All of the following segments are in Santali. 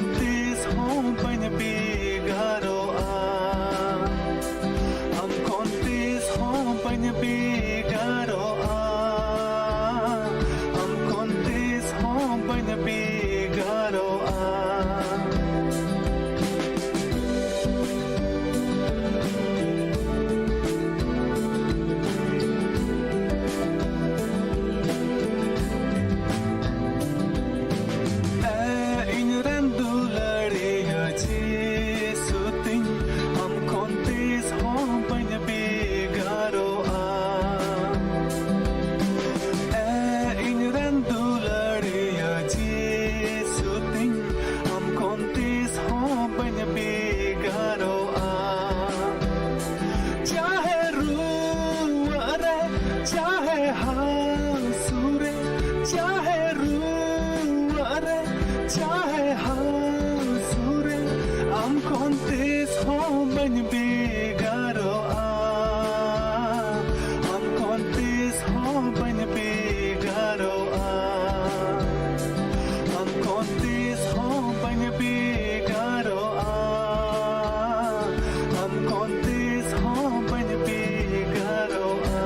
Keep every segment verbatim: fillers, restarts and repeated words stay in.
ᱛᱤᱥ ᱦᱚᱸ ᱵᱟᱹᱧ ᱵᱷᱮᱜᱟᱨᱚᱜᱼᱟ, ᱟᱢ ᱠᱷᱚᱱ ᱛᱤᱥ ᱦᱚᱸ ᱵᱟᱹᱧ ᱵᱷᱮᱜᱟᱨᱚᱜᱼᱟ, ᱟᱢ ᱠᱷᱚᱱ ᱛᱤᱥ ᱦᱚᱸ ᱵᱟᱹᱧ ᱵᱷᱮᱜᱟᱨᱚᱜᱼᱟ᱾ ᱮ ᱤᱧ ᱨᱮᱱ ᱫᱩᱞᱟᱹᱲᱤᱭᱟᱹ ᱡᱤᱥᱩ ᱛᱤᱧ, ᱟᱢ ᱠᱷᱚᱱ ᱛᱤᱥ ᱦᱚᱸ ᱵᱟᱹᱧ ᱵᱷᱮᱜᱟᱨᱚᱜᱼᱟ᱾ ᱮ ᱤᱧ ᱨᱮᱱ ᱫᱩᱞᱟᱹᱲᱤᱭᱟᱹ ᱡᱤᱥᱩ ᱛᱤᱧ, ᱟᱢ ᱠᱷᱚᱱ ᱛᱤᱥ ᱦᱚᱸ ᱵᱟᱹᱧ ᱵᱷᱮᱜᱟᱨᱚᱜᱼᱟ᱾ ᱪᱟᱦᱮ ᱨᱩᱣᱟᱹᱜ ᱨᱮ, ᱪᱟᱦᱮ ᱦᱟᱹᱥᱩ ᱨᱮ, ᱪᱟᱦᱮ ᱨᱩᱣᱟᱹᱜ ᱨᱮ, ᱪᱟᱦᱮ ᱦᱟᱹᱥᱩ ᱨᱮ, ᱟᱢ ᱠᱷᱚᱱ ᱛᱤᱥ ᱦᱚᱸ ᱵᱟᱹᱧ ᱵᱷᱮᱜᱟᱨᱚᱜᱼᱟ, ᱟᱢ ᱠᱷᱚᱱ ᱛᱤᱥ ᱦᱚᱸ ᱵᱟᱹᱧ ᱵᱷᱮᱜᱟᱨᱚᱜᱼᱟ, ᱟᱢ ᱠᱷᱚᱱ ᱛᱤᱥ ᱦᱚᱸ ᱵᱟᱹᱧ ᱵᱷᱮᱜᱟᱨᱚᱜᱼᱟ, ᱟᱢ ᱠᱷᱚᱱ ᱛᱤᱥ ᱦᱚᱸ ᱵᱟᱹᱧ ᱵᱷᱮᱜᱟᱨᱚᱜᱼᱟ᱾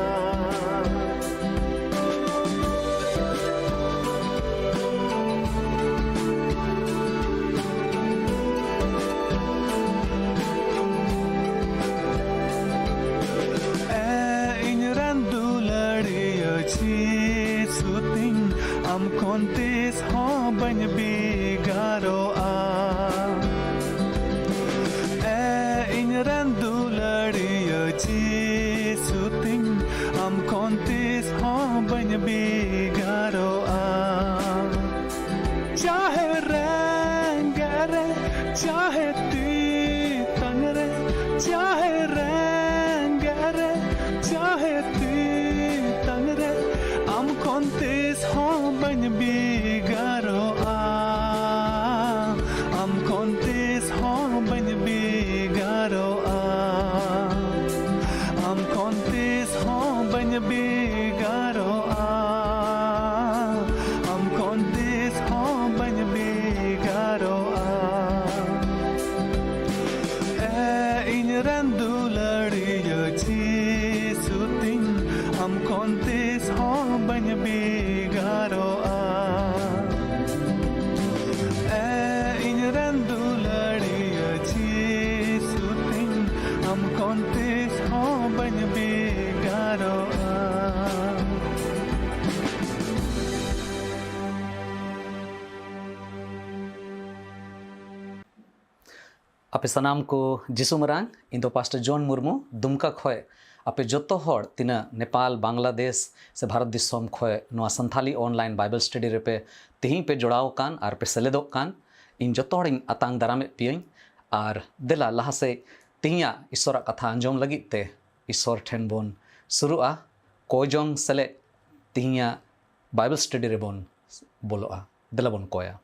ᱮ ᱤᱧ ᱨᱮᱱ ᱫᱩᱞᱟᱹᱲᱤᱭᱟᱹ ᱡᱤᱥᱩ ᱛᱤᱧ, ᱟᱢ ᱠᱷᱚᱱ ᱛᱤᱥ ᱦᱚᱸ ᱵᱟᱹᱧ ᱵᱷᱮᱜᱟᱨᱚᱜᱼᱟ᱾ ᱮ ᱤᱧ ᱨᱮᱱ ᱫᱩᱞᱟᱹᱲᱤᱭᱟᱹ ᱡᱤᱥᱩ ᱛᱤᱧ, ᱟᱢ ᱠᱷᱚᱱ ᱛᱤᱥ ᱦᱚᱸ ᱵᱟᱹᱧ ᱵᱷᱮᱜᱟᱨᱚᱜᱼᱟ᱾ ᱪᱟᱦᱮ ᱨᱮᱸᱜᱮᱡ ᱨᱮ, ᱪᱟᱦᱮ ᱛᱮᱛᱟᱝ ᱨᱮ, ᱪᱟᱦᱮ ᱨᱮᱸᱜᱮᱡ ᱨᱮ, ᱪᱟᱦᱮ ᱛᱮᱛᱟᱝ ᱨᱮ, ᱟᱢ ᱠᱷᱚᱱ ᱛᱤᱥ ᱦᱚᱸ ᱵᱟᱹᱧ ᱵᱷᱮᱜᱟᱨᱚᱜᱼᱟ, ᱟᱢ ᱠᱷᱚᱱ ᱛᱤᱥ ᱦᱚᱸ ᱵᱟᱹᱧ ᱵᱷᱮᱜᱟᱨᱚᱜᱼᱟ, ᱟᱢ ᱠᱷᱚᱱ ᱛᱤᱥ ᱦᱚᱸ ᱵᱟᱹᱧ ᱵᱷᱮᱜᱟᱨᱚᱜᱼᱟ, ᱟᱢ ᱠᱷᱚᱱ ᱛᱤᱥ ᱦᱚᱸ ᱵᱟᱹᱧ ᱵᱷᱮᱜᱟᱨᱚᱜᱼᱟ᱾ ᱟᱯᱮ ᱥᱟᱱᱟᱢ ᱠᱚ ᱡᱤᱥᱩ ᱢᱟᱨᱟᱝ᱾ ᱤᱧ ᱫᱚ ᱯᱟᱥᱴᱚᱨ ᱡᱚᱱ ᱢᱩᱨᱢᱩ, ᱫᱩᱢᱠᱟ ᱠᱷᱚᱡ᱾ ᱟᱯᱮ ᱡᱚᱛᱚ ᱦᱚᱲ ᱛᱤᱱᱟᱹᱜ ᱱᱮᱯᱟᱞ, ᱵᱟᱝᱞᱟᱫᱮᱥ ᱥᱮ ᱵᱷᱟᱨᱚᱛ ᱫᱤᱥᱚᱢ ᱠᱷᱚᱡ ᱱᱚᱣᱟ ᱥᱟᱱᱛᱷᱟᱞᱤ online Bible study ᱨᱮᱯᱮ ᱛᱤᱦᱤᱧ ᱯᱮ ᱡᱚᱲᱟᱣ ᱟᱠᱟᱱ ᱟᱨ ᱯᱮ ᱥᱮᱞᱮᱫᱚᱜ ᱠᱟᱱ, ᱤᱧ ᱡᱚᱛᱚ ᱦᱚᱲᱤᱧ ᱟᱛᱟᱝ ᱫᱟᱨᱟᱢᱮᱫ ᱯᱮᱭᱟᱹᱧ᱾ ᱟᱨ ᱫᱮᱞᱟ ᱞᱟᱦᱟ ᱥᱮᱫ ᱛᱤᱦᱤᱧᱟᱜ ᱤᱥᱚᱨᱟᱜ ᱠᱟᱛᱷᱟ ᱟᱸᱡᱚᱢ ᱞᱟᱹᱜᱤᱫ ᱛᱮ ᱤᱥᱚᱨ ᱴᱷᱮᱱ ᱵᱚᱱ ᱥᱩᱨᱩᱜᱼᱟ᱾ ᱠᱚᱭ ᱡᱚᱝ ᱥᱮᱞᱮᱫ ᱛᱤᱦᱤᱧᱟᱜ Bible study ᱨᱮᱵᱚᱱ ᱵᱚᱞᱚᱜᱼᱟ᱾ ᱫᱮᱞᱟ ᱵᱚᱱ ᱠᱚᱭᱟ᱾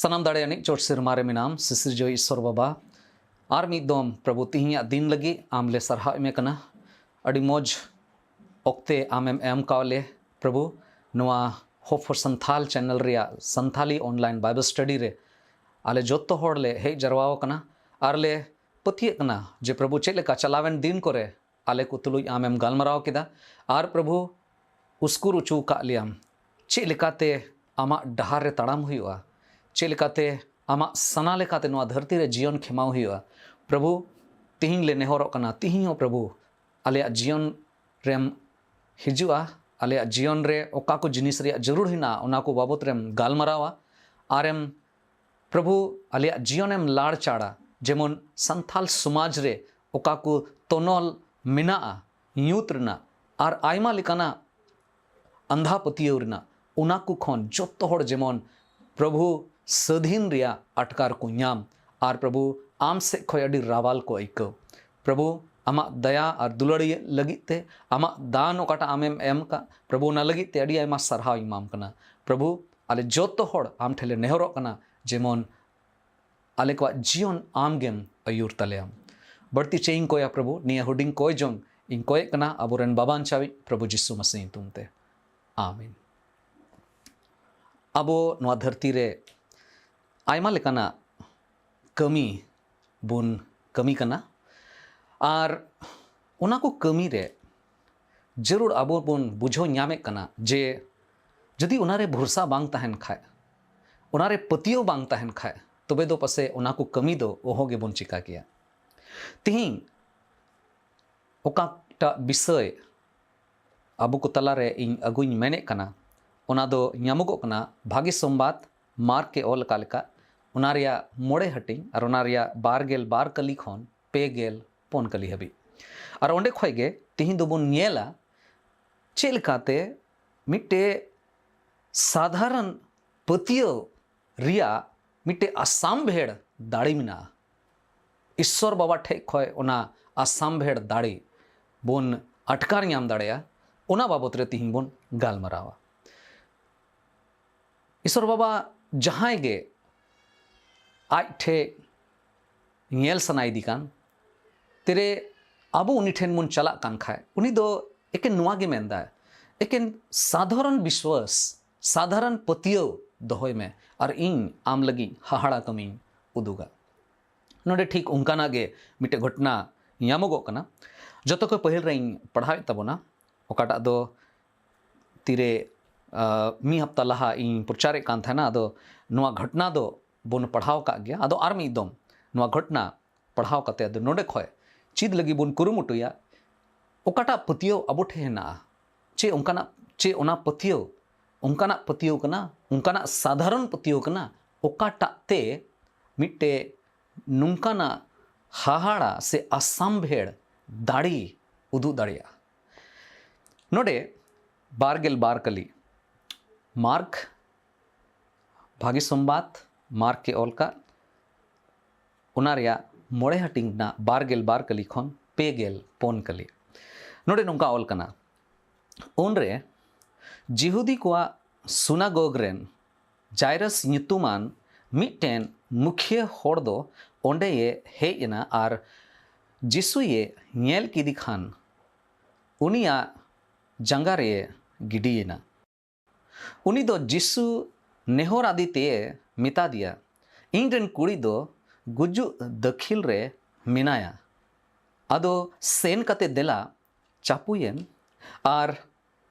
ᱥᱟᱱᱟᱢ ᱫᱟᱲᱮᱭᱟᱱᱤᱡ ᱪᱚᱴ ᱥᱮᱨᱢᱟ ᱨᱮ ᱢᱮᱱᱟᱢ, ᱥᱤᱥᱤᱨᱡᱟᱹᱣᱤᱡ ᱤᱥᱚᱨ ᱵᱟᱵᱟ, ᱟᱨ ᱢᱤᱫ ᱫᱚᱢ ᱯᱨᱚᱵᱷᱩ ᱛᱤᱦᱤᱧᱟᱜ ᱫᱤᱱ ᱞᱟᱹᱜᱤᱫ ᱟᱢ ᱞᱮ ᱥᱟᱨᱦᱟᱣ ᱮᱢᱮ ᱠᱟᱱᱟ᱾ ᱟᱹᱰᱤ ᱢᱚᱡᱽ ᱚᱠᱛᱮ ᱟᱢᱮᱢ ᱮᱢ ᱠᱟᱣ ᱞᱮ ᱯᱨᱚᱵᱷᱩ, ᱱᱚᱣᱟ Hope for Santhal channel ᱨᱮᱭᱟᱜ ᱥᱟᱱᱛᱷᱟᱞᱤ online Bible study ᱨᱮ ᱟᱞᱮ ᱡᱚᱛᱚ ᱦᱚᱲ ᱞᱮ ᱦᱮᱡ ᱡᱟᱨᱣᱟ ᱟᱠᱟᱱᱟ᱾ ᱟᱨ ᱞᱮ ᱯᱟᱹᱛᱭᱟᱹᱜ ᱠᱟᱱᱟ ᱡᱮ ᱯᱨᱚᱵᱷᱩ, ᱪᱮᱫ ᱞᱮᱠᱟ ᱪᱟᱞᱟᱣᱮᱱ ᱫᱤᱱ ᱠᱚᱨᱮ ᱟᱞᱮ ᱠᱚ ᱛᱩᱞᱩᱡ ᱟᱢᱮᱢ ᱜᱟᱞᱢᱟᱨᱟᱣ ᱠᱮᱫᱟ, ᱟᱨ ᱯᱨᱚᱵᱷᱩ, ᱩᱥᱠᱩᱨ ᱚᱪᱚ ᱟᱠᱟᱫ ᱞᱮᱭᱟᱢ ᱪᱮᱫ ᱞᱮᱠᱟᱛᱮ ᱟᱢᱟᱜ ᱰᱟᱦᱟᱨ ᱨᱮ ᱛᱟᱲᱟᱢ ᱦᱩᱭᱩᱜᱼᱟ, ᱪᱮᱫ ᱞᱮᱠᱟᱛᱮ ᱟᱢᱟᱜ ᱥᱟᱱᱟ ᱞᱮᱠᱟᱛᱮ ᱱᱚᱣᱟ ᱫᱷᱟᱹᱨᱛᱤ ᱨᱮ ᱡᱤᱭᱚᱱ ᱠᱷᱮᱢᱟᱣ ᱦᱩᱭᱩᱜᱼᱟ᱾ ᱯᱨᱚᱵᱷᱩ, ᱛᱤᱦᱤᱧ ᱞᱮ ᱱᱮᱦᱚᱨᱚᱜ ᱠᱟᱱᱟ, ᱛᱤᱦᱤᱧ ᱦᱚᱸ ᱯᱨᱚᱵᱷᱩ ᱟᱞᱮᱭᱟᱜ ᱡᱤᱭᱚᱱ ᱨᱮᱢ ᱦᱤᱡᱩᱜᱼᱟ, ᱟᱞᱮᱭᱟᱜ ᱡᱤᱭᱚᱱ ᱨᱮ ᱚᱠᱟ ᱠᱚ ᱡᱤᱱᱤᱥ ᱨᱮᱭᱟᱜ ᱡᱟᱹᱨᱩᱲ ᱦᱮᱱᱟᱜᱼᱟ, ᱚᱱᱟ ᱠᱚ ᱵᱟᱵᱚᱛ ᱨᱮᱢ ᱜᱟᱞᱢᱟᱨᱟᱣᱟ᱾ ᱟᱨᱮᱢ, ᱯᱨᱚᱵᱷᱩ, ᱟᱞᱮᱭᱟᱜ ᱡᱤᱭᱚᱱᱮᱢ ᱞᱟᱲ ᱪᱟᱲᱟ, ᱡᱮᱢᱚᱱ ᱥᱟᱱᱛᱷᱟᱞ ᱥᱚᱢᱟᱡᱽ ᱨᱮ ᱚᱠᱟ ᱠᱚ ᱛᱚᱱᱚᱞ ᱢᱮᱱᱟᱜᱼᱟ ᱧᱩᱛ ᱨᱮᱱᱟᱜ ᱟᱨ ᱟᱭᱢᱟ ᱞᱮᱠᱟᱱᱟᱜ ᱟᱸᱫᱷᱟ ᱯᱟᱹᱛᱭᱟᱹᱣ ᱨᱮᱱᱟᱜ, ᱚᱱᱟ ᱠᱚ ᱠᱷᱚᱱ ᱡᱚᱛᱚ ᱦᱚᱲ ᱡᱮᱢᱚᱱ ᱯᱨᱚᱵᱷᱩ ᱥᱟᱹᱫᱷᱤᱱ ᱨᱮᱭᱟᱜ ᱟᱴᱠᱟᱨ ᱠᱚ ᱧᱟᱢ, ᱟᱨ ᱯᱨᱚᱵᱷᱩ ᱟᱢ ᱥᱮᱫ ᱠᱷᱚᱱ ᱟᱹᱰᱤ ᱨᱟᱣᱟᱞ ᱠᱚ ᱟᱹᱭᱠᱟᱹᱣ᱾ ᱯᱨᱚᱵᱷᱩ, ᱟᱢᱟᱜ ᱫᱟᱭᱟ ᱟᱨ ᱫᱩᱞᱟᱹᱲᱤᱭᱟᱹ ᱞᱟᱹᱜᱤᱫ ᱛᱮ, ᱟᱢᱟᱜ ᱫᱟᱱ ᱚᱠᱟᱴᱟᱜ ᱟᱢᱮᱢ ᱮᱢ ᱟᱠᱟᱫ, ᱯᱨᱚᱵᱷᱩ, ᱚᱱᱟ ᱞᱟᱹᱜᱤᱫ ᱛᱮ ᱟᱹᱰᱤ ᱟᱭᱢᱟ ᱥᱟᱨᱦᱟᱣ ᱤᱧ ᱮᱢᱟᱢ ᱠᱟᱱᱟ᱾ ᱯᱨᱚᱵᱷᱩ, ᱟᱞᱮ ᱡᱚᱛᱚ ᱦᱚᱲ ᱟᱢ ᱴᱷᱮᱱ ᱞᱮ ᱱᱮᱦᱚᱨᱚᱜ ᱠᱟᱱᱟ, ᱡᱮᱢᱚᱱ ᱟᱞᱮ ᱠᱚᱣᱟᱜ ᱡᱤᱭᱚᱱ ᱟᱢ ᱜᱮᱢ ᱟᱹᱭᱩᱨ ᱛᱟᱞᱮᱭᱟᱢ᱾ ᱵᱟᱹᱲᱛᱤ ᱪᱮᱫ ᱤᱧ ᱠᱚᱭᱟ ᱯᱨᱚᱵᱷᱩ, ᱱᱤᱭᱟᱹ ᱦᱩᱰᱤᱧ ᱠᱚᱭ ᱡᱚᱝ ᱤᱧ ᱠᱚᱭᱮᱜ ᱠᱟᱱᱟ ᱟᱵᱚᱨᱮᱱ ᱵᱟᱵᱟᱧᱪᱟᱣᱤᱡ ᱯᱨᱚᱵᱷᱩ ᱡᱤᱥᱩ ᱢᱟᱥᱤ ᱧᱩᱛᱩᱢ ᱛᱮ, ᱟᱢᱮᱱ᱾ ᱟᱵᱚ ᱱᱚᱣᱟ ᱫᱷᱟᱹᱨᱛᱤ ᱨᱮ ᱟᱭᱢᱟ ᱞᱮᱠᱟᱱᱟᱜ ᱠᱟᱹᱢᱤ ᱵᱚᱱ ᱠᱟᱹᱢᱤ ᱠᱟᱱᱟ, ᱟᱨ ᱚᱱᱟ ᱠᱚ ᱠᱟᱹᱢᱤ ᱨᱮ ᱡᱟᱹᱨᱩᱲ ᱟᱵᱚ ᱵᱚᱱ ᱵᱩᱡᱷᱟᱹᱣ ᱧᱟᱢᱮᱫ ᱠᱟᱱᱟ ᱡᱮ ᱡᱩᱫᱤ ᱚᱱᱟᱨᱮ ᱵᱷᱚᱨᱥᱟ ᱵᱟᱝ ᱛᱟᱦᱮᱱ ᱠᱷᱟᱡ, ᱚᱱᱟᱨᱮ ᱯᱟᱹᱛᱭᱟᱹᱣ ᱵᱟᱝ ᱛᱟᱦᱮᱱ ᱠᱷᱟᱡ, ᱛᱚᱵᱮ ᱫᱚ ᱯᱟᱥᱮᱡ ᱚᱱᱟ ᱠᱚ ᱠᱟᱹᱢᱤ ᱫᱚ ᱚᱦᱚ ᱜᱮᱵᱚᱱ ᱪᱮᱠᱟ ᱠᱮᱭᱟ᱾ ᱛᱤᱦᱤᱧ ᱚᱠᱟᱴᱟᱜ ᱵᱤᱥᱚᱭ ᱟᱵᱚ ᱠᱚ ᱛᱟᱞᱟᱨᱮ ᱤᱧ ᱟᱹᱜᱩᱧ ᱢᱮᱱᱮᱫ ᱠᱟᱱᱟ, ᱚᱱᱟ ᱫᱚ ᱧᱟᱢᱚᱜᱚᱜ ᱠᱟᱱᱟ ᱵᱷᱟᱜᱮ ᱥᱚᱢᱵᱟᱫ, ᱢᱟᱨᱠ ᱮ ᱚᱞ ᱟᱠᱟᱫ ᱞᱮᱠᱟ, ᱚᱱᱟ ᱨᱮᱭᱟᱜ ᱢᱚᱬᱮ ᱦᱟᱹᱴᱤᱧ ᱟᱨ ᱚᱱᱟ ᱨᱮᱭᱟᱜ ᱵᱟᱨ ᱜᱮᱞ ᱵᱟᱨ ᱠᱟᱹᱞᱤ ᱠᱷᱚᱱ ᱯᱮ ᱜᱮᱞ ᱯᱩᱱ ᱠᱟᱹᱞᱤ ᱦᱟᱹᱵᱤᱡ᱾ ᱟᱨ ᱚᱸᱰᱮ ᱠᱷᱚᱱ ᱜᱮ ᱛᱤᱦᱤᱧ ᱫᱚᱵᱚᱱ ᱧᱮᱞᱟ ᱪᱮᱫ ᱞᱮᱠᱟᱛᱮ ᱢᱤᱫᱴᱮᱡ ᱥᱟᱫᱷᱟᱨᱚᱱ ᱯᱟᱹᱛᱭᱟᱹᱣ ᱨᱮᱭᱟᱜ ᱢᱤᱫᱴᱮᱡ ᱟᱥᱟᱢᱵᱷᱮᱲ ᱫᱟᱲᱮ ᱢᱮᱱᱟᱜᱼᱟ᱾ ᱤᱥᱥᱚᱨ ᱵᱟᱵᱟ ᱴᱷᱮᱡ ᱠᱷᱚᱱ ᱚᱱᱟ ᱟᱥᱟᱢᱵᱷᱮᱲ ᱫᱟᱲᱮ ᱵᱚᱱ ᱟᱴᱠᱟᱨ ᱧᱟᱢ ᱫᱟᱲᱮᱭᱟᱜᱼᱟ, ᱚᱱᱟ ᱵᱟᱵᱚᱛ ᱨᱮ ᱛᱤᱦᱤᱧ ᱵᱚᱱ ᱜᱟᱞᱢᱟᱨᱟᱣᱟ᱾ ᱤᱥᱥᱚᱨ ᱵᱟᱵᱟ ᱡᱟᱦᱟᱸᱭ ᱜᱮ ᱟᱡ ᱴᱷᱮᱡ ᱧᱮᱞ ᱥᱟᱱᱟᱭᱮᱫᱤ ᱠᱟᱱ, ᱛᱮᱨᱮ ᱟᱵᱚ ᱩᱱᱤ ᱴᱷᱮᱱ ᱵᱚᱱ ᱪᱟᱞᱟᱜ ᱠᱟᱱ ᱠᱷᱟᱡ, ᱩᱱᱤ ᱫᱚ ᱮᱠᱮᱱ ᱱᱚᱣᱟ ᱜᱮ ᱢᱮᱱᱫᱟ, ᱮᱠᱮᱱ ᱥᱟᱫᱷᱟᱨᱚᱱ ᱵᱤᱥᱣᱟᱥ, ᱥᱟᱫᱷᱟᱨᱚᱱ ᱯᱟᱹᱛᱭᱟᱹᱣ ᱫᱚᱦᱚᱭ ᱢᱮ, ᱟᱨ ᱤᱧ ᱟᱢ ᱞᱟᱹᱜᱤᱫ ᱦᱟᱦᱟᱲᱟ ᱠᱟᱹᱢᱤᱧ ᱩᱫᱩᱜᱟ᱾ ᱱᱚᱰᱮ ᱴᱷᱤᱠ ᱚᱱᱠᱟᱱᱟᱜ ᱜᱮ ᱢᱤᱫᱴᱮᱡ ᱜᱷᱚᱴᱱᱟ ᱧᱟᱢᱚᱜᱚᱜ ᱠᱟᱱᱟ᱾ ᱡᱚᱛᱚ ᱠᱷᱚᱱ ᱯᱟᱹᱦᱤᱞ ᱨᱮ ᱤᱧ ᱯᱟᱲᱦᱟᱣᱮᱫ ᱛᱟᱵᱚᱱᱟ, ᱚᱠᱟᱴᱟᱜ ᱫᱚ ᱛᱤᱨᱮ, ᱟ, ᱢᱤᱫ ᱦᱟᱯᱛᱟ ᱞᱟᱦᱟ ᱤᱧ ᱯᱨᱚᱪᱟᱨᱮᱫ ᱠᱟᱱ ᱛᱟᱦᱮᱱᱟ᱾ ᱟᱫᱚ ᱱᱚᱣᱟ ᱜᱷᱚᱴᱱᱟ ᱫᱚ ᱵᱚᱱ ᱯᱟᱲᱦᱟᱣ ᱠᱟᱜ ᱜᱮᱭᱟ᱾ ᱟᱫᱚ ᱟᱨ ᱢᱤᱫ ᱫᱚᱢ ᱱᱚᱣᱟ ᱜᱷᱚᱴᱱᱟ ᱯᱟᱲᱦᱟᱣ ᱠᱟᱛᱮ ᱟᱫᱚ ᱱᱚᱰᱮ ᱠᱷᱚᱱ ᱪᱮᱫ ᱞᱟᱹᱜᱤᱫ ᱵᱚᱱ ᱠᱩᱨᱩᱢᱩᱴᱩᱭᱟ, ᱚᱠᱟᱴᱟᱜ ᱯᱟᱹᱛᱭᱟᱹᱣ ᱟᱵᱚ ᱴᱷᱮᱱ ᱦᱮᱱᱟᱜᱼᱟ, ᱪᱮ ᱚᱱᱠᱟᱱᱟᱜ, ᱪᱮ ᱚᱱᱟ ᱯᱟᱹᱛᱭᱟᱹᱣ ᱚᱱᱠᱟᱱᱟᱜ ᱯᱟᱹᱛᱭᱟᱹᱣ ᱠᱟᱱᱟ, ᱚᱱᱠᱟᱱᱟᱜ ᱥᱟᱫᱷᱟᱨᱚᱱ ᱯᱟᱹᱛᱭᱟᱹᱣ ᱠᱟᱱᱟ, ᱚᱠᱟᱴᱟᱜ ᱛᱮ ᱢᱤᱫᱴᱮᱡ ᱱᱚᱝᱠᱟᱱᱟᱜ ᱦᱟᱦᱟᱲᱟ ᱥᱮ ᱟᱥᱟᱢᱵᱷᱮᱲ ᱫᱟᱲᱮ ᱩᱫᱩᱜ ᱫᱟᱲᱮᱭᱟᱜᱼᱟ᱾ ᱱᱚᱰᱮ ᱵᱟᱨ ᱜᱮᱞ ᱵᱟᱨ ᱠᱟᱹᱞᱤ, ᱢᱟᱨᱠ, ᱵᱷᱟᱹᱜᱤ ᱥᱚᱢᱵᱟᱫ, ᱢᱟᱨᱠ ᱮ ᱚᱞ ᱠᱟᱜ, ᱚᱱᱟ ᱨᱮᱭᱟᱜ ᱢᱚᱬᱮ ᱦᱟᱹᱴᱤᱧ ᱨᱮᱱᱟᱜ ᱵᱟᱨ ᱜᱮᱞ ᱵᱟᱨ ᱠᱟᱹᱞᱤ ᱠᱷᱚᱱ ᱯᱮ ᱜᱮᱞ ᱯᱩᱱ ᱠᱟᱹᱞᱤ᱾ ᱱᱚᱰᱮ ᱱᱚᱝᱠᱟ ᱚᱞ ᱠᱟᱱᱟ, ᱩᱱᱨᱮ ᱡᱤᱦᱩᱫᱤ ᱠᱚᱣᱟᱜ ᱥᱩᱱᱟᱜᱚᱜᱽ ᱨᱮᱱ ᱡᱟᱭᱨᱟᱥ ᱧᱩᱛᱩᱢᱟᱱ ᱢᱤᱫᱴᱮᱱ ᱢᱩᱠᱷᱤᱭᱟᱹ ᱦᱚᱲ ᱫᱚ ᱚᱸᱰᱮᱭᱮ ᱦᱮᱡ ᱮᱱᱟ ᱟᱨ ᱡᱤᱥᱩᱭᱮ ᱧᱮᱞ ᱠᱮᱫᱮ ᱠᱷᱟᱱ ᱩᱱᱤᱭᱟᱜ ᱡᱟᱸᱜᱟ ᱨᱮᱭᱮ ᱜᱤᱰᱤᱭᱮᱱᱟ᱾ ᱩᱱᱤ ᱫᱚ ᱡᱤᱥᱩ ᱱᱮᱦᱚᱨ ᱟᱫᱮ ᱛᱮᱭᱮ ᱢᱮᱛᱟ ᱫᱮᱭᱟ, "ᱤᱧ ᱨᱮᱱ ᱠᱩᱲᱤ ᱫᱚ ᱜᱩᱡᱩᱜ ᱫᱟᱹᱠᱷᱤᱞ ᱨᱮ ᱢᱮᱱᱟᱭᱟ᱾ ᱟᱫᱚ ᱥᱮᱱ ᱠᱟᱛᱮ ᱫᱮᱞᱟ ᱪᱟᱯᱩᱭᱮᱢ, ᱟᱨ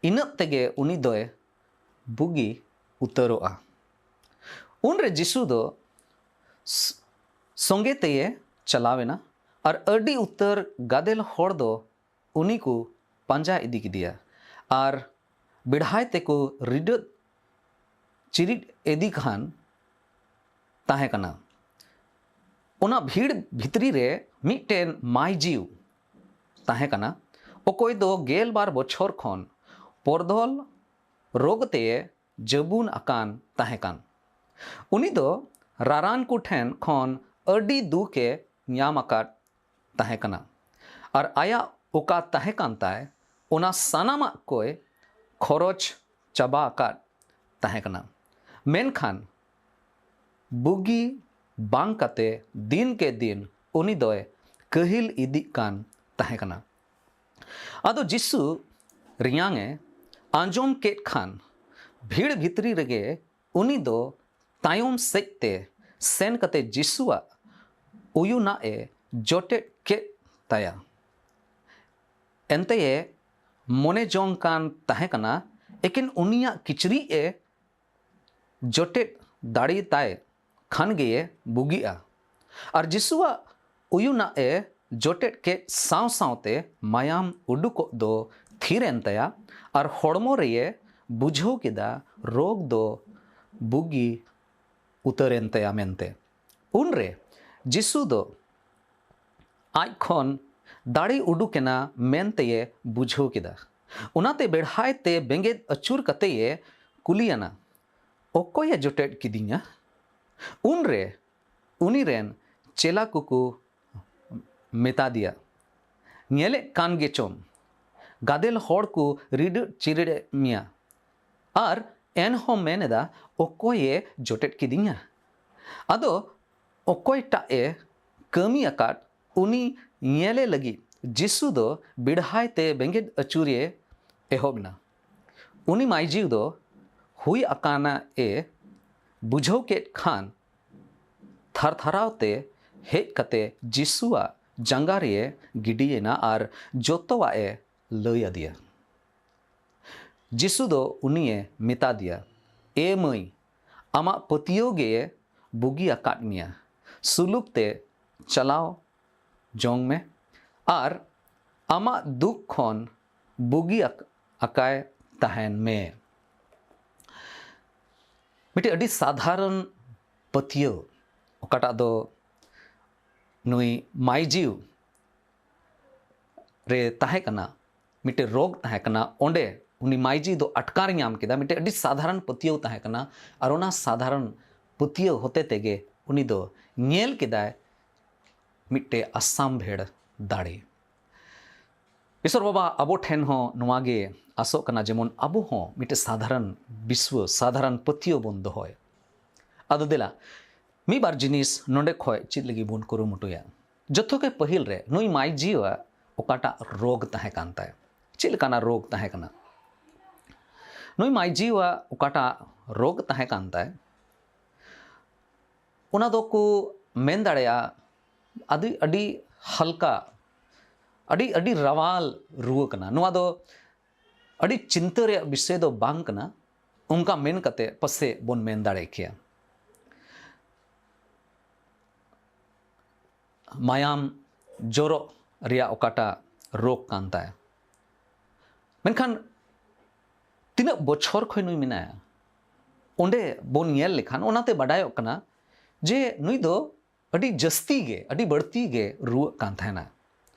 ᱤᱱᱟᱹᱜ ᱛᱮᱜᱮ ᱩᱱᱤ ᱫᱚᱭ ᱵᱩᱜᱤ ᱩᱛᱟᱹᱨᱚᱜᱼᱟ᱾" ᱩᱱᱨᱮ ᱡᱤᱥᱩ ᱫᱚ ᱥ-, ᱥᱚᱸᱜᱮ ᱛᱮᱭᱮ ᱪᱟᱞᱟᱣᱮᱱᱟ, ᱟᱨ ᱟᱹᱰᱤ ᱩᱛᱟᱹᱨ ᱜᱟᱫᱮᱞ ᱦᱚᱲ ᱫᱚ ᱩᱱᱤ ᱠᱚ ᱯᱟᱸᱡᱟ ᱤᱫᱤ ᱠᱮᱫᱮᱭᱟ, ᱟᱨ ᱵᱮᱲᱦᱟᱭ ᱛᱮᱠᱚ ᱨᱤᱰᱟᱹᱫ ᱪᱤᱨᱤᱫ ᱤᱫᱤ ᱠᱷᱟᱱ ᱛᱟᱦᱮᱸ ᱠᱟᱱᱟ᱾ ᱚᱱᱟ ᱵᱷᱤᱲ ᱵᱷᱤᱛᱨᱤ ᱨᱮ ᱢᱤᱫᱴᱮᱱ ᱢᱟᱹᱭᱡᱤᱣ ᱛᱟᱦᱮᱸ ᱠᱟᱱᱟ, ᱚᱠᱚᱭ ᱫᱚ ᱜᱮᱞ ᱵᱟᱨ ᱵᱚᱪᱷᱚᱨ ᱠᱷᱚᱱ ᱯᱚᱨᱫᱚᱞ ᱨᱳᱜᱽ ᱛᱮ ᱡᱟᱹᱵᱩᱱ ᱟᱠᱟᱱ ᱛᱟᱦᱮᱸ ᱠᱟᱱ᱾ ᱩᱱᱤ ᱫᱚ ᱨᱟᱨᱟᱱ ᱠᱚ ᱴᱷᱮᱱ ᱠᱷᱚᱱ ᱟᱹᱰᱤ ᱫᱩᱠ ᱮ ᱧᱟᱢ ᱟᱠᱟᱫ ᱛᱟᱦᱮᱸ ᱠᱟᱱᱟ ᱟᱨ ᱟᱭᱟᱜ ᱚᱠᱟ ᱛᱟᱦᱮᱸ ᱠᱟᱱ ᱛᱟᱭ, ᱚᱱᱟ ᱥᱟᱱᱟᱢᱟᱜ ᱠᱚᱭ ᱠᱷᱚᱨᱚᱪ ᱪᱟᱵᱟ ᱟᱠᱟᱫ ᱛᱟᱦᱮᱸ ᱠᱟᱱᱟ᱾ ᱢᱮᱱᱠᱷᱟᱱ ᱵᱩᱜᱤ ᱵᱟᱝ ᱠᱟᱛᱮ ᱫᱤᱱ ᱠᱮ ᱫᱤᱱ ᱩᱱᱤ ᱫᱚᱭ ᱠᱟᱹᱦᱤᱞ ᱤᱫᱤᱜ ᱠᱟᱱ ᱛᱟᱦᱮᱸ ᱠᱟᱱᱟ᱾ ᱟᱫᱚ ᱡᱤᱥᱩ ᱨᱮᱭᱟᱝ ᱮ ᱟᱸᱡᱚᱢ ᱠᱮᱫ ᱠᱷᱟᱱ, ᱵᱷᱤᱲ ᱵᱷᱤᱛᱨᱤ ᱨᱮᱜᱮ ᱩᱱᱤ ᱫᱚ ᱛᱟᱭᱚᱢ ᱥᱮᱫ ᱛᱮ ᱥᱮᱱ ᱠᱟᱛᱮ ᱡᱤᱥᱩᱣᱟᱜ ᱩᱭᱩᱱᱟᱜ ᱮ ᱡᱚᱴᱮᱫ ᱠᱮᱫ ᱛᱟᱭᱟ᱾ ᱮᱱᱛᱮ ᱮ ᱢᱚᱱᱮ ᱡᱚᱝ ᱠᱟᱱ ᱛᱟᱦᱮᱸ ᱠᱟᱱᱟ, ᱮᱠᱮᱱ ᱩᱱᱤᱭᱟᱜ ᱠᱤᱪᱨᱤᱡ ᱮ ᱡᱚᱴᱮᱫ ᱫᱟᱲᱮ ᱛᱟᱭ ᱠᱷᱟᱱ ᱜᱮᱭᱮ ᱵᱩᱜᱤᱜᱼᱟ᱾ ᱟᱨ ᱡᱤᱥᱩᱣᱟᱜ ᱩᱭᱩᱱᱟᱜ ᱮ ᱡᱚᱴᱮᱫ ᱠᱮᱫ ᱥᱟᱶ ᱥᱟᱶᱛᱮ ᱢᱟᱭᱟᱢ ᱩᱰᱩᱠᱚᱜ ᱫᱚ ᱛᱷᱤᱨ ᱮᱱ ᱛᱟᱭᱟ ᱟᱨ ᱦᱚᱲᱢᱚ ᱨᱮᱭᱮ ᱵᱩᱡᱷᱟᱹᱣ ᱠᱮᱫᱟ ᱨᱳᱜᱽ ᱫᱚ ᱵᱩᱜᱤ ᱩᱛᱟᱹᱨ ᱮᱱ ᱛᱟᱭᱟ ᱢᱮᱱᱛᱮ᱾ ᱩᱱᱨᱮ ᱡᱤᱥᱩ ᱫᱚ ᱟᱡ ᱠᱷᱚᱱ ᱫᱟᱲᱮ ᱩᱰᱩᱠ ᱮᱱᱟ ᱢᱮᱱᱛᱮᱭᱮ ᱵᱩᱡᱷᱟᱹᱣ ᱠᱮᱫᱟ᱾ ᱚᱱᱟᱛᱮ ᱵᱮᱲᱦᱟᱭ ᱛᱮ ᱵᱮᱸᱜᱮᱫ ᱟᱹᱪᱩᱨ ᱠᱟᱛᱮᱭᱮ ᱠᱩᱞᱤᱭᱟᱱᱟ, "ᱚᱠᱚᱭᱮ ᱡᱚᱴᱮᱫ ᱠᱤᱫᱤᱧᱟ?" ᱩᱱᱨᱮ ᱩᱱᱤ ᱨᱮᱱ ᱪᱮᱞᱟ ᱠᱚᱠᱚ ᱢᱮᱛᱟ ᱫᱮᱭᱟ, "ᱧᱮᱞᱮᱫ ᱠᱟᱱ ᱜᱮᱪᱚᱢ, ᱜᱟᱫᱮᱞ ᱦᱚᱲ ᱠᱚ ᱨᱤᱰᱟᱹᱜ ᱪᱤᱨᱤᱲᱮᱫ ᱢᱮᱭᱟ, ᱟᱨ ᱮᱱᱦᱚᱸ ᱢᱮᱱ ᱮᱫᱟ, 'ᱚᱠᱚᱭᱮ ᱡᱚᱴᱮᱫ ᱠᱤᱫᱤᱧᱟ?'" ᱟᱫᱚ ᱚᱠᱚᱭᱴᱟᱜ ᱮ ᱠᱟᱹᱢᱤ ᱟᱠᱟᱫ, ᱩᱱᱤ ᱧᱮᱞᱮ ᱞᱟᱹᱜᱤᱫ ᱡᱤᱥᱩ ᱫᱚ ᱵᱮᱲᱦᱟᱭ ᱛᱮ ᱵᱮᱸᱜᱮᱫ ᱟᱹᱪᱩᱨᱮ ᱮᱦᱚᱵ ᱮᱱᱟ᱾ ᱩᱱᱤ ᱢᱟᱹᱭᱡᱤᱣ ᱫᱚ ᱦᱩᱭ ᱟᱠᱟᱱᱟ ᱮ ᱵᱩᱡᱷᱟᱹᱣ ᱠᱮᱫ ᱠᱷᱟᱱ, ᱛᱷᱟᱨᱛᱷᱟᱨᱟᱣ ᱛᱮ ᱦᱮᱡ ᱠᱟᱛᱮ ᱡᱤᱥᱩᱣᱟᱜ ᱡᱟᱸᱜᱟ ᱨᱮ ᱜᱤᱰᱤᱭᱮᱱᱟ ᱟᱨ ᱡᱚᱛᱚᱣᱟᱜ ᱮ ᱞᱟᱹᱭ ᱟᱫᱮᱭᱟ᱾ ᱡᱤᱥᱩ ᱫᱚ ᱩᱱᱤᱭᱮ ᱢᱮᱛᱟ ᱫᱮᱭᱟ, "ᱮ ᱢᱟᱹᱭ, ᱟᱢᱟᱜ ᱯᱟᱹᱛᱭᱟᱹᱣ ᱜᱮ ᱵᱩᱜᱤ ᱟᱠᱟᱫ ᱢᱮᱭᱟ᱾ ᱥᱩᱞᱩᱠ ᱛᱮ ᱪᱟᱞᱟᱣ ᱡᱚᱝ ᱢᱮ ᱟᱨ ᱟᱢᱟᱜ ᱫᱩᱠ ᱠᱷᱚᱱ ᱵᱩᱜᱤ ᱟᱠ-, ᱟᱠᱟᱭ ᱛᱟᱦᱮᱱ ᱢᱮ᱾" ᱢᱤᱫᱴᱤᱡ ᱟᱹᱰᱤ ᱥᱟᱫᱷᱟᱨᱚᱱ ᱯᱟᱹᱛᱭᱟᱹᱣ, ᱚᱠᱟᱴᱟᱜ ᱫᱚ ᱱᱩᱭ ᱢᱟᱭᱡᱤᱣ ᱨᱮ ᱛᱟᱦᱮᱸ ᱠᱟᱱᱟ, ᱢᱤᱫᱴᱮᱱ ᱨᱳᱜᱽ ᱛᱟᱦᱮᱸ ᱠᱟᱱᱟ, ᱚᱸᱰᱮ ᱩᱱᱤ ᱢᱟᱭᱡᱤ ᱫᱚ ᱟᱴᱠᱟᱨ ᱧᱟᱢ ᱠᱮᱫᱟ᱾ ᱢᱤᱫᱴᱮᱱ ᱟᱹᱰᱤ ᱥᱟᱫᱷᱟᱨᱚᱱ ᱯᱟᱹᱛᱭᱟᱹᱣ ᱛᱟᱦᱮᱸ ᱠᱟᱱᱟ, ᱟᱨ ᱚᱱᱟ ᱥᱟᱫᱷᱟᱨᱚᱱ ᱯᱟᱹᱛᱭᱟᱹᱣ ᱦᱚᱛᱮ ᱛᱮᱜᱮ ᱩᱱᱤ ᱫᱚ ᱧᱮᱞ ᱠᱮᱫᱟᱭ ᱢᱤᱫᱴᱮᱱ ᱟᱥᱟᱢᱵᱷᱮᱲ ᱫᱟᱲᱮ᱾ ᱤᱥᱚᱨ ᱵᱟᱵᱟ ᱟᱵᱚ ᱴᱷᱮᱱ ᱦᱚᱸ ᱱᱚᱣᱟ ᱜᱮ ᱟᱥᱚᱜ ᱠᱟᱱᱟ, ᱡᱮᱢᱚᱱ ᱟᱵᱚ ᱦᱚᱸ ᱢᱤᱫᱴᱮᱱ ᱥᱟᱫᱷᱟᱨᱚᱱ ᱵᱤᱥᱣᱟᱹ, ᱥᱟᱫᱷᱟᱨᱚᱱ ᱯᱟᱹᱛᱭᱟᱹᱣ ᱵᱚᱱ ᱫᱚᱦᱚᱭ᱾ ᱟᱫᱚ ᱫᱮᱞᱟ, ᱢᱤᱫ ᱵᱟᱨ ᱡᱤᱱᱤᱥ ᱱᱚᱰᱮ ᱠᱷᱚᱡ ᱪᱮᱫ ᱞᱟᱹᱜᱤᱫ ᱵᱚᱱ ᱠᱩᱨᱩᱢᱩᱴᱩᱭᱟ? ᱡᱚᱛᱚ ᱠᱷᱚᱡ ᱯᱟᱹᱦᱤᱞ ᱨᱮ ᱱᱩᱭ ᱢᱟᱭᱡᱤᱣᱟᱜ ᱚᱠᱟᱴᱟᱜ ᱨᱳᱜᱽ ᱛᱟᱦᱮᱸ ᱠᱟᱱ ᱛᱟᱭ? ᱪᱮᱫ ᱞᱮᱠᱟᱱᱟᱜ ᱨᱳᱜᱽ ᱛᱟᱦᱮᱸ ᱠᱟᱱᱟ? ᱱᱩᱭ ᱢᱟᱭᱡᱤᱣᱟᱜ ᱚᱠᱟᱴᱟᱜ ᱨᱳᱜᱽ ᱛᱟᱦᱮᱸ ᱠᱟᱱ ᱛᱟᱭ, ᱚᱱᱟ ᱫᱚᱠᱚ ᱢᱮᱱ ᱫᱟᱲᱮᱭᱟᱜᱼᱟ ᱟᱹᱰᱤ, ᱟᱹᱰᱤ ᱦᱟᱞᱠᱟ, ᱟᱹᱰᱤ, ᱟᱹᱰᱤ ᱨᱟᱣᱟᱞ ᱨᱩᱣᱟᱹ ᱠᱟᱱᱟ᱾ ᱱᱚᱣᱟ ᱫᱚ ᱟᱹᱰᱤ ᱪᱤᱱᱛᱟᱹ ᱨᱮᱭᱟᱜ ᱵᱤᱥᱚᱭ ᱫᱚ ᱵᱟᱝ ᱠᱟᱱᱟ, ᱚᱱᱠᱟ ᱢᱮᱱ ᱠᱟᱛᱮ ᱯᱟᱥᱮᱡ ᱵᱚᱱ ᱢᱮᱱ ᱫᱟᱲᱮ ᱠᱮᱭᱟ᱾ ᱢᱟᱭᱟᱢ ᱡᱚᱨᱚᱜ ᱨᱮᱭᱟᱜ ᱚᱠᱟᱴᱟᱜ ᱨᱳᱜᱽ ᱠᱟᱱ ᱛᱟᱭ, ᱢᱮᱱᱠᱷᱟᱱ ᱛᱤᱱᱟᱹᱜ ᱵᱚᱪᱷᱚᱨ ᱠᱷᱚᱱ ᱱᱩᱭ ᱢᱮᱱᱟᱭᱟ, ᱚᱸᱰᱮ ᱵᱚᱱ ᱧᱮᱞ ᱞᱮᱠᱷᱟᱱ ᱚᱱᱟᱛᱮ ᱵᱟᱰᱟᱭᱚᱜ ᱠᱟᱱᱟ ᱡᱮ ᱱᱩᱭ ᱫᱚ ᱟᱹᱰᱤ ᱡᱟᱹᱥᱛᱤ ᱜᱮ, ᱟᱹᱰᱤ ᱵᱟᱹᱲᱛᱤ ᱜᱮ ᱨᱩᱣᱟᱹᱜ ᱠᱟᱱ ᱛᱟᱦᱮᱱᱟ᱾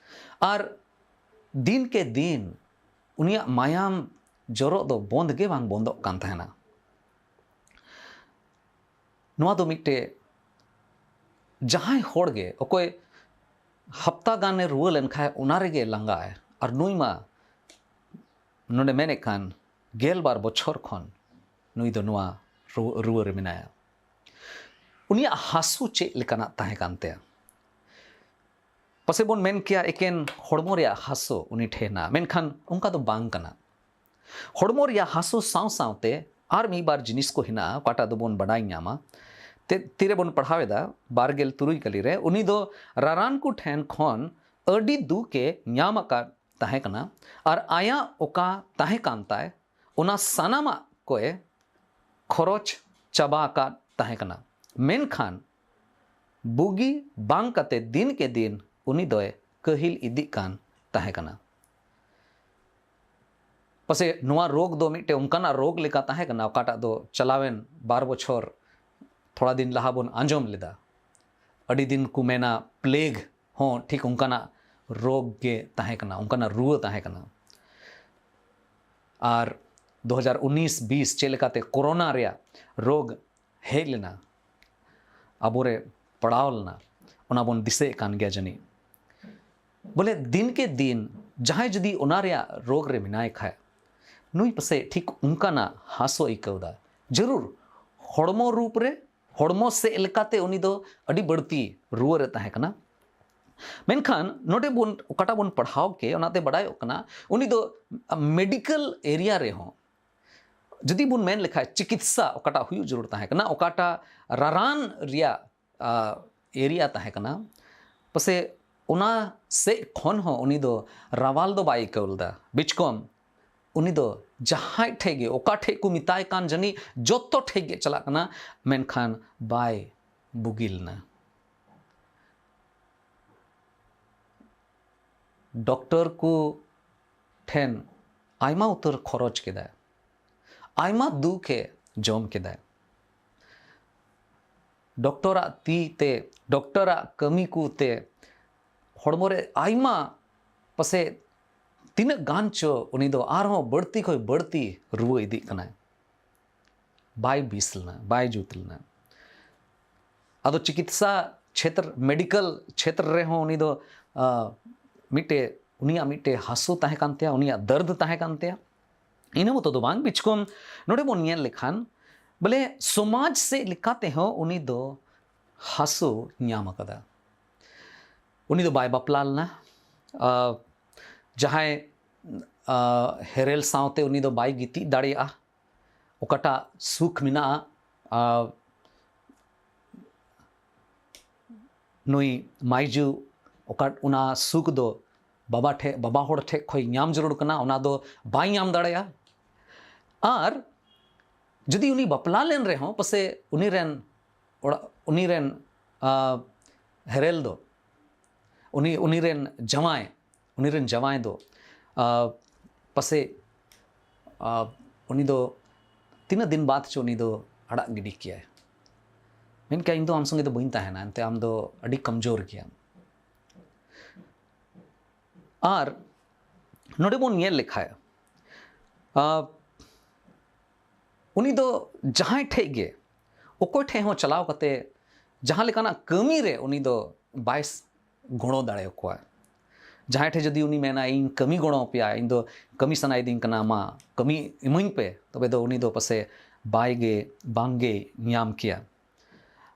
ᱟᱨ ᱫᱤᱱ ᱠᱮ ᱫᱤᱱ ᱩᱱᱤᱭᱟᱜ ᱢᱟᱭᱟᱢ ᱡᱚᱨᱚᱜ ᱫᱚ ᱵᱚᱱᱫ ᱜᱮ ᱵᱟᱝ ᱵᱚᱱᱫᱚᱜ ᱠᱟᱱ ᱛᱟᱦᱮᱱᱟ᱾ ᱱᱚᱣᱟ ᱫᱚ ᱢᱤᱫᱴᱮᱡ, ᱡᱟᱦᱟᱸᱭ ᱦᱚᱲ ᱜᱮ, ᱚᱠᱚᱭ ᱦᱟᱯᱛᱟ ᱜᱟᱱᱮ ᱨᱩᱣᱟᱹ ᱞᱮᱱᱠᱷᱟᱱ ᱚᱱᱟ ᱨᱮᱜᱮ ᱞᱟᱸᱜᱟᱜᱼᱟᱭ, ᱟᱨ ᱱᱩᱭ ᱢᱟ ᱱᱚᱰᱮ ᱢᱮᱱᱮᱫ ᱠᱟᱱ ᱜᱮᱞ ᱵᱟᱨ ᱵᱚᱪᱷᱚᱨ ᱠᱷᱚᱱ ᱱᱩᱭ ᱫᱚ ᱱᱚᱣᱟ ᱨᱩ-, ᱨᱩᱣᱟᱹ ᱨᱮ ᱢᱮᱱᱟᱭᱟ᱾ ᱩᱱᱤᱭᱟᱜ ᱦᱟᱹᱥᱩ ᱪᱮᱫ ᱞᱮᱠᱟᱱᱟᱜ ᱛᱟᱦᱮᱸ ᱠᱟᱱ ᱛᱟᱭᱟ? ᱯᱟᱥᱮᱡ ᱵᱚᱱ ᱢᱮᱱ ᱠᱮᱭᱟ ᱮᱠᱮᱱ ᱦᱚᱲᱢᱚ ᱨᱮᱭᱟᱜ ᱦᱟᱹᱥᱩ ᱩᱱᱤ ᱴᱷᱮᱱ ᱦᱮᱱᱟᱜᱼᱟ, ᱢᱮᱱᱠᱷᱟᱱ ᱚᱱᱠᱟ ᱫᱚ ᱵᱟᱝ ᱠᱟᱱᱟ᱾ ᱦᱚᱲᱢᱚ ᱨᱮᱭᱟᱜ ᱦᱟᱹᱥᱩ ᱥᱟᱶ ᱥᱟᱶᱛᱮ ᱟᱨ ᱢᱤᱫ ᱵᱟᱨ ᱡᱤᱱᱤᱥ ᱠᱚ ᱦᱮᱱᱟᱜᱼᱟ, ᱚᱠᱟᱴᱟᱜ ᱫᱚᱵᱚᱱ ᱵᱟᱰᱟᱭ ᱧᱟᱢᱟ᱾ ᱛᱮ-, ᱛᱤᱨᱮᱵᱚᱱ ᱯᱟᱲᱦᱟᱣ ᱮᱫᱟ, ᱵᱟᱨ ᱜᱮᱞ ᱛᱩᱨᱩᱭ ᱠᱟᱹᱞᱤ ᱨᱮ, ᱩᱱᱤ ᱫᱚ ᱨᱟᱨᱟᱱ ᱠᱚ ᱴᱷᱮᱱ ᱠᱷᱚᱱ ᱟᱹᱰᱤ ᱫᱩᱠ ᱮ ᱧᱟᱢ ᱟᱠᱟᱫ ᱛᱟᱦᱮᱸ ᱠᱟᱱᱟ, ᱟᱨ ᱟᱭᱟᱜ ᱚᱠᱟ ᱛᱟᱦᱮᱸ ᱠᱟᱱ ᱛᱟᱭ, ᱚᱱᱟ ᱥᱟᱱᱟᱢᱟᱜ ᱠᱚᱭ ᱠᱷᱚᱨᱚᱪ ᱪᱟᱵᱟ ᱟᱠᱟᱫ ᱛᱟᱦᱮᱸ ᱠᱟᱱᱟ᱾ ᱢᱮᱱᱠᱷᱟᱱ ᱵᱩᱜᱤ ᱵᱟᱝ ᱠᱟᱛᱮ ᱫᱤᱱ ᱠᱮ ᱫᱤᱱ ᱩᱱᱤ ᱫᱚᱭ ᱠᱟᱹᱦᱤᱞ ᱤᱫᱤᱜ ᱠᱟᱱ ᱛᱟᱦᱮᱸ ᱠᱟᱱᱟ᱾ ᱯᱟᱥᱮᱡ ᱱᱚᱣᱟ ᱨᱳᱜᱽ ᱫᱚ ᱢᱤᱫᱴᱮᱱ ᱚᱱᱠᱟᱱᱟᱜ ᱨᱳᱜᱽ ᱞᱮᱠᱟ ᱛᱟᱦᱮᱸ ᱠᱟᱱᱟ, ᱚᱠᱟᱴᱟᱜ ᱫᱚ ᱪᱟᱞᱟᱣᱮᱱ ᱵᱟᱨ ᱵᱚᱪᱷᱚᱨ ᱛᱷᱚᱲᱟ ᱫᱤᱱ ᱞᱟᱦᱟ ᱵᱚᱱ ᱟᱸᱡᱚᱢ ᱞᱮᱫᱟ, ᱟᱹᱰᱤ ᱫᱤᱱ ᱠᱚ ᱢᱮᱱᱟ ᱯᱞᱮᱜᱽ ᱦᱚᱸ ᱴᱷᱤᱠ ᱚᱱᱠᱟᱱᱟᱜ ᱨᱳᱜᱽ ᱜᱮ ᱛᱟᱦᱮᱸ ᱠᱟᱱᱟ, ᱚᱱᱠᱟᱱᱟᱜ ᱨᱩᱣᱟᱹ ᱛᱟᱦᱮᱸ ᱠᱟᱱᱟ᱾ ᱟᱨ ᱫᱩ ᱦᱟᱡᱟᱨ ᱩᱱᱤᱥ ᱵᱤᱥ ᱪᱮᱫ ᱞᱮᱠᱟᱛᱮ ᱠᱳᱨᱳᱱᱟ ᱨᱮᱭᱟᱜ ᱨᱳᱜᱽ ᱦᱮᱡ ᱞᱮᱱᱟ, ᱟᱵᱚᱨᱮ ᱯᱟᱲᱟᱣ ᱞᱮᱱᱟ, ᱚᱱᱟ ᱵᱚᱱ ᱫᱤᱥᱟᱹᱭᱮᱫ ᱠᱟᱱ ᱜᱮᱭᱟ ᱡᱟᱹᱱᱤᱡ᱾ ᱵᱚᱞᱮ ᱫᱤᱱ ᱠᱮ ᱫᱤᱱ ᱡᱟᱦᱟᱸᱭ ᱡᱩᱫᱤ ᱚᱱᱟ ᱨᱮᱭᱟᱜ ᱨᱳᱜᱽ ᱨᱮ ᱢᱮᱱᱟᱭ ᱠᱷᱟᱡ, ᱱᱩᱭ ᱯᱟᱥᱮᱡ ᱴᱷᱤᱠ ᱚᱱᱠᱟᱱᱟᱜ ᱦᱟᱥᱳ ᱟᱹᱭᱠᱟᱹᱣ ᱫᱟ᱾ ᱡᱟᱹᱨᱩᱲ ᱦᱚᱲᱢᱚ ᱨᱩᱯ ᱨᱮ, ᱦᱚᱲᱢᱚ ᱥᱮᱫ ᱞᱮᱠᱟᱛᱮ ᱩᱱᱤ ᱫᱚ ᱟᱹᱰᱤ ᱵᱟᱹᱲᱛᱤ ᱨᱩᱣᱟᱹ ᱨᱮ ᱛᱟᱦᱮᱸ ᱠᱟᱱᱟ᱾ ᱢᱮᱱᱠᱷᱟᱱ ᱱᱚᱰᱮ ᱵᱚᱱ, ᱚᱠᱟᱴᱟᱜ ᱵᱚᱱ ᱯᱟᱲᱦᱟᱣ ᱠᱮ, ᱚᱱᱟᱛᱮ ᱵᱟᱰᱟᱭᱚᱜ ᱠᱟᱱᱟ ᱩᱱᱤ ᱫᱚ ᱢᱮᱰᱤᱠᱮᱞ ᱮᱨᱤᱭᱟ ᱨᱮᱦᱚᱸ, ᱡᱩᱫᱤ ᱵᱚᱱ ᱢᱮᱱ ᱞᱮᱠᱷᱟᱡ ᱪᱤᱠᱤᱛᱥᱟ ᱚᱠᱟᱴᱟᱜ ᱦᱩᱭᱩᱜ ᱡᱟᱹᱨᱩᱲ ᱛᱟᱦᱮᱸ ᱠᱟᱱᱟ, ᱚᱠᱟᱴᱟᱜ ᱨᱟᱨᱟᱱ ᱨᱮᱭᱟᱜ ᱮᱨᱤᱭᱟ ᱛᱟᱦᱮᱸ ᱠᱟᱱᱟ, ᱯᱟᱥᱮ ᱚᱱᱟ ᱥᱮᱫ ᱠᱷᱚᱱ ᱦᱚᱸ ᱩᱱᱤ ᱫᱚ ᱨᱟᱣᱟᱞ ᱫᱚ ᱵᱟᱭ ᱟᱹᱭᱠᱟᱹᱣ ᱞᱮᱫᱟ᱾ ᱵᱤᱪᱠᱚᱢ ᱩᱱᱤ ᱫᱚ ᱡᱟᱦᱟᱸᱭ ᱴᱷᱮᱡ ᱜᱮ, ᱚᱠᱟ ᱴᱷᱮᱡ ᱠᱚ ᱢᱮᱛᱟᱭ ᱠᱟᱱ ᱡᱟᱹᱱᱤᱡ, ᱡᱚᱛᱚ ᱴᱷᱮᱡ ᱜᱮ ᱪᱟᱞᱟᱜ ᱠᱟᱱᱟ, ᱢᱮᱱᱠᱷᱟᱱ ᱵᱟᱭ ᱵᱩᱜᱤ ᱞᱮᱱᱟ᱾ ᱰᱚᱠᱴᱚᱨ ᱠᱚ ᱴᱷᱮᱱ ᱟᱭᱢᱟ ᱩᱛᱟᱹᱨ ᱠᱷᱚᱨᱚᱪ ᱠᱮᱫᱟᱭ, ᱟᱭᱢᱟ ᱫᱩᱠ ᱮ ᱡᱚᱢ ᱠᱮᱫᱟᱭ᱾ ᱰᱚᱠᱴᱚᱨᱟᱜ ᱛᱤ ᱛᱮ, ᱰᱚᱠᱴᱚᱨᱟᱜ ᱠᱟᱹᱢᱤ ᱠᱚ ᱛᱮ ᱦᱚᱲᱢᱚ ᱨᱮ ᱟᱭᱢᱟ, ᱯᱟᱥᱮ ᱛᱤᱱᱟᱹᱜ ᱜᱟᱱ ᱪᱚ ᱩᱱᱤ ᱫᱚ ᱟᱨᱦᱚᱸ ᱵᱟᱹᱲᱛᱤ ᱠᱷᱚᱱ ᱵᱟᱹᱲᱛᱤ ᱨᱩᱣᱟᱹ ᱤᱫᱤᱜ ᱠᱟᱱᱟᱭ᱾ ᱵᱟᱭ ᱵᱮᱥ ᱞᱮᱱᱟ, ᱵᱟᱭ ᱡᱩᱛ ᱞᱮᱱᱟ᱾ ᱟᱫᱚ ᱪᱤᱠᱤᱛᱥᱟ ᱪᱷᱮᱛᱨ, ᱢᱮᱰᱤᱠᱮᱞ ᱪᱷᱮᱛᱨ ᱨᱮᱦᱚᱸ ᱩᱱᱤ ᱫᱚ, ᱟ, ᱢᱤᱫᱴᱮᱡ, ᱩᱱᱤᱭᱟᱜ ᱢᱤᱫᱴᱮᱡ ᱦᱟᱹᱥᱩ ᱛᱟᱦᱮᱸ ᱠᱟᱱ ᱛᱟᱭᱟ, ᱩᱱᱤᱭᱟᱜ ᱫᱟᱨᱫ ᱛᱟᱦᱮᱸ ᱠᱟᱱ ᱛᱟᱭᱟ᱾ ᱤᱱᱟᱹ ᱢᱚᱛᱚ ᱫᱚ ᱵᱟᱝ, ᱵᱤᱪᱠᱚᱢ ᱱᱚᱰᱮ ᱵᱚᱱ ᱧᱮᱞ ᱞᱮᱠᱷᱟᱱ ᱵᱚᱞᱮ ᱥᱚᱢᱟᱡᱽ ᱥᱮᱫ ᱞᱮᱠᱟ ᱛᱮᱦᱚᱸ ᱩᱱᱤ ᱫᱚ ᱦᱟᱹᱥᱩ ᱧᱟᱢ ᱟᱠᱟᱫᱟ᱾ ᱩᱱᱤ ᱫᱚ ᱵᱟᱭ ᱵᱟᱯᱞᱟ ᱞᱮᱱᱟ᱾ ᱟ, ᱡᱟᱦᱟᱸᱭ, ᱟ, ᱦᱮᱨᱮᱞ ᱥᱟᱶᱛᱮ ᱩᱱᱤ ᱫᱚ ᱵᱟᱭ ᱜᱤᱛᱤᱡ ᱫᱟᱲᱮᱭᱟᱜᱼᱟ᱾ ᱚᱠᱟᱴᱟᱜ ᱥᱩᱠ ᱢᱮᱱᱟᱜᱼᱟ, ᱟ, ᱱᱩᱭ ᱢᱟᱭᱡᱩ, ᱚᱠᱟ, ᱚᱱᱟ ᱥᱩᱠ ᱫᱚ ᱵᱟᱵᱟ ᱴᱷᱮᱡ, ᱵᱟᱵᱟ ᱦᱚᱲ ᱴᱷᱮᱡ ᱠᱷᱚᱡ ᱧᱟᱢ ᱡᱟᱹᱨᱩᱲ ᱠᱟᱱᱟ, ᱚᱱᱟ ᱫᱚ ᱵᱟᱭ ᱧᱟᱢ ᱫᱟᱲᱮᱭᱟᱜᱼᱟ᱾ ᱟᱨ ᱡᱩᱫᱤ ᱩᱱᱤ ᱵᱟᱯᱞᱟ ᱞᱮᱱ ᱨᱮᱦᱚᱸ, ᱯᱟᱥᱮ ᱩᱱᱤ ᱨᱮᱱ ᱚᱲᱟᱜ, ᱩᱱᱤ ᱨᱮᱱ, ᱟ, ᱦᱮᱨᱮᱞ ᱫᱚ, ᱩᱱᱤ, ᱩᱱᱤ ᱨᱮᱱ ᱡᱟᱶᱟᱭ, ᱩᱱᱤ ᱨᱮᱱ ᱡᱟᱶᱟᱭ ᱫᱚ, ᱟ, ᱯᱟᱥᱮ, ᱟ, ᱩᱱᱤ ᱫᱚ ᱛᱤᱱᱟᱹᱜ ᱫᱤᱱ ᱵᱟᱫ ᱪᱚ ᱩᱱᱤ ᱫᱚ ᱟᱲᱟᱜ ᱜᱤᱰᱤ ᱠᱮᱭᱟᱭ᱾ ᱢᱮᱱ ᱠᱮᱭᱟ, "ᱤᱧ ᱫᱚ ᱟᱢ ᱥᱚᱸᱜᱮ ᱫᱚ ᱵᱟᱹᱧ ᱛᱟᱦᱮᱱᱟ, ᱮᱱᱛᱮ ᱟᱢ ᱫᱚ ᱟᱹᱰᱤ ᱠᱚᱢᱡᱳᱨ ᱜᱮᱭᱟᱢ᱾" ᱟᱨ ᱱᱚᱰᱮ ᱵᱚᱱ ᱧᱮᱞ ᱞᱮᱠᱷᱟᱡ, ᱟ, ᱩᱱᱤ ᱫᱚ ᱡᱟᱦᱟᱸᱭ ᱴᱷᱮᱡ ᱜᱮ, ᱚᱠᱚᱭ ᱴᱷᱮᱡ ᱦᱚᱸ ᱪᱟᱞᱟᱣ ᱠᱟᱛᱮ ᱡᱟᱦᱟᱸ ᱞᱮᱠᱟᱱᱟᱜ ᱠᱟᱹᱢᱤ ᱨᱮ ᱩᱱᱤ ᱫᱚ ᱵᱟᱭ ᱜᱚᱲᱚ ᱫᱟᱲᱮᱭᱟᱠᱚᱣᱟ᱾ ᱡᱟᱦᱟᱸᱭ ᱴᱷᱮᱱ ᱡᱩᱫᱤ ᱩᱱᱤ ᱢᱮᱱᱟ, "ᱤᱧ ᱠᱟᱹᱢᱤ ᱜᱚᱲᱚ ᱟᱯᱮᱭᱟ, ᱤᱧ ᱫᱚ ᱠᱟᱹᱢᱤ ᱥᱟᱱᱟᱭᱮᱫᱤᱧ ᱠᱟᱱᱟ, ᱢᱟ ᱠᱟᱹᱢᱤ ᱤᱢᱟᱹᱧ ᱯᱮ", ᱛᱚᱵᱮ ᱫᱚ ᱩᱱᱤ ᱫᱚ ᱯᱟᱥᱮ ᱵᱟᱭ ᱜᱮ, ᱵᱟᱝ ᱜᱮ ᱧᱟᱢ ᱠᱮᱭᱟ᱾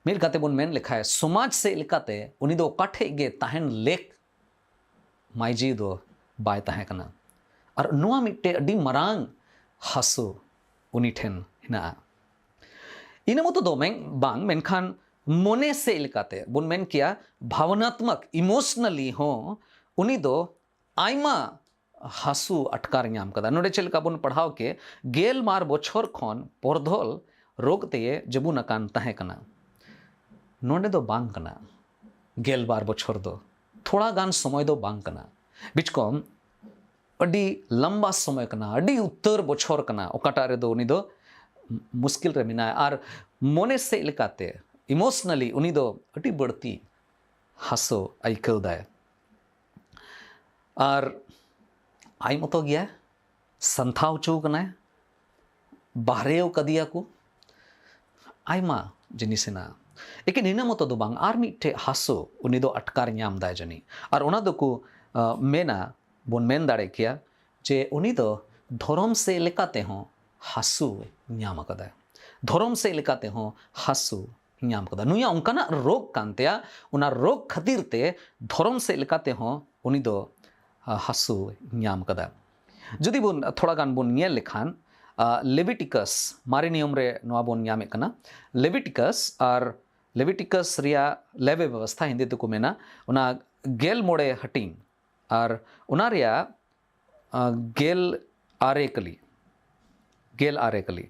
ᱢᱤᱫ ᱞᱮᱠᱟᱛᱮ ᱵᱚᱱ ᱢᱮᱱ ᱞᱮᱠᱷᱟᱡ, ᱥᱚᱢᱟᱡᱽ ᱥᱮᱫ ᱞᱮᱠᱟᱛᱮ ᱩᱱᱤ ᱫᱚ ᱚᱠᱟ ᱴᱷᱮᱡ ᱜᱮ ᱛᱟᱦᱮᱱ ᱞᱮᱠ ᱢᱟᱹᱭᱡᱤ ᱫᱚ ᱵᱟᱭ ᱛᱟᱦᱮᱸ ᱠᱟᱱᱟ᱾ ᱟᱨ ᱱᱚᱣᱟ ᱢᱤᱫᱴᱮᱡ ᱟᱹᱰᱤ ᱢᱟᱨᱟᱝ ᱦᱟᱹᱥᱩ ᱩᱱᱤ ᱴᱷᱮᱱ ᱦᱮᱱᱟᱜᱼᱟ᱾ ᱤᱱᱟᱹ ᱢᱚᱛᱚ ᱫᱚ ᱢᱮᱱ-, ᱵᱟᱝ, ᱢᱮᱱᱠᱷᱟᱱ ᱢᱚᱱᱮ ᱥᱮᱫ ᱞᱮᱠᱟᱛᱮ ᱵᱚᱱ ᱢᱮᱱ ᱠᱮᱭᱟ, ᱵᱷᱟᱵᱽᱱᱟᱛᱢᱚᱠ, emotionally ᱦᱚᱸ ᱩᱱᱤ ᱫᱚ ᱟᱭᱢᱟ ᱦᱟᱹᱥᱩ ᱟᱴᱠᱟᱨ ᱧᱟᱢ ᱠᱟᱫᱟ᱾ ᱱᱚᱰᱮ ᱪᱮᱫ ᱞᱮᱠᱟ ᱵᱚᱱ ᱯᱟᱲᱦᱟᱣ ᱠᱮ, ᱜᱮᱞ ᱵᱟᱨ ᱵᱚᱪᱷᱚᱨ ᱠᱷᱚᱱ ᱯᱚᱨᱫᱷᱚᱞ ᱨᱳᱜᱽ ᱛᱮᱭᱮ ᱡᱟᱹᱵᱩᱱ ᱟᱠᱟᱱ ᱛᱟᱦᱮᱸ ᱠᱟᱱᱟ᱾ ᱱᱚᱰᱮ ᱫᱚ ᱵᱟᱝ ᱠᱟᱱᱟ ᱜᱮᱞ ᱵᱟᱨ ᱵᱚᱪᱷᱚᱨ ᱫᱚ, ᱛᱷᱚᱲᱟ ᱜᱟᱱ ᱥᱚᱢᱚᱭ ᱫᱚ ᱵᱟᱝ ᱠᱟᱱᱟ᱾ ᱵᱤᱪᱠᱚᱢ ᱟᱹᱰᱤ ᱞᱟᱢᱵᱟ ᱥᱚᱢᱚᱭ ᱠᱟᱱᱟ, ᱟᱹᱰᱤ ᱩᱛᱟᱹᱨ ᱵᱚᱪᱷᱚᱨ ᱠᱟᱱᱟ, ᱚᱠᱟᱴᱟᱜ ᱨᱮᱫᱚ ᱩᱱᱤ ᱫᱚ ᱢᱩᱥᱠᱤᱞ ᱨᱮ ᱢᱮᱱᱟᱭᱟ᱾ ᱟᱨ ᱢᱚᱱᱮ ᱥᱮᱫ ᱞᱮᱠᱟᱛᱮ, emotionally, ᱩᱱᱤ ᱫᱚ ᱟᱹᱰᱤ ᱵᱟᱹᱲᱛᱤ ᱦᱟᱹᱥᱩ ᱟᱹᱭᱠᱟᱹᱣ ᱫᱟᱭ᱾ ᱟᱨ ᱟᱡ ᱢᱚᱛᱚ ᱜᱮᱭᱟ, ᱥᱟᱱᱛᱷᱟᱣ ᱦᱚᱪᱚ ᱠᱟᱱᱟᱭ, ᱵᱟᱦᱨᱮᱣ ᱠᱟᱫᱮᱭᱟ ᱠᱚ, ᱟᱭᱢᱟ ᱡᱤᱱᱤᱥ ᱦᱮᱱᱟᱜᱼᱟ᱾ ᱮᱠᱮᱱ ᱤᱱᱟᱹ ᱢᱚᱛᱚ ᱫᱚ ᱵᱟᱝ, ᱟᱨ ᱢᱤᱫᱴᱮᱡ ᱦᱟᱹᱥᱩ ᱩᱱᱤ ᱫᱚ ᱟᱴᱠᱟᱨ ᱧᱟᱢ ᱫᱟᱭ ᱡᱟᱹᱱᱤᱡ᱾ ᱟᱨ ᱚᱱᱟ ᱫᱚᱠᱚ, ᱟ, ᱢᱮᱱᱟ, ᱵᱚᱱ ᱢᱮᱱ ᱫᱟᱲᱮ ᱠᱮᱭᱟ ᱡᱮ ᱩᱱᱤ ᱫᱚ ᱫᱷᱚᱨᱚᱢ ᱥᱮᱫ ᱞᱮᱠᱟ ᱛᱮᱦᱚᱸ ᱦᱟᱹᱥᱩ ᱧᱟᱢ ᱟᱠᱟᱫᱟ᱾ ᱫᱷᱚᱨᱚᱢ ᱥᱮᱫ ᱞᱮᱠᱟ ᱛᱮᱦᱚᱸ ᱦᱟᱹᱥᱩ ᱧᱟᱢ ᱟᱠᱟᱫᱟ᱾ ᱱᱩᱭᱟᱜ ᱚᱱᱠᱟᱱᱟᱜ ᱨᱳᱜᱽ ᱠᱟᱱ ᱛᱟᱭᱟ, ᱚᱱᱟ ᱨᱳᱜᱽ ᱠᱷᱟᱹᱛᱤᱨ ᱛᱮ ᱫᱷᱚᱨᱚᱢ ᱥᱮᱫ ᱞᱮᱠᱟ ᱛᱮᱦᱚᱸ ᱩᱱᱤ ᱫᱚ, ᱟ, ᱦᱟᱹᱥᱩ ᱧᱟᱢ ᱟᱠᱟᱫᱟ᱾ ᱡᱩᱫᱤ ᱵᱚᱱ ᱛᱷᱚᱲᱟ ᱜᱟᱱ ᱵᱚᱱ ᱧᱮᱞ ᱞᱮᱠᱷᱟᱱ, ᱟ, ᱞᱮᱵᱤᱴᱤᱠᱟᱥ, ᱢᱟᱨᱮ ᱱᱤᱭᱚᱢ ᱨᱮ ᱱᱚᱣᱟ ᱵᱚᱱ ᱧᱟᱢᱮᱫ ᱠᱟᱱᱟ, ᱞᱮᱵᱤᱴᱤᱠᱟᱥ ᱟᱨ ᱞᱮᱵᱤᱴᱤᱠᱟᱥ ᱨᱮᱭᱟᱜ ᱞᱮᱵᱮ ᱵᱮᱵᱚᱥᱛᱷᱟ, ᱦᱤᱱᱫᱤ ᱛᱮᱠᱚ ᱢᱮᱱᱟ, ᱚᱱᱟ ᱜᱮᱞ ᱢᱚᱬᱮ ᱦᱟᱹᱴᱤᱧ, ᱟᱨ ᱚᱱᱟ ᱨᱮᱭᱟᱜ, ᱟ, ᱜᱮᱞ ᱟᱨᱮ ᱠᱟᱹᱞᱤ, ᱜᱮᱞ ᱟᱨᱮ ᱠᱟᱹᱞᱤ,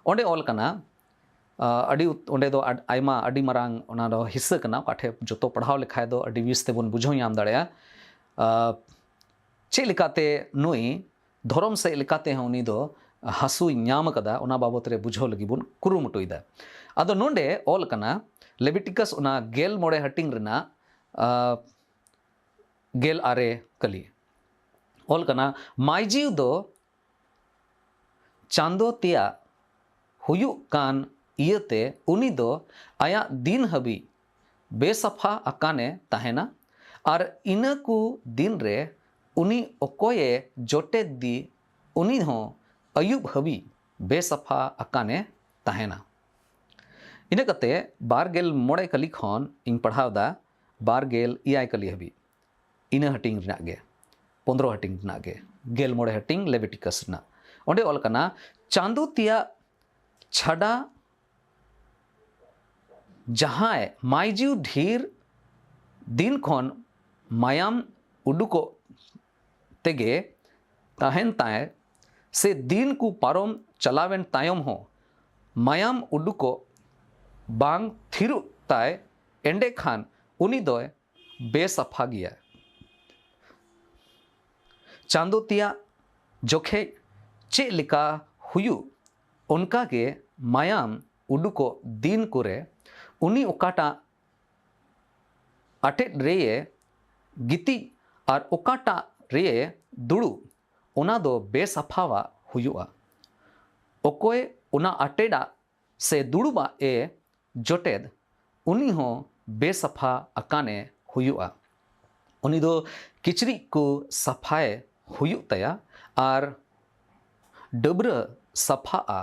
ᱚᱸᱰᱮ ᱚᱞ ᱠᱟᱱᱟ, ᱟ, ᱟᱹᱰᱤ ᱩᱛ-, ᱚᱸᱰᱮ ᱫᱚ ᱟᱰ-, ᱟᱭᱢᱟ, ᱟᱹᱰᱤ ᱢᱟᱨᱟᱝ ᱚᱱᱟ ᱫᱚ ᱦᱤᱥᱥᱟᱹ ᱠᱟᱱᱟ, ᱚᱠᱟ ᱴᱷᱮᱡ ᱡᱚᱛᱚ ᱯᱟᱲᱦᱟᱣ ᱞᱮᱠᱷᱟᱡ ᱫᱚ ᱟᱹᱰᱤ ᱵᱮᱥ ᱛᱮᱵᱚᱱ ᱵᱩᱡᱷᱟᱹᱣ ᱧᱟᱢ ᱫᱟᱲᱮᱭᱟᱜᱼᱟ᱾ ᱟ, ᱪᱮᱫ ᱞᱮᱠᱟᱛᱮ ᱱᱩᱭ ᱫᱷᱚᱨᱚᱢ ᱥᱮᱫ ᱞᱮᱠᱟᱛᱮ ᱦᱚᱸ ᱩᱱᱤ ᱫᱚ, ᱦᱟᱹᱥᱩᱭ ᱧᱟᱢ ᱟᱠᱟᱫᱟ, ᱚᱱᱟ ᱵᱟᱵᱚᱛ ᱨᱮ ᱵᱩᱡᱷᱟᱹᱣ ᱞᱟᱹᱜᱤᱫ ᱵᱚᱱ ᱠᱩᱨᱩᱢᱩᱴᱩᱭᱮᱫᱟ᱾ ᱟᱫᱚ ᱱᱚᱰᱮ ᱚᱞ ᱟᱠᱟᱱᱟ, ᱞᱮᱵᱤᱴᱤᱠᱟᱥ ᱚᱱᱟ ᱜᱮᱞ ᱢᱚᱬᱮ ᱦᱟᱹᱴᱤᱧ ᱨᱮᱱᱟᱜ, ᱟ, ᱜᱮᱞ ᱟᱨᱮ ᱠᱟᱹᱞᱤ᱾ ᱚᱞ ᱠᱟᱱᱟ, ᱢᱟᱹᱭᱡᱤᱣ ᱫᱚ ᱪᱟᱸᱫᱚ ᱛᱮᱭᱟᱜ ᱦᱩᱭᱩᱜ ᱠᱟᱱ ᱤᱭᱟᱹᱛᱮ ᱩᱱᱤ ᱫᱚ ᱟᱭᱟᱜ ᱫᱤᱱ ᱦᱟᱹᱵᱤᱡ ᱵᱮᱥᱟᱯᱷᱟ ᱟᱠᱟᱱᱮ ᱛᱟᱦᱮᱱᱟ, ᱟᱨ ᱤᱱᱟᱹ ᱠᱚ ᱫᱤᱱ ᱨᱮ ᱩᱱᱤ ᱚᱠᱚᱭᱮ ᱡᱚᱴᱮᱫ ᱫᱤ, ᱩᱱᱤ ᱦᱚᱸ ᱟᱹᱭᱩᱵ ᱦᱟᱹᱵᱤᱡ ᱵᱮᱥᱟᱯᱷᱟ ᱟᱠᱟᱱᱮ ᱛᱟᱦᱮᱱᱟ᱾ ᱤᱱᱟᱹ ᱠᱟᱛᱮ ᱵᱟᱨ ᱜᱮᱞ ᱢᱚᱬᱮ ᱠᱟᱹᱞᱤ ᱠᱷᱚᱱ ᱤᱧ ᱯᱟᱲᱦᱟᱣ ᱮᱫᱟ ᱵᱟᱨ ᱜᱮᱞ ᱮᱭᱟᱭ ᱠᱟᱹᱞᱤ ᱦᱟᱹᱵᱤᱡ᱾ ᱤᱱᱟᱹ ᱦᱟᱹᱴᱤᱧ ᱨᱮᱱᱟᱜ ᱜᱮ, ᱯᱚᱱᱫᱽᱨᱚ ᱦᱟᱹᱴᱤᱧ ᱨᱮᱱᱟᱜ ᱜᱮ, ᱜᱮᱞ ᱢᱚᱬᱮ ᱦᱟᱹᱴᱤᱧ ᱞᱮᱵᱤᱴᱤᱠᱟᱥ ᱨᱮᱱᱟᱜ᱾ ᱚᱸᱰᱮ ᱚᱞ ᱠᱟᱱᱟ, ᱪᱟᱸᱫᱚ ᱛᱮᱭᱟᱜ ᱪᱷᱟᱰᱟ ᱡᱟᱦᱟᱸᱭ ᱢᱟᱹᱭᱡᱩ ᱰᱷᱮᱨ ᱫᱤᱱ ᱠᱷᱚᱱ ᱢᱟᱭᱟᱢ ᱩᱰᱩᱠᱚᱜ ᱛᱮᱜᱮ ᱛᱟᱦᱮᱱ ᱛᱟᱭ, ᱥᱮ ᱫᱤᱱ ᱠᱚ ᱯᱟᱨᱚᱢ ᱪᱟᱞᱟᱣᱮᱱ ᱛᱟᱭᱚᱢ ᱦᱚᱸ ᱢᱟᱭᱟᱢ ᱩᱰᱩᱠᱚᱜ ᱵᱟᱝ ᱛᱷᱤᱨᱚᱜ ᱛᱟᱭ, ᱮᱸᱰᱮᱠᱷᱟᱱ ᱩᱱᱤ ᱫᱚᱭ ᱵᱮᱥᱟᱯᱷᱟ ᱜᱮᱭᱟ᱾ ᱪᱟᱸᱫᱚ ᱛᱮᱭᱟᱜ ᱡᱚᱠᱷᱮᱡ ᱪᱮᱫ ᱞᱮᱠᱟ ᱦᱩᱭᱩᱜ, ᱚᱱᱠᱟ ᱜᱮ ᱢᱟᱭᱟᱢ ᱩᱰᱩᱠᱚᱜ ᱫᱤᱱ ᱠᱚᱨᱮ ᱩᱱᱤ ᱚᱠᱟᱴᱟᱜ ᱟᱴᱮᱫ ᱨᱮᱭᱮ ᱜᱤᱛᱤᱡ ᱟᱨ ᱚᱠᱟᱴᱟᱜ ᱨᱮᱭᱮ ᱫᱩᱲᱩᱵ, ᱚᱱᱟ ᱫᱚ ᱵᱮᱥᱟᱯᱷᱟᱣᱟᱜ ᱦᱩᱭᱩᱜᱼᱟ᱾ ᱚᱠᱚᱭ ᱚᱱᱟ ᱟᱴᱮᱫᱟᱜ ᱥᱮ ᱫᱩᱲᱩᱵᱟᱜ ᱮ ᱡᱚᱴᱮᱫ, ᱩᱱᱤ ᱦᱚᱸ ᱵᱮᱥᱟᱯᱷᱟ ᱟᱠᱟᱱᱮ ᱦᱩᱭᱩᱜᱼᱟ᱾ ᱩᱱᱤ ᱫᱚ ᱠᱤᱪᱨᱤᱡ ᱠᱚ ᱥᱟᱯᱷᱟᱭ ᱦᱩᱭᱩᱜ ᱛᱟᱭᱟ ᱟᱨ ᱰᱟᱹᱵᱽᱨᱟᱹ ᱥᱟᱯᱷᱟᱜᱼᱟ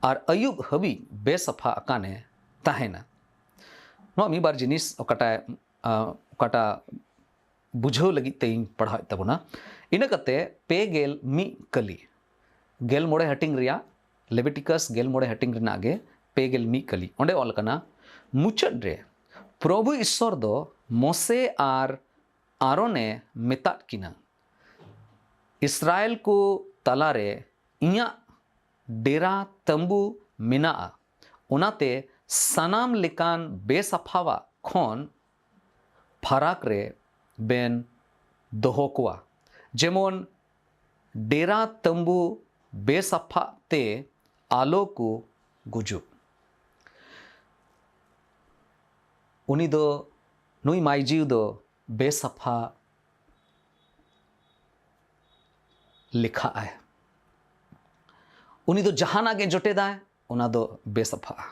ᱟᱨ ᱟᱹᱭᱩᱵ ᱦᱟᱹᱵᱤᱡ ᱵᱮᱥᱟᱯᱷᱟ ᱟᱠᱟᱱᱮ ᱛᱟᱦᱮᱱᱟ᱾ ᱱᱚᱣᱟ ᱢᱤᱫ ᱵᱟᱨ ᱡᱤᱱᱤᱥ ᱚᱠᱟᱴᱟᱜ, ᱟ, ᱚᱠᱟᱴᱟᱜ ᱵᱩᱡᱷᱟᱹᱣ ᱞᱟᱹᱜᱤᱫ ᱛᱮᱧ ᱯᱟᱲᱦᱟᱣᱮᱫ ᱛᱟᱵᱚᱱᱟ᱾ ᱤᱱᱟᱹ ᱠᱟᱛᱮ ᱯᱮ ᱜᱮᱞ ᱢᱤᱫ ᱠᱟᱹᱞᱤ, ᱜᱮᱞ ᱢᱚᱬᱮ ᱦᱟᱹᱴᱤᱧ ᱨᱮᱭᱟᱜ, ᱞᱮᱵᱤᱴᱤᱠᱟᱥ ᱜᱮᱞ ᱢᱚᱬᱮ ᱦᱟᱹᱴᱤᱧ ᱨᱮᱱᱟᱜ ᱜᱮ ᱯᱮ ᱜᱮᱞ ᱢᱤᱫ ᱠᱟᱹᱞᱤ᱾ ᱚᱸᱰᱮ ᱚᱞ ᱟᱠᱟᱱᱟ, ᱢᱩᱪᱟᱹᱫ ᱨᱮ ᱯᱨᱚᱵᱷᱩ ᱤᱥᱥᱚᱨ ᱫᱚ ᱢᱚᱥᱮ ᱟᱨ ᱟᱨᱚᱱᱮ ᱢᱮᱛᱟᱫ ᱠᱤᱱᱟ, ᱤᱥᱨᱟᱭᱮᱞ ᱠᱚ ᱛᱟᱞᱟᱨᱮ ᱤᱧᱟᱹᱜ ᱰᱮᱨᱟ ᱛᱟᱹᱢᱵᱩ ᱢᱮᱱᱟᱜᱼᱟ, ᱚᱱᱟᱛᱮ ᱥᱟᱱᱟᱢ ᱞᱮᱠᱟᱱ ᱵᱮᱥᱟᱯᱷᱟᱣᱟᱜ ᱠᱷᱚᱱ ᱯᱷᱟᱨᱟᱠ ᱨᱮ ᱵᱮᱱ ᱫᱚᱦᱚ ᱠᱚᱣᱟ᱾ ᱡᱮᱢᱚᱱ ᱰᱮᱨᱟ ᱛᱟᱹᱢᱵᱩ ᱵᱮᱥᱟᱯᱷᱟᱜ ᱛᱮ ᱟᱞᱚ ᱠᱚ ᱜᱩᱡᱩᱜ᱾ ᱩᱱᱤ ᱫᱚ, ᱱᱩᱭ ᱢᱟᱭᱡᱤᱣ ᱫᱚ ᱵᱮᱥᱟᱯᱷᱟ ᱞᱮᱠᱷᱟᱜ ᱟᱭ᱾ ᱩᱱᱤ ᱫᱚ ᱡᱟᱦᱟᱱᱟᱜ ᱜᱮ ᱡᱚᱴᱮᱫᱟᱭ, ᱚᱱᱟ ᱫᱚ ᱵᱮᱥᱟᱯᱷᱟᱜᱼᱟ᱾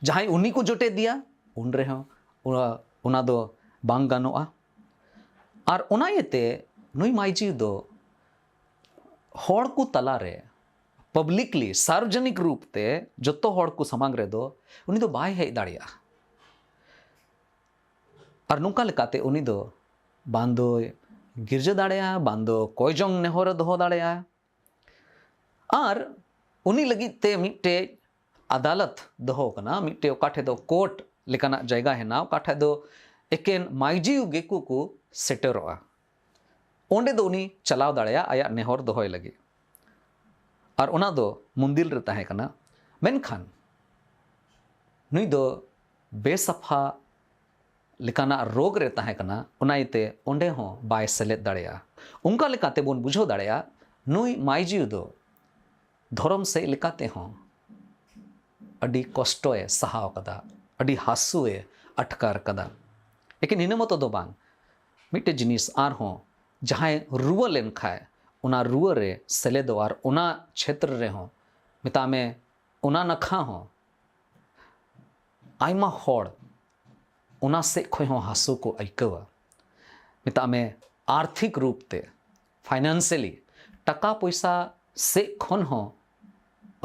ᱡᱟᱦᱟᱸᱭ ᱩᱱᱤ ᱠᱚ ᱡᱚᱴᱮᱫᱮᱭᱟ, ᱩᱱ ᱨᱮᱦᱚᱸ ᱚᱱᱟ, ᱚᱱᱟ ᱫᱚ ᱵᱟᱝ ᱜᱟᱱᱚᱜᱼᱟ᱾ ᱟᱨ ᱚᱱᱟ ᱤᱭᱟᱹᱛᱮ ᱱᱩᱭ ᱢᱟᱭᱡᱤᱣ ᱫᱚ ᱦᱚᱲ ᱠᱚ ᱛᱟᱞᱟᱨᱮ, ᱯᱟᱵᱽᱞᱤᱠᱞᱤ, ᱥᱟᱨᱵᱚᱡᱚᱱᱤᱠ ᱨᱩᱯ ᱛᱮ ᱡᱚᱛᱚ ᱦᱚᱲ ᱠᱚ ᱥᱟᱢᱟᱝ ᱨᱮᱫᱚ ᱩᱱᱤ ᱫᱚ ᱵᱟᱭ ᱦᱮᱡ ᱫᱟᱲᱮᱭᱟᱜᱼᱟ᱾ ᱟᱨ ᱱᱚᱝᱠᱟ ᱞᱮᱠᱟᱛᱮ ᱩᱱᱤ ᱫᱚ ᱵᱟᱝ ᱫᱚᱭ ᱜᱤᱨᱡᱟᱹ ᱫᱟᱲᱮᱭᱟᱜᱼᱟ, ᱵᱟᱝ ᱫᱚ ᱠᱚᱭ ᱡᱚᱝ ᱱᱮᱦᱚᱨᱮ ᱫᱚᱦᱚ ᱫᱟᱲᱮᱭᱟᱜᱼᱟ᱾ ᱟᱨ ᱩᱱᱤ ᱞᱟᱹᱜᱤᱫ ᱛᱮ ᱢᱤᱫᱴᱮᱡ ᱟᱫᱟᱞᱚᱛ ᱫᱚᱦᱚ ᱠᱟᱱᱟ, ᱢᱤᱫᱴᱮᱡ ᱚᱠᱟ ᱴᱷᱮᱡ ᱫᱚ ᱠᱳᱨᱴ ᱞᱮᱠᱟᱱᱟᱜ ᱡᱟᱭᱜᱟ ᱦᱮᱱᱟᱜᱼᱟ, ᱚᱠᱟ ᱴᱷᱮᱡ ᱫᱚ ᱮᱠᱮᱱ ᱢᱟᱹᱭᱡᱤᱣ ᱜᱮᱠᱚ ᱠᱚ ᱥᱮᱴᱮᱨᱚᱜᱼᱟ᱾ ᱚᱸᱰᱮ ᱫᱚ ᱩᱱᱤ ᱪᱟᱞᱟᱣ ᱫᱟᱲᱮᱭᱟᱜᱼᱟ ᱟᱭᱟᱜ ᱱᱮᱦᱚᱨ ᱫᱚᱦᱚᱭ ᱞᱟᱹᱜᱤᱫ᱾ ᱟᱨ ᱚᱱᱟ ᱫᱚ ᱢᱚᱱᱫᱤᱨ ᱨᱮ ᱛᱟᱦᱮᱸ ᱠᱟᱱᱟ᱾ ᱢᱮᱱᱠᱷᱟᱱ ᱱᱩᱭ ᱫᱚ ᱵᱮᱥᱟᱯᱷᱟ ᱞᱮᱠᱟᱱᱟᱜ ᱨᱳᱜᱽ ᱨᱮ ᱛᱟᱦᱮᱸ ᱠᱟᱱᱟ, ᱚᱱᱟ ᱤᱭᱟᱹᱛᱮ ᱚᱸᱰᱮ ᱦᱚᱸ ᱵᱟᱭ ᱥᱮᱞᱮᱫ ᱫᱟᱲᱮᱭᱟᱜᱼᱟ᱾ ᱚᱱᱠᱟ ᱞᱮᱠᱟᱛᱮ ᱵᱚᱱ ᱵᱩᱡᱷᱟᱹᱣ ᱫᱟᱲᱮᱭᱟᱜᱼᱟ, ᱱᱩᱭ ᱢᱟᱭᱡᱤᱣ ᱫᱚ ᱫᱷᱚᱨᱚᱢ ᱥᱮᱫ ᱞᱮᱠᱟ ᱛᱮᱦᱚᱸ ᱟᱹᱰᱤ ᱠᱚᱥᱴᱚᱭ ᱥᱟᱦᱟᱣ ᱠᱟᱫᱟ, ᱟᱹᱰᱤ ᱦᱟᱹᱥᱩᱭᱮ ᱟᱴᱠᱟᱨ ᱠᱟᱫᱟ᱾ ᱞᱮᱠᱤᱱ ᱤᱱᱟᱹ ᱢᱚᱛᱚ ᱫᱚ ᱵᱟᱝ, ᱢᱤᱫᱴᱮᱡ ᱡᱤᱱᱤᱥ ᱟᱨᱦᱚᱸ, ᱡᱟᱦᱟᱸᱭ ᱨᱩᱣᱟᱹ ᱞᱮᱱᱠᱷᱟᱡ ᱚᱱᱟ ᱨᱩᱣᱟᱹ ᱨᱮ ᱥᱮᱞᱮᱫᱚᱜ ᱟᱨ ᱚᱱᱟ ᱪᱷᱮᱛᱨᱚ ᱨᱮᱦᱚᱸ, ᱢᱮᱛᱟᱜ ᱢᱮ, ᱚᱱᱟ ᱱᱟᱠᱷᱟ ᱦᱚᱸ ᱟᱭᱢᱟ ᱦᱚᱲ ᱚᱱᱟ ᱥᱮᱫ ᱠᱷᱚᱱ ᱦᱚᱸ ᱦᱟᱹᱥᱩ ᱠᱚ ᱟᱹᱭᱠᱟᱹᱣᱟ᱾ ᱢᱮᱛᱟᱜ ᱢᱮ, ᱟᱨᱛᱷᱤᱠ ᱨᱩᱯ ᱛᱮ, ᱯᱷᱟᱭᱱᱟᱱᱥᱤᱭᱟᱞᱤ, ᱴᱟᱠᱟ ᱯᱚᱭᱥᱟ ᱥᱮᱫ ᱠᱷᱚᱱ ᱦᱚᱸ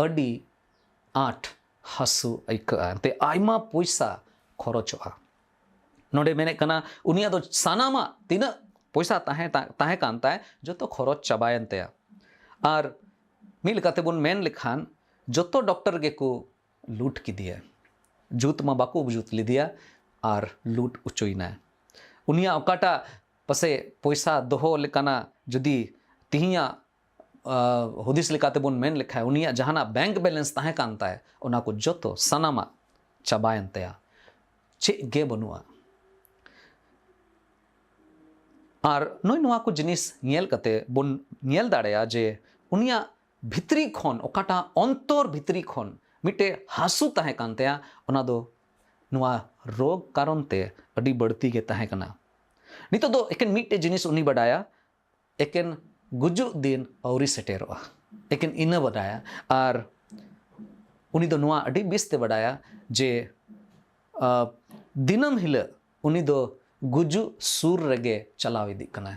ᱟᱹᱰᱤ ᱟᱸᱴ ᱦᱟᱹᱥᱩ ᱟᱹᱭᱠᱟᱹᱜᱼᱟ᱾ ᱮᱱᱛᱮ ᱟᱭᱢᱟ ᱯᱚᱭᱥᱟ ᱠᱷᱚᱨᱚᱪᱚᱜᱼᱟ᱾ ᱱᱚᱰᱮ ᱢᱮᱱᱮᱫ ᱠᱟᱱᱟ, ᱩᱱᱤᱭᱟᱜ ᱫᱚ ᱥᱟᱱᱟᱢᱟᱜ ᱛᱤᱱᱟᱹᱜ ᱯᱚᱭᱥᱟ ᱛᱟᱦᱮᱸ, ᱛᱟᱦᱮᱸ ᱠᱟᱱ ᱛᱟᱭ, ᱡᱚᱛᱚ ᱠᱷᱚᱨᱚᱪ ᱪᱟᱵᱟᱭᱮᱱ ᱛᱟᱭᱟ᱾ ᱟᱨ ᱢᱤᱫ ᱞᱮᱠᱟᱛᱮ ᱵᱚᱱ ᱢᱮᱱ ᱞᱮᱠᱷᱟᱱ, ᱡᱚᱛᱚ ᱰᱚᱠᱴᱚᱨ ᱜᱮᱠᱚ ᱞᱩᱴ ᱠᱮᱫᱮᱭᱟ᱾ ᱡᱩᱛ ᱢᱟ ᱵᱟᱠᱚ ᱡᱩᱛ ᱞᱮᱫᱮᱭᱟ ᱟᱨ ᱞᱩᱴ ᱚᱪᱚᱭᱮᱱᱟᱭ᱾ ᱩᱱᱤᱭᱟᱜ ᱚᱠᱟᱴᱟᱜ ᱯᱟᱥᱮᱡ ᱯᱚᱭᱥᱟ ᱫᱚᱦᱚ ᱞᱮᱠᱟᱱᱟᱜ, ᱡᱩᱫᱤ ᱛᱤᱦᱤᱧᱟᱜ, ᱟ, ᱦᱩᱫᱤᱥ ᱞᱮᱠᱟᱛᱮ ᱵᱚᱱ ᱢᱮᱱ ᱞᱮᱠᱷᱟᱱ, ᱩᱱᱤᱭᱟᱜ ᱡᱟᱦᱟᱱᱟᱜ ᱵᱮᱝᱠ ᱵᱮᱞᱮᱱᱥ ᱛᱟᱦᱮᱸ ᱠᱟᱱ ᱛᱟᱭ, ᱚᱱᱟ ᱠᱚ ᱡᱚᱛᱚ ᱥᱟᱱᱟᱢᱟᱜ ᱪᱟᱵᱟᱭᱮᱱ ᱛᱟᱭᱟ, ᱪᱮᱫ ᱜᱮ ᱵᱟᱹᱱᱩᱜᱼᱟ᱾ ᱟᱨ ᱱᱩᱭ ᱱᱚᱣᱟ ᱠᱚ ᱡᱤᱱᱤᱥ ᱧᱮᱞ ᱠᱟᱛᱮ ᱵᱚᱱ ᱧᱮᱞ ᱫᱟᱲᱮᱭᱟᱜᱼᱟ ᱡᱮ ᱩᱱᱤᱭᱟᱜ ᱵᱷᱤᱛᱨᱤ ᱠᱷᱚᱱ, ᱚᱠᱟᱴᱟᱜ ᱚᱱᱛᱚᱨ ᱵᱷᱤᱛᱨᱤ ᱠᱷᱚᱱ ᱢᱤᱫᱴᱮᱡ ᱦᱟᱹᱥᱩ ᱛᱟᱦᱮᱸ ᱠᱟᱱ ᱛᱟᱭᱟ, ᱚᱱᱟ ᱫᱚ ᱱᱚᱣᱟ ᱨᱳᱜᱽ ᱠᱟᱨᱚᱱ ᱛᱮ ᱟᱹᱰᱤ ᱵᱟᱹᱲᱛᱤ ᱜᱮ ᱛᱟᱦᱮᱸ ᱠᱟᱱᱟ᱾ ᱱᱤᱛᱚᱜ ᱫᱚ ᱮᱠᱮᱱ ᱢᱤᱫᱴᱮᱡ ᱡᱤᱱᱤᱥ ᱩᱱᱤ ᱵᱟᱰᱟᱭᱟ, ᱮᱠᱮᱱ ᱜᱩᱡᱩᱜ ᱫᱤᱱ ᱟᱹᱣᱨᱤ ᱥᱮᱴᱮᱨᱚᱜᱼᱟ᱾ ᱮᱠᱮᱱ ᱤᱱᱟᱹ ᱵᱟᱰᱟᱭᱟ᱾ ᱟᱨ ᱩᱱᱤ ᱫᱚ ᱱᱚᱣᱟ ᱟᱹᱰᱤ ᱵᱮᱥ ᱛᱮ ᱵᱟᱰᱟᱭᱟ ᱡᱮ, ᱟ, ᱫᱤᱱᱟᱹᱢ ᱦᱤᱞᱳᱜ ᱩᱱᱤ ᱫᱚ ᱜᱩᱡᱩᱜ ᱥᱩᱨ ᱨᱮᱜᱮ ᱪᱟᱞᱟᱣ ᱤᱫᱤᱜ ᱠᱟᱱᱟᱭ᱾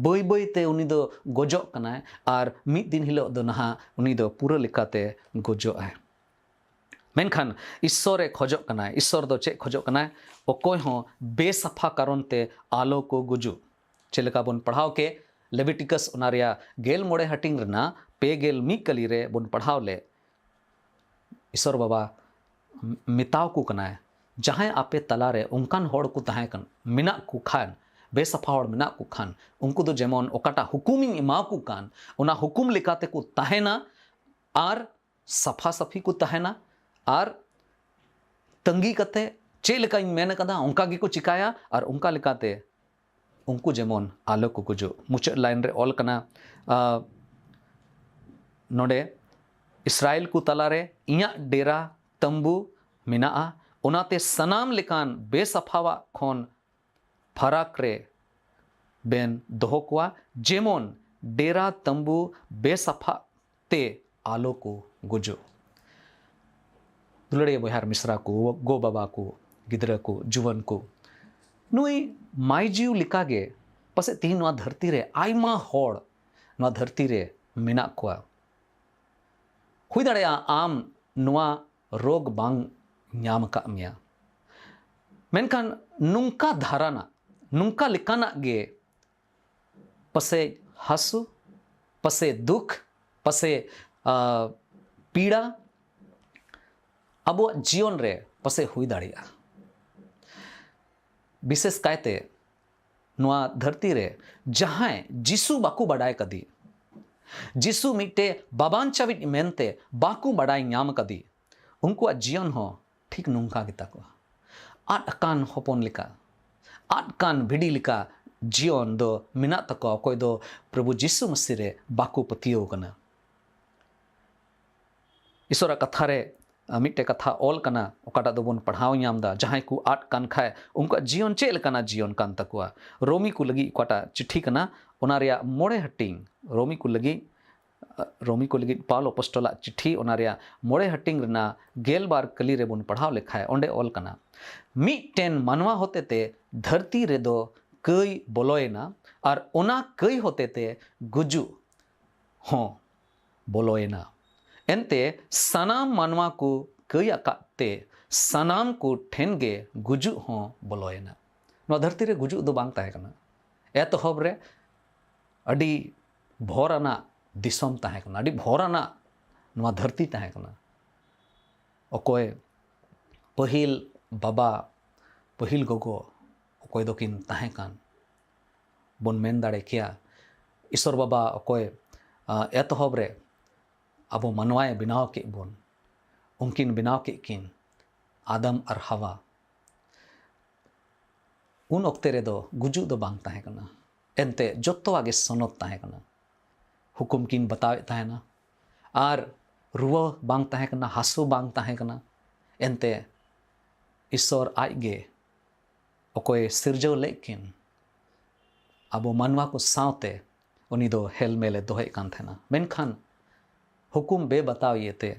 ᱵᱟᱹᱭ ᱵᱟᱹᱭ ᱛᱮ ᱩᱱᱤ ᱫᱚ ᱜᱚᱡᱚᱜ ᱠᱟᱱᱟᱭ ᱟᱨ ᱢᱤᱫ ᱫᱤᱱ ᱦᱤᱞᱳᱜ ᱫᱚ ᱱᱟᱦᱟᱜ ᱩᱱᱤ ᱫᱚ ᱯᱩᱨᱟᱹ ᱞᱮᱠᱟᱛᱮ ᱜᱚᱡᱚᱜ ᱟᱭ᱾ ᱢᱮᱱᱠᱷᱟᱱ ᱤᱥᱥᱚᱨᱮ ᱠᱷᱚᱡᱚᱜ ᱠᱟᱱᱟᱭ᱾ ᱤᱥᱥᱚᱨ ᱫᱚ ᱪᱮᱫ ᱠᱷᱚᱡᱚᱜ ᱠᱟᱱᱟᱭ? ᱚᱠᱚᱭ ᱦᱚᱸ ᱵᱮᱥᱟᱯᱷᱟ ᱠᱟᱨᱚᱱ ᱛᱮ ᱟᱞᱚ ᱠᱚ ᱜᱩᱡᱩᱜ᱾ ᱪᱮᱫ ᱞᱮᱠᱟ ᱵᱚᱱ ᱯᱟᱲᱦᱟᱣ ᱠᱮᱫ, ᱞᱮᱵᱤᱴᱤᱠᱟᱥ ᱚᱱᱟ ᱨᱮᱭᱟᱜ ᱜᱮᱞ ᱢᱚᱬᱮ ᱦᱟᱹᱴᱤᱧ ᱨᱮᱱᱟᱜ ᱯᱮ ᱜᱮᱞ ᱢᱤᱫ ᱠᱟᱹᱞᱤ ᱨᱮ ᱵᱚᱱ ᱯᱟᱲᱦᱟᱣ ᱞᱮᱫ, ᱤᱥᱥᱚᱨ ᱵᱟᱵᱟ ᱢᱮᱛᱟᱣ ᱠᱚ ᱠᱟᱱᱟᱭ, ᱡᱟᱦᱟᱸᱭ ᱟᱯᱮ ᱛᱟᱞᱟᱨᱮ ᱚᱱᱠᱟᱱ ᱦᱚᱲ ᱠᱚ ᱛᱟᱦᱮᱸ ᱠᱟᱱ, ᱢᱮᱱᱟᱜ ᱠᱚ ᱠᱷᱟᱱ, ᱵᱮᱥᱟᱯᱷᱟ ᱦᱚᱲ ᱢᱮᱱᱟᱜ ᱠᱚ ᱠᱷᱟᱱ, ᱩᱱᱠᱩ ᱫᱚ ᱡᱮᱢᱚᱱ ᱚᱠᱟᱴᱟᱜ ᱦᱩᱠᱩᱢᱤᱧ ᱮᱢᱟ ᱠᱚ ᱠᱟᱱ, ᱚᱱᱟ ᱦᱩᱠᱩᱢ ᱞᱮᱠᱟ ᱛᱮᱠᱚ ᱛᱟᱦᱮᱱᱟ ᱟᱨ ᱥᱟᱯᱷᱟ ᱥᱟᱹᱯᱷᱤ ᱠᱚ ᱛᱟᱦᱮᱱᱟ ᱟᱨ ᱛᱟᱺᱜᱤ ᱠᱟᱛᱮ ᱪᱮᱫ ᱞᱮᱠᱟᱧ ᱢᱮᱱ ᱠᱟᱫᱟ, ᱚᱱᱠᱟ ᱜᱮᱠᱚ ᱪᱤᱠᱟᱭᱟ ᱟᱨ ᱚᱱᱠᱟ ᱞᱮᱠᱟᱛᱮ ᱩᱱᱠᱩ ᱡᱮᱢᱚᱱ ᱟᱞᱚ ᱠᱚ ᱜᱩᱡᱩᱜ᱾ ᱢᱩᱪᱟᱹᱫ ᱞᱟᱭᱤᱱ ᱨᱮ ᱚᱞ ᱠᱟᱱᱟ, ᱟ, ᱱᱚᱰᱮ, "ᱤᱥᱨᱟᱭᱮᱞ ᱠᱚ ᱛᱟᱞᱟᱨᱮ ᱤᱧᱟᱹᱜ ᱰᱮᱨᱟ ᱛᱟᱢᱵᱩ ᱢᱮᱱᱟᱜᱼᱟ, ᱚᱱᱟᱛᱮ ᱥᱟᱱᱟᱢ ᱞᱮᱠᱟᱱ ᱵᱮᱥᱟᱯᱷᱟᱣᱟᱜ ᱠᱷᱚᱱ ᱯᱷᱟᱨᱟᱠ ᱨᱮ ᱵᱮᱱ ᱫᱚᱦᱚ ᱠᱚᱣᱟ, ᱡᱮᱢᱚᱱ ᱰᱮᱨᱟ ᱛᱟᱢᱵᱩ ᱵᱮᱥᱟᱯᱷᱟ ᱛᱮ ᱟᱞᱚ ᱠᱚ ᱜᱩᱡᱩᱜ᱾" ᱫᱩᱞᱟᱹᱲᱤᱭᱟᱹ ᱵᱚᱭᱦᱟ ᱟᱨ ᱢᱤᱥᱨᱟ ᱠᱚ, ᱜᱚ ᱵᱟᱵᱟ ᱠᱚ, ᱜᱤᱫᱽᱨᱟᱹ ᱠᱚ, ᱡᱩᱣᱟᱹᱱ ᱠᱚ, ᱱᱩᱭ ᱢᱟᱭᱡᱤᱣ ᱞᱮᱠᱟᱜᱮ ᱯᱟᱥᱮᱡ ᱛᱮᱦᱮᱧ ᱱᱚᱣᱟ ᱫᱷᱟᱹᱨᱛᱤ ᱨᱮ ᱟᱭᱢᱟ ᱦᱚᱲ ᱱᱚᱣᱟ ᱫᱷᱟᱹᱨᱛᱤ ᱨᱮ ᱢᱮᱱᱟᱜ ᱠᱚᱣᱟ᱾ ᱦᱩᱭ ᱫᱟᱲᱮᱭᱟᱜᱼᱟ ᱟᱢ ᱱᱚᱣᱟ ᱨᱳᱜᱽ ᱵᱟᱝ ᱧᱟᱢ ᱟᱠᱟᱫ ᱢᱮᱭᱟ, ᱢᱮᱱᱠᱷᱟᱱ ᱱᱚᱝᱠᱟ ᱫᱷᱟᱨᱟᱱᱟᱜ, ᱱᱚᱝᱠᱟ ᱞᱮᱠᱟᱱᱟᱜ ᱜᱮ ᱯᱟᱥᱮᱡ ᱦᱟᱹᱥᱩ, ᱯᱟᱥᱮᱡ ᱫᱩᱠ, ᱯᱟᱥᱮᱡ, ᱟ, ᱯᱤᱲᱟ ᱟᱵᱚᱣᱟᱜ ᱡᱤᱭᱚᱱ ᱨᱮ ᱯᱟᱥᱮᱡ ᱦᱩᱭ ᱫᱟᱲᱮᱭᱟᱜᱼᱟ᱾ ᱵᱤᱥᱮᱥ ᱠᱟᱭᱛᱮ ᱱᱚᱣᱟ ᱫᱷᱟᱹᱨᱛᱤ ᱨᱮ ᱡᱟᱦᱟᱸᱭ ᱡᱤᱥᱩ ᱵᱟᱠᱚ ᱵᱟᱰᱟᱭ ᱠᱟᱫᱮ, ᱡᱤᱥᱩ ᱢᱤᱫᱴᱮᱡ ᱵᱟᱵᱟᱧᱪᱟᱣᱤᱡ ᱢᱮᱱᱛᱮ ᱵᱟᱠᱚ ᱵᱟᱰᱟᱭ ᱧᱟᱢ ᱠᱟᱫᱮ, ᱩᱱᱠᱩᱣᱟᱜ ᱡᱤᱭᱚᱱ ᱦᱚᱸ ᱴᱷᱤᱠ ᱱᱚᱝᱠᱟ ᱜᱮᱛᱟ ᱠᱚᱣᱟ᱾ ᱟᱫ ᱟᱠᱟᱱ ᱦᱚᱯᱚᱱ ᱞᱮᱠᱟ, ᱟᱫ ᱠᱟᱱ ᱵᱷᱤᱰᱤ ᱞᱮᱠᱟ ᱡᱤᱭᱚᱱ ᱫᱚ ᱢᱮᱱᱟᱜ ᱛᱟᱠᱚᱣᱟ, ᱚᱠᱚᱭ ᱫᱚ ᱯᱨᱚᱵᱷᱩ ᱡᱤᱥᱩ ᱢᱟᱹᱥᱤ ᱨᱮ ᱵᱟᱠᱚ ᱯᱟᱹᱛᱭᱟᱹᱣ ᱠᱟᱱᱟ᱾ ᱤᱥᱚᱨᱟᱜ ᱠᱟᱛᱷᱟ ᱨᱮ ᱢᱤᱫᱴᱮᱡ ᱠᱟᱛᱷᱟ ᱚᱞ ᱠᱟᱱᱟ, ᱚᱠᱟᱴᱟᱜ ᱫᱚᱵᱚᱱ ᱯᱟᱲᱦᱟᱣ ᱧᱟᱢ ᱮᱫᱟ, ᱡᱟᱦᱟᱸᱭ ᱠᱚ ᱟᱫ ᱠᱟᱱ ᱠᱷᱟᱡ ᱩᱱᱠᱩᱣᱟᱜ ᱡᱤᱭᱚᱱ ᱪᱮᱫ ᱞᱮᱠᱟᱱᱟᱜ ᱡᱤᱭᱚᱱ ᱠᱟᱱ ᱛᱟᱠᱚᱣᱟ? ᱨᱳᱢᱤ ᱠᱚ ᱞᱟᱹᱜᱤᱫ ᱚᱠᱟᱴᱟᱜ ᱪᱤᱴᱷᱤ ᱠᱟᱱᱟ, ᱚᱱᱟ ᱨᱮᱭᱟᱜ ᱢᱚᱬᱮ ᱦᱟᱹᱴᱤᱧ, ᱨᱳᱢᱤ ᱠᱚ ᱞᱟᱹᱜᱤᱫ ᱨᱳᱢᱤ ᱠᱚ ᱞᱟᱹᱜᱤᱫ ᱯᱟᱣᱞ ᱚᱯᱚᱥᱴᱚᱞᱟᱜ ᱪᱤᱴᱷᱤ, ᱚᱱᱟ ᱨᱮᱭᱟᱜ ᱢᱚᱬᱮ ᱦᱟᱹᱴᱤᱧ ᱨᱮᱱᱟᱜ ᱜᱮᱞᱵᱟᱨ ᱠᱟᱹᱞᱤ ᱨᱮᱵᱚᱱ ᱯᱟᱲᱦᱟᱣ ᱞᱮᱠᱷᱟᱡ, ᱚᱸᱰᱮ ᱚᱞ ᱠᱟᱱᱟ, ᱢᱤᱫᱴᱮᱱ ᱢᱟᱱᱣᱟ ᱦᱚᱛᱮᱛᱮ ᱫᱷᱟᱹᱨᱛᱤ ᱨᱮᱫᱚ ᱠᱟᱹᱭ ᱵᱚᱞᱚᱭᱮᱱᱟ, ᱟᱨ ᱚᱱᱟ ᱠᱟᱹᱭ ᱦᱚᱛᱮᱛᱮ ᱜᱩᱡᱩᱜ ᱦᱚᱸ ᱵᱚᱞᱚᱭᱮᱱᱟ᱾ ᱮᱱᱛᱮ ᱥᱟᱱᱟᱢ ᱢᱟᱱᱣᱟ ᱠᱚ ᱠᱟᱹᱭ ᱟᱠᱟᱫ ᱛᱮ ᱥᱟᱱᱟᱢ ᱠᱚ ᱴᱷᱮᱱ ᱜᱮ ᱜᱩᱡᱩᱜ ᱦᱚᱸ ᱵᱚᱞᱚᱭᱮᱱᱟ᱾ ᱱᱚᱣᱟ ᱫᱷᱟᱹᱨᱛᱤ ᱨᱮ ᱜᱩᱡᱩᱜ ᱫᱚ ᱵᱟᱝ ᱛᱟᱦᱮᱸ ᱠᱟᱱᱟ᱾ ᱮᱛᱚᱦᱚᱵ ᱨᱮ ᱟᱹᱰᱤ ᱵᱷᱚᱨ ᱟᱱᱟᱜ ᱫᱤᱥᱚᱢ ᱛᱟᱦᱮᱸ ᱠᱟᱱᱟ, ᱟᱹᱰᱤ ᱵᱷᱚᱨ ᱟᱱᱟᱜ ᱱᱚᱣᱟ ᱫᱷᱟᱹᱨᱛᱤ ᱛᱟᱦᱮᱸ ᱠᱟᱱᱟ᱾ ᱚᱠᱚᱭ ᱯᱟᱹᱦᱤᱞ ᱵᱟᱵᱟ, ᱯᱟᱹᱦᱤᱞ ᱜᱚᱜᱚ ᱚᱠᱚᱭ ᱫᱚᱠᱤᱱ ᱛᱟᱦᱮᱸ ᱠᱟᱱ, ᱵᱚᱱ ᱢᱮᱱ ᱫᱟᱲᱮ ᱠᱮᱭᱟ, ᱤᱥᱚᱨ ᱵᱟᱵᱟ ᱚᱠᱚᱭ, ᱟ, ᱮᱛᱚᱦᱚᱵ ᱨᱮ ᱟᱵᱚ ᱢᱟᱱᱣᱟᱭ ᱵᱮᱱᱟᱣ ᱠᱮᱫ ᱵᱚᱱ, ᱩᱱᱠᱤᱱ ᱵᱮᱱᱟᱣ ᱠᱮᱫ ᱠᱤᱱ ᱟᱫᱟᱢ ᱟᱨ ᱦᱟᱣᱟ᱾ ᱩᱱ ᱚᱠᱛᱮ ᱨᱮᱫᱚ ᱜᱩᱡᱩᱜ ᱫᱚ ᱵᱟᱝ ᱛᱟᱦᱮᱸ ᱠᱟᱱᱟ᱾ ᱮᱱᱛᱮ ᱡᱚᱛᱚᱣᱟᱜ ᱜᱮ ᱥᱚᱱᱚᱛ ᱛᱟᱦᱮᱸ ᱠᱟᱱᱟ᱾ ᱦᱩᱠᱩᱢ ᱠᱤᱱ ᱵᱟᱛᱟᱣᱮᱫ ᱛᱟᱦᱮᱱᱟ, ᱟᱨ ᱨᱩᱣᱟᱹ ᱵᱟᱝ ᱛᱟᱦᱮᱸ ᱠᱟᱱᱟ, ᱦᱟᱹᱥᱩ ᱵᱟᱝ ᱛᱟᱦᱮᱸ ᱠᱟᱱᱟ᱾ ᱮᱱᱛᱮ ᱤᱥᱚᱨ ᱟᱡ ᱜᱮ ᱚᱠᱚᱭ ᱥᱤᱨᱡᱟᱹᱣ ᱞᱮᱫ ᱠᱤᱱ, ᱟᱵᱚ ᱢᱟᱱᱣᱟ ᱠᱚ ᱥᱟᱶᱛᱮ ᱩᱱᱤ ᱫᱚ ᱦᱮᱞᱢᱮᱞᱮ ᱫᱚᱦᱚᱭᱮᱫ ᱠᱟᱱ ᱛᱟᱦᱮᱱᱟ᱾ ᱢᱮᱱᱠᱷᱟᱱ ᱦᱩᱠᱩᱢ ᱵᱮ ᱵᱟᱛᱟᱣ ᱤᱭᱟᱹᱛᱮ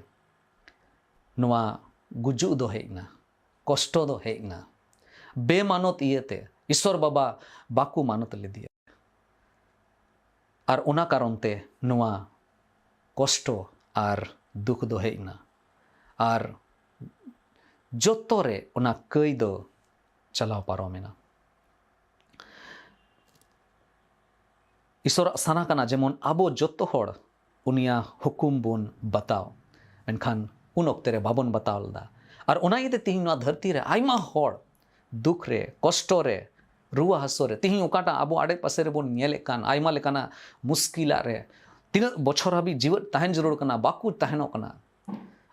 ᱱᱚᱣᱟ ᱜᱩᱡᱩᱜ ᱫᱚ ᱦᱮᱡ ᱮᱱᱟ, ᱠᱚᱥᱴᱚ ᱫᱚ ᱦᱮᱡ ᱮᱱᱟ᱾ ᱵᱮ ᱢᱟᱱᱚᱛ ᱤᱭᱟᱹᱛᱮ ᱤᱥᱚᱨ ᱵᱟᱵᱟ ᱵᱟᱠᱚ ᱢᱟᱱᱚᱛ ᱞᱮᱫᱮᱭᱟ᱾ ᱟᱨ ᱚᱱᱟ ᱠᱟᱨᱚᱱ ᱛᱮ ᱱᱚᱣᱟ ᱠᱚᱥᱴᱚ ᱟᱨ ᱫᱩᱠ ᱫᱚ ᱦᱮᱡ ᱮᱱᱟ᱾ ᱟᱨ ᱡᱚᱛᱚ ᱨᱮ ᱚᱱᱟ ᱠᱟᱹᱭ ᱫᱚ ᱪᱟᱞᱟᱣ ᱯᱟᱨᱚᱢᱮᱱᱟ᱾ ᱤᱥᱚᱨᱟᱜ ᱥᱟᱱᱟ ᱠᱟᱱᱟ ᱡᱮᱢᱚᱱ ᱟᱵᱚ ᱡᱚᱛᱚ ᱦᱚᱲ ᱩᱱᱤᱭᱟᱜ ᱦᱩᱠᱩᱢ ᱵᱚᱱ ᱵᱟᱛᱟᱣ, ᱢᱮᱱᱠᱷᱟᱱ ᱩᱱ ᱚᱠᱛᱮ ᱨᱮ ᱵᱟᱵᱚᱱ ᱵᱟᱛᱟᱣ ᱞᱮᱫᱟ᱾ ᱟᱨ ᱚᱱᱟ ᱤᱭᱟᱹᱛᱮ ᱛᱤᱦᱤᱧ ᱱᱚᱣᱟ ᱫᱷᱟᱹᱨᱛᱤ ᱨᱮ ᱟᱭᱢᱟ ᱦᱚᱲ ᱫᱩᱠ ᱨᱮ, ᱠᱚᱥᱴᱚ ᱨᱮ, ᱨᱩᱣᱟᱹ ᱦᱟᱹᱥᱩ ᱨᱮ, ᱛᱤᱦᱤᱧ ᱚᱠᱟᱴᱟᱜ ᱟᱵᱚ ᱟᱰᱮ ᱯᱟᱥᱮ ᱨᱮᱵᱚᱱ ᱧᱮᱞᱮᱫ ᱠᱟᱱ ᱟᱭᱢᱟ ᱞᱮᱠᱟᱱᱟᱜ ᱢᱩᱥᱠᱤᱞᱟᱜ ᱨᱮ, ᱛᱤᱱᱟᱹᱜ ᱵᱚᱪᱷᱚᱨ ᱦᱟᱹᱵᱤᱡ ᱡᱤᱣᱮᱫ ᱛᱟᱦᱮᱱ ᱡᱟᱹᱨᱩᱲ ᱠᱟᱱᱟ, ᱵᱟᱠᱚ ᱛᱟᱦᱮᱱᱚᱜ ᱠᱟᱱᱟ᱾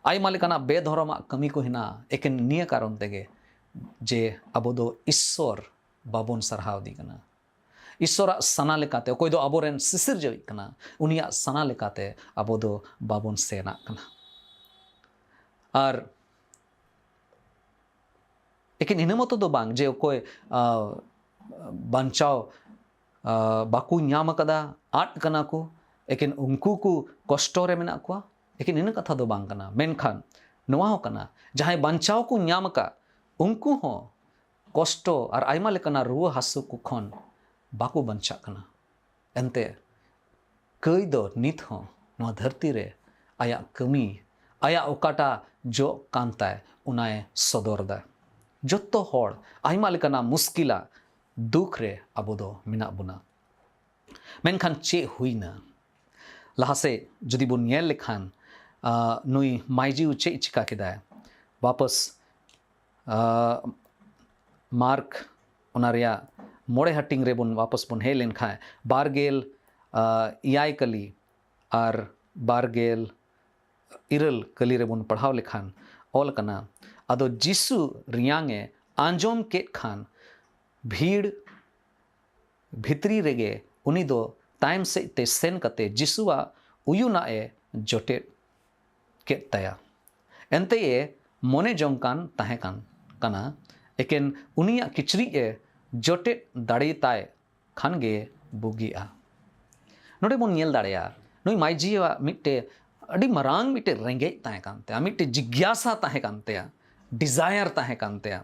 ᱟᱭᱢᱟ ᱞᱮᱠᱟᱱᱟᱜ ᱵᱮᱫᱷᱚᱨᱚᱢᱟᱜ ᱠᱟᱹᱢᱤ ᱠᱚ ᱦᱮᱱᱟᱜᱼᱟ᱾ ᱮᱠᱮᱱ ᱱᱤᱭᱟᱹ ᱠᱟᱨᱚᱱ ᱛᱮᱜᱮ ᱡᱮ ᱟᱵᱚ ᱫᱚ ᱤᱥᱥᱚᱨ ᱵᱟᱵᱚᱱ ᱥᱟᱨᱦᱟᱣ ᱤᱫᱤ ᱠᱟᱱᱟ᱾ ᱤᱥᱥᱚᱨᱟᱜ ᱥᱟᱱᱟ ᱞᱮᱠᱟᱛᱮ, ᱚᱠᱚᱭ ᱫᱚ ᱟᱵᱚᱨᱮᱱ ᱥᱤᱥᱤᱨᱡᱟᱹᱣᱤᱡ ᱠᱟᱱᱟ, ᱩᱱᱤᱭᱟᱜ ᱥᱟᱱᱟ ᱞᱮᱠᱟᱛᱮ ᱟᱵᱚ ᱫᱚ ᱵᱟᱵᱚᱱ ᱥᱮᱱᱟᱜ ᱠᱟᱱᱟ᱾ ᱟᱨ ᱮᱠᱮᱱ ᱤᱱᱟᱹ ᱢᱚᱛᱚ ᱫᱚ ᱵᱟᱝ ᱡᱮ ᱚᱠᱚᱭ ᱵᱟᱧᱪᱟᱣ ᱵᱟᱠᱚ ᱧᱟᱢ ᱟᱠᱟᱫᱟ, ᱟᱫ ᱠᱟᱱᱟ ᱠᱚ, ᱮᱠᱮᱱ ᱩᱱᱠᱩ ᱠᱚ ᱠᱚᱥᱴᱚ ᱨᱮ ᱢᱮᱱᱟᱜ ᱠᱚᱣᱟ᱾ ᱮᱠᱮᱱ ᱤᱱᱟᱹ ᱠᱟᱛᱷᱟ ᱫᱚ ᱵᱟᱝ ᱠᱟᱱᱟ, ᱢᱮᱱᱠᱷᱟᱱ ᱱᱚᱣᱟ ᱦᱚᱸ ᱠᱟᱱᱟ, ᱡᱟᱦᱟᱸᱭ ᱵᱟᱧᱪᱟᱣ ᱠᱚ ᱧᱟᱢ ᱟᱠᱟᱫ, ᱩᱱᱠᱩ ᱦᱚᱸ ᱠᱚᱥᱴᱚ ᱟᱨ ᱟᱭᱢᱟ ᱞᱮᱠᱟᱱᱟᱜ ᱨᱩᱣᱟᱹ ᱦᱟᱹᱥᱩ ᱠᱚ ᱠᱷᱚᱱ ᱵᱟᱠᱚ ᱵᱟᱧᱪᱟᱜ ᱠᱟᱱᱟ᱾ ᱮᱱᱛᱮ ᱠᱟᱹᱭ ᱫᱚ ᱱᱤᱛ ᱦᱚᱸ ᱱᱚᱣᱟ ᱫᱷᱟᱹᱨᱛᱤ ᱨᱮ ᱟᱭᱟᱜ ᱠᱟᱹᱢᱤ, ᱟᱭᱟᱜ ᱚᱠᱟᱴᱟᱜ ᱡᱚᱜ ᱠᱟᱱ ᱛᱟᱭ, ᱚᱱᱟᱭ ᱥᱚᱫᱚᱨ ᱫᱟ᱾ ᱡᱚᱛᱚ ᱦᱚᱲ ᱟᱭᱢᱟ ᱞᱮᱠᱟᱱᱟᱜ ᱢᱩᱥᱠᱤᱞᱟᱜ ᱫᱩᱠ ᱨᱮ ᱟᱵᱚ ᱫᱚ ᱢᱮᱱᱟᱜ ᱵᱚᱱᱟ᱾ ᱢᱮᱱᱠᱷᱟᱱ ᱪᱮᱫ ᱦᱩᱭᱱᱟ? ᱞᱟᱦᱟ ᱥᱮᱫ ᱡᱩᱫᱤ ᱵᱚᱱ ᱧᱮᱞ ᱞᱮᱠᱷᱟᱱ, ᱱᱩᱭ ᱢᱟᱹᱭᱡᱤᱣ ᱪᱮᱫ ᱪᱤᱠᱟ ᱠᱮᱫᱟᱭ? ᱵᱟᱯᱚᱥ ᱢᱟᱨᱠ ᱚᱱᱟ ᱨᱮᱭᱟᱜ ᱢᱚᱬᱮ ᱦᱟᱹᱴᱤᱧ ᱨᱮᱵᱚᱱ ᱵᱟᱯᱚᱥ ᱵᱚᱱ ᱦᱮᱡ ᱞᱮᱱᱠᱷᱟᱱ, ᱵᱟᱨ ᱜᱮᱞ ᱮᱭᱟᱭ ᱠᱟᱹᱞᱤ ᱟᱨ ᱵᱟᱨ ᱜᱮᱞ ᱤᱨᱟᱹᱞ ᱠᱟᱹᱞᱤ ᱨᱮᱵᱚᱱ ᱯᱟᱲᱦᱟᱣ ᱞᱮᱠᱷᱟᱱ ᱚᱞ ᱠᱟᱱᱟ, ᱟᱫᱚ ᱡᱤᱥᱩ ᱨᱮᱭᱟᱝ ᱮ ᱟᱸᱡᱚᱢ ᱠᱮᱫ ᱠᱷᱟᱱ ᱵᱷᱤᱲ ᱵᱷᱤᱛᱨᱤ ᱨᱮᱜᱮ ᱩᱱᱤ ᱫᱚ ᱛᱟᱭᱚᱢ ᱥᱮᱫ ᱛᱮ ᱥᱮᱱ ᱠᱟᱛᱮ ᱡᱤᱥᱩᱣᱟᱜ ᱩᱭᱩᱱᱟᱜ ᱮ ᱡᱚᱴᱮᱫ ᱠᱮᱫ ᱛᱟᱭᱟ᱾ ᱮᱱᱛᱮ ᱮ ᱢᱚᱱᱮ ᱡᱚᱝ ᱠᱟᱱ ᱛᱟᱦᱮᱸ ᱠᱟᱱ ᱠᱟᱱᱟ, ᱮᱠᱮᱱ ᱩᱱᱤᱭᱟᱜ ᱠᱤᱪᱨᱤᱡ ᱮ ᱡᱚᱴᱮᱫ ᱫᱟᱲᱮ ᱛᱟᱭ ᱠᱷᱟᱱ ᱜᱮ ᱵᱩᱜᱤᱜᱼᱟ᱾ ᱱᱚᱰᱮ ᱵᱚᱱ ᱧᱮᱞ ᱫᱟᱲᱮᱭᱟᱜᱼᱟ, ᱱᱩᱭ ᱢᱟᱹᱭᱡᱤᱭᱟᱜ ᱢᱤᱫᱴᱮᱡ ᱟᱹᱰᱤ ᱢᱟᱨᱟᱝ ᱢᱤᱫᱴᱮᱡ ᱨᱮᱸᱜᱮᱡ ᱛᱟᱦᱮᱸ ᱠᱟᱱ ᱛᱟᱭᱟ, ᱢᱤᱫᱴᱮᱡ ᱡᱤᱜᱽᱭᱟᱥᱟ ᱛᱟᱦᱮᱸ ᱠᱟᱱ ᱛᱟᱭᱟ, ᱰᱤᱡᱟᱭᱟᱨ ᱛᱟᱦᱮᱸ ᱠᱟᱱ ᱛᱟᱭᱟ᱾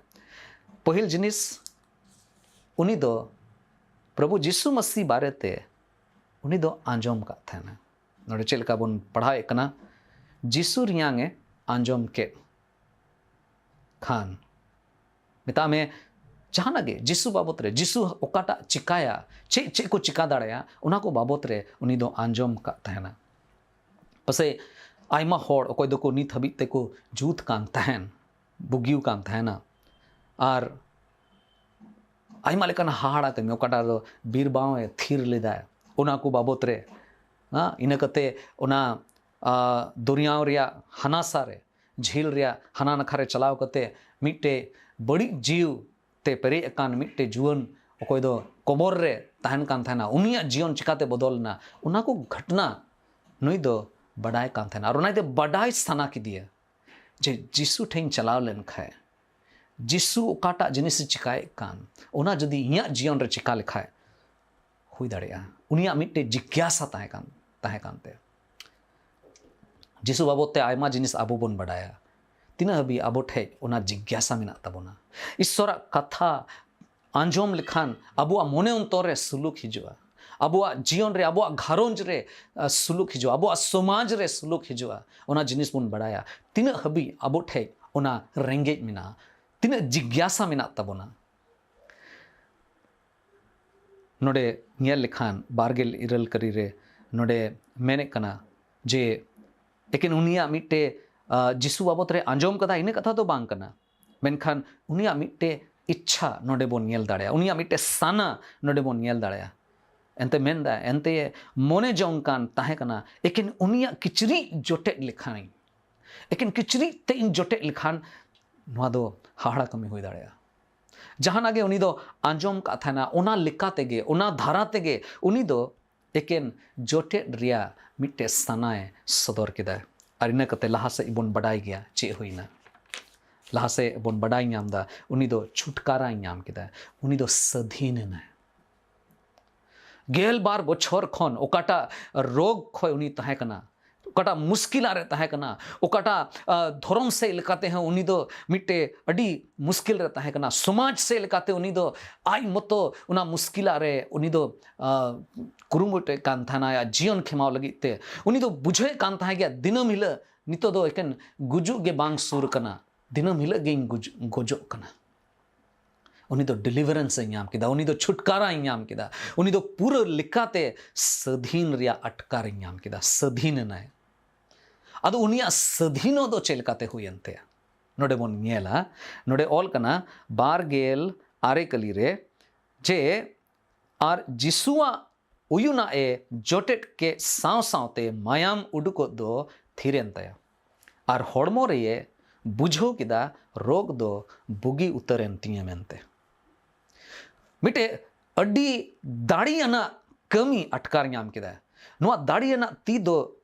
ᱯᱟᱹᱦᱤᱞ ᱡᱤᱱᱤᱥ, ᱩᱱᱤ ᱫᱚ ᱯᱨᱚᱵᱷᱩ ᱡᱤᱥᱩ ᱢᱟᱹᱥᱤ ᱵᱟᱨᱮᱛᱮ ᱩᱱᱤ ᱫᱚ ᱟᱸᱡᱚᱢ ᱟᱠᱟᱫ ᱛᱟᱦᱮᱱᱟ᱾ ᱱᱚᱰᱮ ᱪᱮᱫ ᱞᱮᱠᱟ ᱵᱚᱱ ᱯᱟᱲᱦᱟᱣᱮᱫ ᱠᱟᱱᱟ, ᱡᱤᱥᱩ ᱨᱮᱭᱟᱝ ᱮ ᱟᱸᱡᱚᱢ ᱠᱮᱫ ᱠᱷᱟᱱ, ᱢᱮᱛᱟᱜ ᱢᱮ ᱡᱟᱦᱟᱱᱟᱜ ᱜᱮ ᱡᱤᱥᱩ ᱵᱟᱵᱚᱛ ᱨᱮ, ᱡᱤᱥᱩ ᱚᱠᱟᱴᱟᱜ ᱪᱤᱠᱟᱭᱟ, ᱪᱮᱫ ᱪᱮᱫ ᱠᱚ ᱪᱤᱠᱟ ᱫᱟᱲᱮᱭᱟᱜᱼᱟ, ᱚᱱᱟ ᱠᱚ ᱵᱟᱵᱚᱛ ᱨᱮ ᱩᱱᱤ ᱫᱚ ᱟᱸᱡᱚᱢ ᱟᱠᱟᱫ ᱛᱟᱦᱮᱱᱟ᱾ ᱯᱟᱥᱮᱡ ᱟᱭᱢᱟ ᱦᱚᱲ ᱚᱠᱚᱭ ᱫᱚᱠᱚ ᱱᱤᱛ ᱦᱟᱹᱵᱤᱡ ᱛᱮᱠᱚ ᱡᱩᱛ ᱠᱟᱱ ᱛᱟᱦᱮᱱ, ᱵᱩᱜᱤᱣ ᱠᱟᱱ ᱛᱟᱦᱮᱱᱟ, ᱟᱨ ᱟᱭᱢᱟ ᱞᱮᱠᱟᱱ ᱦᱟᱦᱟᱲᱟ ᱠᱟᱹᱢᱤ, ᱚᱠᱟᱴᱟᱜ ᱫᱚ ᱵᱤᱨ ᱵᱟᱶ ᱮ ᱛᱷᱤᱨ ᱞᱮᱫᱟᱭ, ᱚᱱᱟ ᱠᱚ ᱵᱟᱵᱚᱛ ᱨᱮ, ᱦᱮᱸ, ᱤᱱᱟᱹ ᱠᱟᱛᱮ ᱚᱱᱟ, ᱟ, ᱫᱚᱨᱭᱟᱣ ᱨᱮᱭᱟᱜ ᱦᱟᱱᱟ ᱥᱟ ᱨᱮ, ᱡᱷᱤᱞ ᱨᱮᱭᱟᱜ ᱦᱟᱱᱟ ᱱᱟᱠᱷᱟ ᱨᱮ ᱪᱟᱞᱟᱣ ᱠᱟᱛᱮ ᱢᱤᱫᱴᱮᱡ ᱵᱟᱹᱲᱤᱡ ᱡᱤᱣ ᱛᱮ ᱯᱮᱨᱮᱡ ᱟᱠᱟᱱ ᱢᱤᱫᱴᱮᱡ ᱡᱩᱣᱟᱹᱱ, ᱚᱠᱚᱭ ᱫᱚ ᱠᱚᱵᱚᱨ ᱨᱮ ᱛᱟᱦᱮᱱ ᱠᱟᱱ ᱛᱟᱦᱮᱱᱟ, ᱩᱱᱤᱭᱟᱜ ᱡᱤᱭᱚᱱ ᱪᱤᱠᱟᱛᱮ ᱵᱚᱫᱚᱞ ᱮᱱᱟ, ᱚᱱᱟ ᱠᱚ ᱜᱷᱚᱴᱱᱟ ᱱᱩᱭ ᱫᱚ ᱵᱟᱰᱟᱭ ᱠᱟᱱ ᱛᱟᱦᱮᱱᱟ᱾ ᱟᱨ ᱚᱱᱟᱛᱮ ᱵᱟᱰᱟᱭ ᱥᱟᱱᱟ ᱠᱮᱫᱮᱭᱟ, ᱡᱮ ᱡᱤᱥᱩ ᱴᱷᱮᱱ ᱤᱧ ᱪᱟᱞᱟᱣ ᱞᱮᱱᱠᱷᱟᱱ, ᱡᱤᱥᱩ ᱚᱠᱟᱴᱟᱜ ᱡᱤᱱᱤᱥᱮ ᱪᱤᱠᱟᱭᱮᱫ ᱠᱟᱱ, ᱚᱱᱟ ᱡᱩᱫᱤ ᱤᱧᱟᱹᱜ ᱡᱤᱭᱚᱱ ᱨᱮ ᱪᱤᱠᱟ ᱞᱮᱠᱷᱟᱱ ᱦᱩᱭ ᱫᱟᱲᱮᱭᱟᱜᱼᱟ᱾ ᱩᱱᱤᱭᱟᱜ ᱢᱤᱫᱴᱮᱡ ᱡᱤᱜᱽᱜᱟᱥᱟ ᱛᱟᱦᱮᱸ ᱠᱟᱱ ᱛᱟᱦᱮᱸ ᱠᱟᱱ ᱛᱟᱭᱟ᱾ ᱡᱤᱥᱩ ᱵᱟᱵᱚᱫ ᱛᱮ ᱟᱭᱢᱟ ᱡᱤᱱᱤᱥ ᱟᱵᱚ ᱵᱚᱱ ᱵᱟᱰᱟᱭᱟ᱾ ᱛᱤᱱᱟᱹᱜ ᱦᱟᱹᱵᱤᱡ ᱟᱵᱚ ᱴᱷᱮᱡ ᱚᱱᱟ ᱡᱤᱜᱽᱜᱟᱥᱟ ᱢᱮᱱᱟᱜ ᱛᱟᱵᱚᱱᱟ? ᱤᱥᱥᱚᱨᱟᱜ ᱠᱟᱛᱷᱟ ᱟᱸᱡᱚᱢ ᱞᱮᱠᱷᱟᱱ ᱟᱵᱚᱣᱟᱜ ᱢᱚᱱᱮ ᱚᱱᱛᱚᱨ ᱨᱮ ᱥᱩᱞᱩᱠ ᱦᱤᱡᱩᱜᱼᱟ, ᱟᱵᱚᱣᱟᱜ ᱡᱤᱭᱚᱱ ᱨᱮ, ᱟᱵᱚᱣᱟᱜ ᱜᱷᱟᱨᱚᱸᱡᱽ ᱨᱮ ᱥᱩᱞᱩᱠ ᱦᱤᱡᱩᱜᱼᱟ, ᱟᱵᱚᱣᱟᱜ ᱥᱚᱢᱟᱡᱽ ᱨᱮ ᱥᱩᱞᱩᱠ ᱦᱤᱡᱩᱜᱼᱟ᱾ ᱚᱱᱟ ᱡᱤᱱᱤᱥ ᱵᱚᱱ ᱵᱟᱲᱟᱭᱟ᱾ ᱛᱤᱱᱟᱹᱜ ᱦᱟᱹᱵᱤᱡ ᱟᱵᱚ ᱴᱷᱮᱡ ᱚᱱᱟ ᱨᱮᱸᱜᱮᱡ ᱢᱮᱱᱟᱜᱼᱟ, ᱛᱤᱱᱟᱹᱜ ᱡᱤᱜᱽᱜᱟᱥᱟ ᱢᱮᱱᱟᱜ ᱛᱟᱵᱚᱱᱟ᱾ ᱱᱚᱰᱮ ᱧᱮᱞ ᱞᱮᱠᱷᱟᱱ ᱵᱟᱨᱜᱮᱞ ᱤᱨᱟᱹᱞ ᱠᱟᱹᱨᱤ ᱨᱮ ᱱᱚᱰᱮ ᱢᱮᱱᱮᱫ ᱠᱟᱱᱟ ᱡᱮ ᱮᱠᱮᱱ ᱩᱱᱤᱭᱟᱜ ᱢᱤᱫᱴᱮᱡ, ᱡᱤᱥᱩ ᱵᱟᱵᱚᱛ ᱨᱮ ᱟᱸᱡᱚᱢ ᱠᱟᱫᱟ, ᱤᱱᱟᱹ ᱠᱟᱛᱷᱟ ᱫᱚ ᱵᱟᱝ ᱠᱟᱱᱟ, ᱢᱮᱱᱠᱷᱟᱱ ᱩᱱᱤᱭᱟᱜ ᱢᱤᱫᱴᱮᱡ ᱤᱪᱪᱷᱟ ᱱᱚᱰᱮ ᱵᱚᱱ ᱧᱮᱞ ᱫᱟᱲᱮᱭᱟᱜᱼᱟ, ᱩᱱᱤᱭᱟᱜ ᱢᱤᱫᱴᱮᱡ ᱥᱟᱱᱟ ᱱᱚᱰᱮ ᱵᱚᱱ ᱧᱮᱞ ᱫᱟᱲᱮᱭᱟᱜᱼᱟ᱾ ᱮᱱᱛᱮ ᱢᱮᱱᱫᱟ, ᱮᱱᱛᱮ ᱢᱚᱱᱮ ᱡᱚᱝ ᱠᱟᱱ ᱛᱟᱦᱮᱸ ᱠᱟᱱᱟ, ᱮᱠᱮᱱ ᱩᱱᱤᱭᱟᱜ ᱠᱤᱪᱨᱤᱡ ᱡᱚᱴᱮᱫ ᱞᱮᱠᱷᱟᱱᱤᱧ, ᱮᱠᱮᱱ ᱠᱤᱪᱨᱤᱡ ᱛᱮ ᱤᱧ ᱡᱚᱴᱮᱫ ᱞᱮᱠᱷᱟᱱ ᱱᱚᱣᱟ ᱫᱚ ᱦᱟᱦᱟᱲᱟ ᱠᱟᱹᱢᱤ ᱦᱩᱭ ᱫᱟᱲᱮᱭᱟᱜᱼᱟ᱾ ᱡᱟᱦᱟᱱᱟᱜ ᱜᱮ ᱩᱱᱤ ᱫᱚ ᱟᱸᱡᱚᱢ ᱠᱟᱜ ᱛᱟᱦᱮᱱᱟ, ᱚᱱᱟ ᱞᱮᱠᱟ ᱛᱮᱜᱮ, ᱚᱱᱟ ᱫᱷᱟᱨᱟ ᱛᱮᱜᱮ ᱩᱱᱤ ᱫᱚ ᱮᱠᱮᱱ ᱡᱚᱴᱮᱫ ᱨᱮᱭᱟᱜ ᱢᱤᱫᱴᱮᱡ ᱥᱟᱱᱟᱭ ᱥᱚᱫᱚᱨ ᱠᱮᱫᱟ᱾ ᱟᱨ ᱤᱱᱟᱹ ᱠᱟᱛᱮ ᱞᱟᱦᱟ ᱥᱮᱫ ᱵᱚᱱ ᱵᱟᱰᱟᱭ ᱜᱮᱭᱟ ᱪᱮᱫ ᱦᱩᱭᱱᱟ᱾ ᱞᱟᱦᱟ ᱥᱮᱫ ᱵᱚᱱ ᱵᱟᱰᱟᱭ ᱧᱟᱢ ᱮᱫᱟ, ᱩᱱᱤ ᱫᱚ ᱪᱷᱩᱴᱠᱟᱨᱟᱭ ᱧᱟᱢ ᱠᱮᱫᱟ, ᱩᱱᱤ ᱫᱚ ᱥᱟᱹᱫᱷᱤᱱ ᱮᱱᱟᱭ᱾ ᱜᱮᱞ ᱵᱟᱨ ᱵᱚᱪᱷᱚᱨ ᱠᱷᱚᱱ ᱚᱠᱟᱴᱟᱜ ᱨᱳᱜᱽ ᱠᱷᱚᱱ ᱩᱱᱤ ᱛᱟᱦᱮᱸ ᱠᱟᱱᱟ, ᱚᱠᱟᱴᱟᱜ ᱢᱩᱥᱠᱤᱞᱟᱜ ᱨᱮ ᱛᱟᱦᱮᱸ ᱠᱟᱱᱟ, ᱚᱠᱟᱴᱟᱜ, ᱟ, ᱫᱷᱚᱨᱚᱢ ᱥᱮᱫ ᱞᱮᱠᱟᱛᱮ ᱦᱚᱸ ᱩᱱᱤ ᱫᱚ ᱢᱤᱫᱴᱮᱡ ᱟᱹᱰᱤ ᱢᱩᱥᱠᱤᱞ ᱨᱮ ᱛᱟᱦᱮᱸ ᱠᱟᱱᱟ, ᱥᱚᱢᱟᱡᱽ ᱥᱮᱫ ᱞᱮᱠᱟᱛᱮ ᱩᱱᱤ ᱫᱚ ᱟᱡ ᱢᱚᱛᱚ ᱚᱱᱟ ᱢᱩᱥᱠᱤᱞᱟᱜ ᱨᱮ ᱩᱱᱤ ᱫᱚ, ᱟ, ᱠᱩᱨᱩᱢᱩᱴᱩᱭᱮᱫ ᱠᱟᱱ ᱛᱟᱦᱮᱱᱟ, ᱟᱭᱟᱜ ᱡᱤᱭᱚᱱ ᱠᱷᱮᱢᱟᱣ ᱞᱟᱹᱜᱤᱫ ᱛᱮ᱾ ᱩᱱᱤ ᱫᱚ ᱵᱩᱡᱷᱟᱹᱣᱮᱫ ᱠᱟᱱ ᱛᱟᱦᱮᱸ ᱜᱮᱭᱟ, ᱫᱤᱱᱟᱹᱢ ᱦᱤᱞᱳᱜ ᱱᱤᱛᱚᱜ ᱫᱚ ᱮᱠᱮᱱ ᱜᱩᱡᱩᱜ ᱜᱮ ᱵᱟᱝ ᱥᱩᱨ ᱠᱟᱱᱟ, ᱫᱤᱱᱟᱹᱢ ᱦᱤᱞᱳᱜ ᱜᱮᱧ ᱜᱩᱡ-, ᱜᱚᱡᱚᱜ ᱠᱟᱱᱟ᱾ ᱩᱱᱤ ᱫᱚ ᱰᱮᱞᱤᱵᱷᱟᱨᱮᱱᱥ ᱮ ᱧᱟᱢ ᱠᱮᱫᱟ, ᱩᱱᱤ ᱫᱚ ᱪᱷᱩᱴᱠᱟᱨᱟᱭ ᱧᱟᱢ ᱠᱮᱫᱟ, ᱩᱱᱤ ᱫᱚ ᱯᱩᱨᱟᱹ ᱞᱮᱠᱟᱛᱮ ᱥᱟᱹᱫᱷᱤᱱ ᱨᱮᱭᱟᱜ ᱟᱴᱠᱟᱨ ᱮ ᱧᱟᱢ ᱠᱮᱫᱟ, ᱥᱟᱹᱫᱷᱤᱱ ᱮᱱᱟᱭ᱾ ᱟᱫᱚ ᱩᱱᱤᱭᱟᱜ ᱥᱟᱹᱫᱷᱤᱱᱚᱜ ᱫᱚ ᱪᱮᱫ ᱞᱮᱠᱟᱛᱮ ᱦᱩᱭᱮᱱ ᱛᱟᱭᱟ? ᱱᱚᱰᱮ ᱵᱚᱱ ᱧᱮᱞᱟ, ᱱᱚᱰᱮ ᱚᱞ ᱠᱟᱱᱟ ᱵᱟᱨ ᱜᱮᱞ ᱟᱨᱮ ᱠᱟᱹᱞᱤ ᱨᱮ ᱡᱮ, ᱟᱨ ᱡᱤᱥᱩᱣᱟᱜ ᱩᱭᱩᱱᱟᱜ ᱮ ᱡᱚᱴᱮᱫ ᱠᱮᱫ ᱥᱟᱶ ᱥᱟᱶᱛᱮ ᱢᱟᱭᱟᱢ ᱩᱰᱩᱠᱚᱜ ᱫᱚ ᱛᱷᱤᱨᱮᱱ ᱛᱟᱭᱟ᱾ ᱟᱨ ᱦᱚᱲᱢᱚ ᱨᱮᱭᱮ ᱵᱩᱡᱷᱟᱹᱣ ᱠᱮᱫᱟ, ᱨᱳᱜᱽ ᱫᱚ ᱵᱩᱜᱤ ᱩᱛᱟᱹᱨᱮᱱ ᱛᱤᱧᱟᱹ ᱢᱮᱱᱛᱮ᱾ ᱢᱤᱫᱴᱮᱡ ᱟᱹᱰᱤ ᱫᱟᱲᱮᱭᱟᱱᱟᱜ ᱠᱟᱹᱢᱤ ᱟᱴᱠᱟᱨ ᱧᱟᱢ ᱠᱮᱫᱟ᱾ ᱱᱚᱣᱟ ᱫᱟᱲᱮᱭᱟᱱᱟᱜ ᱛᱤ ᱫᱚ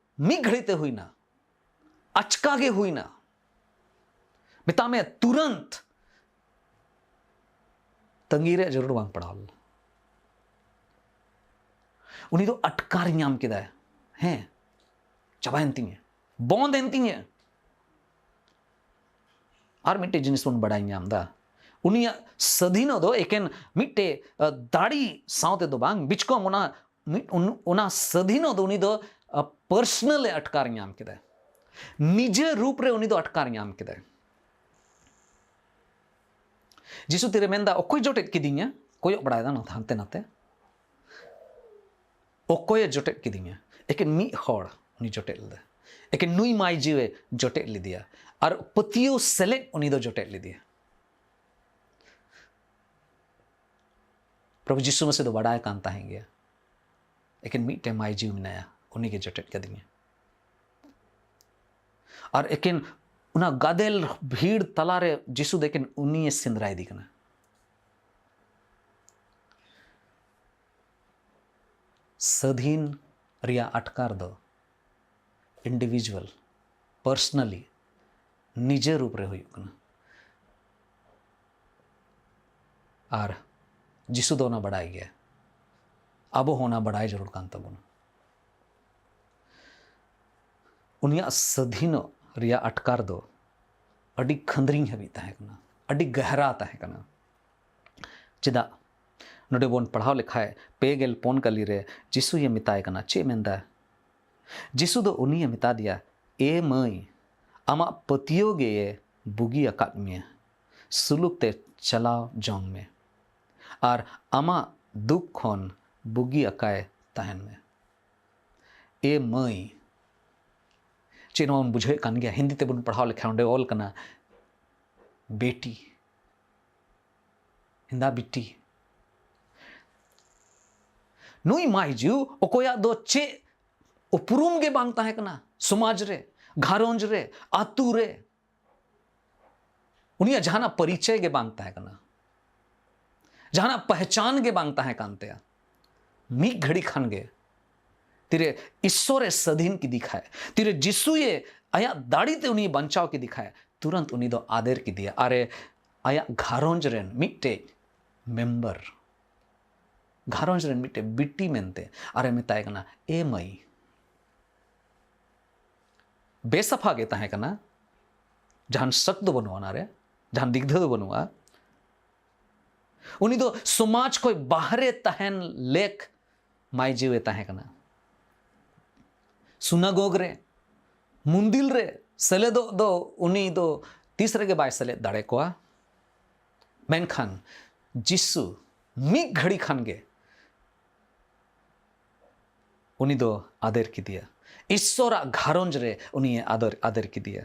ᱢᱤᱫ ᱜᱷᱟᱹᱲᱤ ᱛᱮ ᱦᱩᱭᱱᱟ, ᱟᱪᱠᱟ ᱜᱮ ᱦᱩᱭᱱᱟ᱾ ᱢᱮᱛᱟᱜ ᱢᱮ ᱛᱩᱨᱟᱹᱱᱛ ᱛᱟᱺᱜᱤ ᱨᱮᱭᱟᱜ ᱡᱟᱹᱨᱩᱲ ᱵᱟᱝ ᱯᱟᱲᱟᱣ ᱞᱮᱱᱟ᱾ ᱩᱱᱤ ᱫᱚ ᱟᱴᱠᱟᱨ ᱧᱟᱢ ᱠᱮᱫᱟᱭ, ᱦᱮᱸ, ᱪᱟᱵᱟᱭᱮᱱ ᱛᱤᱧᱟᱹ, ᱵᱚᱱᱫ ᱮᱱ ᱛᱤᱧᱟᱹ᱾ ᱟᱨ ᱢᱤᱫᱴᱮᱡ ᱡᱤᱱᱤᱥ ᱵᱚᱱ ᱵᱟᱲᱟᱭ ᱧᱟᱢ ᱮᱫᱟ, ᱩᱱᱤᱭᱟᱜ ᱥᱟᱹᱫᱷᱤᱱᱚ ᱫᱚ ᱮᱠᱮᱱ ᱢᱤᱫᱴᱮᱡ ᱫᱟᱲᱮ ᱥᱟᱶᱛᱮ ᱫᱚ ᱵᱟᱝ, ᱵᱤᱪᱠᱚᱢ ᱚᱱᱟ ᱢᱤᱫ ᱚᱱᱟ ᱥᱟᱹᱫᱷᱤᱱᱚ ᱫᱚ ᱩᱱᱤ ᱫᱚ ᱯᱟᱨᱥᱚᱱᱟᱞ ᱮ ᱟᱴᱠᱟᱨ ᱧᱟᱢ ᱠᱮᱫᱟ, ᱱᱤᱡᱮ ᱨᱩᱯ ᱨᱮ ᱩᱱᱤ ᱫᱚ ᱟᱴᱠᱟᱨ ᱧᱟᱢ ᱠᱮᱫᱟᱭ᱾ ᱡᱤᱥᱩ ᱛᱤᱨᱮ ᱢᱮᱱᱫᱟ, ᱚᱠᱚᱭ ᱡᱚᱴᱮᱫ ᱠᱤᱫᱤᱧᱟ? ᱠᱚᱭᱚᱜ ᱵᱟᱲᱟᱭᱮᱫᱟ ᱱᱚᱛᱮ ᱦᱟᱱᱛᱮ ᱱᱟᱛᱮ᱾ ᱚᱠᱚᱭᱮ ᱡᱚᱴᱮᱫ ᱠᱤᱫᱤᱧᱟ? ᱮᱠᱮᱱ ᱢᱤᱫ ᱦᱚᱲ ᱩᱱᱤ ᱡᱚᱴᱮᱫ ᱞᱮᱫᱟ᱾ ᱮᱠᱮᱱ ᱱᱩᱭ ᱢᱟᱹᱭ ᱡᱤᱣᱮ ᱡᱚᱴᱮᱫ ᱞᱮᱫᱮᱭᱟ᱾ ᱟᱨ ᱯᱟᱹᱛᱭᱟᱹᱣ ᱥᱮᱞᱮᱫ ᱩᱱᱤ ᱫᱚ ᱡᱚᱴᱮᱫ ᱞᱮᱫᱮᱭᱟ᱾ ᱯᱨᱚᱵᱷᱩ ᱡᱤᱥᱩ ᱢᱟᱥᱤ ᱫᱚ ᱵᱟᱰᱟᱭ ᱠᱟᱱ ᱛᱟᱦᱮᱸ ᱜᱮᱭᱟ, ᱮᱠᱮᱱ ᱢᱤᱫᱴᱮᱱ ᱢᱟᱹᱭ ᱡᱤᱣᱤ ᱢᱮᱱᱟᱭᱟ, ᱩᱱᱤᱜᱮ ᱡᱚᱴᱮᱫ ᱠᱟᱫᱤᱧᱟ᱾ ᱟᱨ ᱮᱠᱮᱱ ᱚᱱᱟ ᱜᱟᱫᱮᱞ ᱵᱷᱤᱲ ᱛᱟᱞᱟᱨᱮ ᱡᱤᱥᱩ ᱫᱚ ᱮᱠᱮᱱ ᱩᱱᱤᱭᱮ ᱥᱮᱸᱫᱽᱨᱟᱭᱮᱫᱮ ᱠᱟᱱᱟ᱾ ᱥᱟᱹᱫᱷᱤᱱ ᱨᱮᱭᱟᱜ ᱟᱴᱠᱟᱨ ᱫᱚ ᱤᱱᱰᱤᱵᱷᱤᱡᱩᱣᱟᱞ, ᱯᱟᱨᱥᱚᱱᱟᱞᱤ, ᱱᱤᱡᱮ ᱨᱩᱯ ᱨᱮ ᱦᱩᱭᱩᱜ ᱠᱟᱱᱟ᱾ ᱟᱨ ᱡᱤᱥᱩ ᱫᱚ ᱚᱱᱟ ᱵᱟᱰᱟᱭ ᱜᱮᱭᱟ, ᱟᱵᱚ ᱦᱚᱸ ᱚᱱᱟ ᱵᱟᱰᱟᱭ ᱡᱟᱹᱨᱩᱲ ᱠᱟᱱ ᱛᱟᱵᱚᱱᱟ᱾ ᱩᱱᱤᱭᱟᱜ ᱥᱟᱹᱫᱷᱤᱱᱚᱜ ᱨᱮᱭᱟᱜ ᱟᱴᱠᱟᱨ ᱫᱚ ᱟᱹᱰᱤ ᱠᱷᱟᱹᱱᱫᱽᱨᱤᱧ ᱦᱟᱹᱵᱤᱡ ᱛᱟᱦᱮᱸ ᱠᱟᱱᱟ, ᱟᱹᱰᱤ ᱜᱟᱦᱨᱟ ᱛᱟᱦᱮᱸ ᱠᱟᱱᱟ᱾ ᱪᱮᱫᱟᱜ? ᱱᱚᱰᱮ ᱵᱚᱱ ᱯᱟᱲᱦᱟᱣ ᱞᱮᱠᱷᱟᱡ ᱯᱮ ᱜᱮᱞ ᱯᱩᱱ ᱠᱟᱹᱞᱤ ᱨᱮ ᱡᱤᱥᱩᱭᱮ ᱢᱮᱛᱟᱭ ᱠᱟᱱᱟ, ᱪᱮᱫ ᱢᱮᱱᱫᱟ? ᱡᱤᱥᱩ ᱫᱚ ᱩᱱᱤᱭᱮ ᱢᱮᱛᱟ ᱫᱮᱭᱟ, ᱮ ᱢᱟᱹᱭ, ᱟᱢᱟᱜ ᱯᱟᱹᱛᱭᱟᱹᱣ ᱜᱮᱭᱮ ᱵᱩᱜᱤ ᱟᱠᱟᱫ ᱢᱮᱭᱟ, ᱥᱩᱞᱩᱠ ᱛᱮ ᱪᱟᱞᱟᱣ ᱡᱚᱝ ᱢᱮ ᱟᱨ ᱟᱢᱟᱜ ᱫᱩᱠ ᱠᱷᱚᱱ ᱵᱩᱜᱤ ᱟᱠᱟᱭ ᱛᱟᱦᱮᱱ ᱢᱮ᱾ ᱮ ᱢᱟᱹᱭ, ᱪᱮᱫ ᱱᱚᱣᱟ ᱵᱚᱱ ᱵᱩᱡᱷᱟᱹᱣᱮᱫ ᱠᱟᱱ ᱜᱮᱭᱟ? ᱦᱤᱱᱫᱤ ᱛᱮᱵᱚᱱ ᱯᱟᱲᱦᱟᱣ ᱞᱮᱠᱷᱟᱱ ᱚᱸᱰᱮ ᱚᱞ ᱠᱟᱱᱟ ᱵᱮᱴᱤ, ᱦᱤᱱᱫᱟ ᱵᱤᱴᱤ᱾ ᱱᱩᱭ ᱢᱟᱹᱭ ᱡᱤᱣᱤ ᱚᱠᱚᱭᱟᱜ ᱫᱚ ᱪᱮᱫ ᱩᱯᱨᱩᱢ ᱜᱮ ᱵᱟᱝ ᱛᱟᱦᱮᱸ ᱠᱟᱱᱟ, ᱥᱚᱢᱟᱡᱽ ᱨᱮ, ᱜᱷᱟᱨᱚᱸᱡᱽ ᱨᱮ, ᱟᱹᱛᱩ ᱨᱮ ᱩᱱᱤᱭᱟᱜ ᱡᱟᱦᱟᱱᱟᱜ ᱯᱚᱨᱤᱪᱚᱭ ᱜᱮ ᱵᱟᱝ ᱛᱟᱦᱮᱸ ᱠᱟᱱᱟ, ᱡᱟᱦᱟᱱᱟᱜ ᱯᱮᱦᱪᱟᱱ ᱜᱮ ᱵᱟᱝ ᱛᱟᱦᱮᱸ ᱠᱟᱱ ᱛᱟᱭᱟ᱾ ᱢᱤᱫ ᱜᱷᱟᱹᱲᱤ ᱠᱷᱟᱱ ᱜᱮ ᱛᱤᱨᱮ ᱤᱥᱥᱚᱨᱮ ᱥᱟᱹᱫᱷᱤᱱ ᱠᱮᱫᱮ ᱠᱷᱟᱡ, ᱛᱤᱨᱮ ᱡᱤᱥᱩᱭᱮ ᱟᱭᱟᱜ ᱫᱟᱲᱮ ᱛᱮ ᱩᱱᱤ ᱵᱟᱧᱪᱟᱣ ᱠᱮᱫᱮ ᱠᱷᱟᱡ, ᱛᱩᱨᱟᱹᱱᱛ ᱩᱱᱤ ᱫᱚ ᱟᱫᱮᱨ ᱠᱮᱫᱮᱭᱟ᱾ ᱟᱨᱮ ᱟᱭᱟᱜ ᱜᱷᱟᱨᱚᱸᱡᱽ ᱨᱮᱱ ᱢᱤᱫᱴᱮᱡ ᱢᱮᱢᱵᱟᱨ, ᱜᱷᱟᱨᱚᱸᱡᱽ ᱨᱮᱱ ᱢᱤᱫᱴᱮᱡ ᱵᱤᱴᱤ ᱢᱮᱱᱛᱮ ᱟᱨᱮ ᱢᱮᱛᱟᱭ ᱠᱟᱱᱟ, "ᱮ ᱢᱟᱹᱭ, ᱵᱮᱥᱟᱯᱷᱟ ᱜᱮ ᱛᱟᱦᱮᱸ ᱠᱟᱱᱟ, ᱡᱟᱦᱟᱱ ᱥᱟᱠ ᱫᱚ ᱵᱟᱹᱱᱩᱜᱼᱟ ᱚᱱᱟᱨᱮ, ᱡᱟᱦᱟᱱ ᱫᱤᱜᱽᱫᱷᱟᱹ ᱫᱚ ᱵᱟᱹᱱᱩᱜᱼᱟ᱾ ᱩᱱᱤ ᱫᱚ ᱥᱚᱢᱟᱡᱽ ᱠᱷᱚᱱ ᱵᱟᱦᱨᱮ ᱛᱟᱦᱮᱱ ᱞᱮᱠ ᱢᱟᱭᱡᱮᱣᱮ ᱛᱟᱦᱮᱸ ᱠᱟᱱᱟ᱾ ᱥᱩᱱᱟᱜᱚᱜᱽ ᱨᱮ, ᱢᱩᱱᱫᱤᱞ ᱨᱮ ᱥᱮᱞᱮᱫᱚᱜ ᱫᱚ ᱩᱱᱤ ᱫᱚ ᱛᱤᱥ ᱨᱮᱜᱮ ᱵᱟᱭ ᱥᱮᱞᱮᱫ ᱫᱟᱲᱮ ᱠᱚᱣᱟ᱾ ᱢᱮᱱᱠᱷᱟᱱ ᱡᱤᱥᱩ ᱢᱤᱫ ᱜᱷᱟᱹᱲᱤ ᱠᱷᱟᱱ ᱜᱮ ᱩᱱᱤ ᱫᱚ ᱟᱫᱮᱨ ᱠᱮᱫᱮᱭᱟ᱾ ᱤᱥᱥᱚᱨᱟᱜ ᱜᱷᱟᱨᱚᱸᱡᱽ ᱨᱮ ᱩᱱᱤᱭᱮ ᱟᱫᱮᱨ, ᱟᱫᱮᱨ ᱠᱮᱫᱮᱭᱟ᱾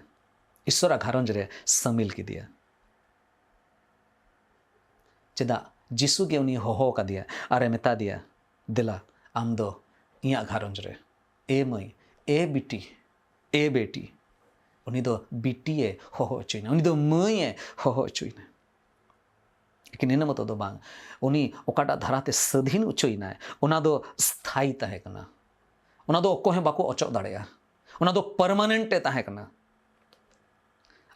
ᱤᱥᱥᱚᱨᱟᱜ ᱜᱷᱟᱨᱚᱸᱡᱽ ᱨᱮ ᱥᱟᱹᱢᱤᱞ ᱠᱮᱫᱮᱭᱟ᱾ ᱪᱮᱫᱟᱜ? ᱡᱤᱥᱩ ᱜᱮ ᱩᱱᱤ ᱦᱚᱦᱚ ᱠᱟᱫᱮᱭᱟ ᱟᱨᱮ ᱢᱮᱛᱟ ᱫᱮᱭᱟ, "ᱫᱮᱞᱟ, ᱟᱢ ᱫᱚ ᱤᱧᱟᱹᱜ ᱜᱷᱟᱨᱚᱸᱡᱽ ᱨᱮ, ᱮ ᱢᱟᱹᱭ, ᱮ ᱵᱤᱴᱤ, ᱮ ᱵᱮᱴᱤ᱾" ᱩᱱᱤ ᱫᱚ ᱵᱤᱴᱤ ᱮ ᱦᱚᱦᱚ ᱦᱚᱪᱚᱭᱮᱱᱟ, ᱩᱱᱤ ᱫᱚ ᱢᱟᱹᱭ ᱮ ᱦᱚᱦᱚ ᱦᱚᱪᱚᱭᱮᱱᱟ᱾ ᱞᱮᱠᱤᱱ ᱤᱱᱟᱹ ᱢᱚᱛᱚ ᱫᱚ ᱵᱟᱝ, ᱩᱱᱤ ᱚᱠᱟᱴᱟᱜ ᱫᱷᱟᱨᱟᱛᱮ ᱥᱟᱹᱫᱷᱤᱱ ᱦᱚᱪᱚᱭᱮᱱᱟᱭ, ᱚᱱᱟ ᱫᱚ ᱥᱛᱷᱟᱭᱤ ᱛᱟᱦᱮᱸ ᱠᱟᱱᱟ, ᱚᱱᱟ ᱫᱚ ᱚᱠᱚᱭ ᱦᱚᱸ ᱵᱟᱠᱚ ᱚᱪᱚᱜ ᱫᱟᱲᱮᱭᱟᱜᱼᱟ, ᱚᱱᱟ ᱫᱚ ᱯᱟᱨᱢᱟᱱᱮᱱᱴ ᱮ ᱛᱟᱦᱮᱸ ᱠᱟᱱᱟ᱾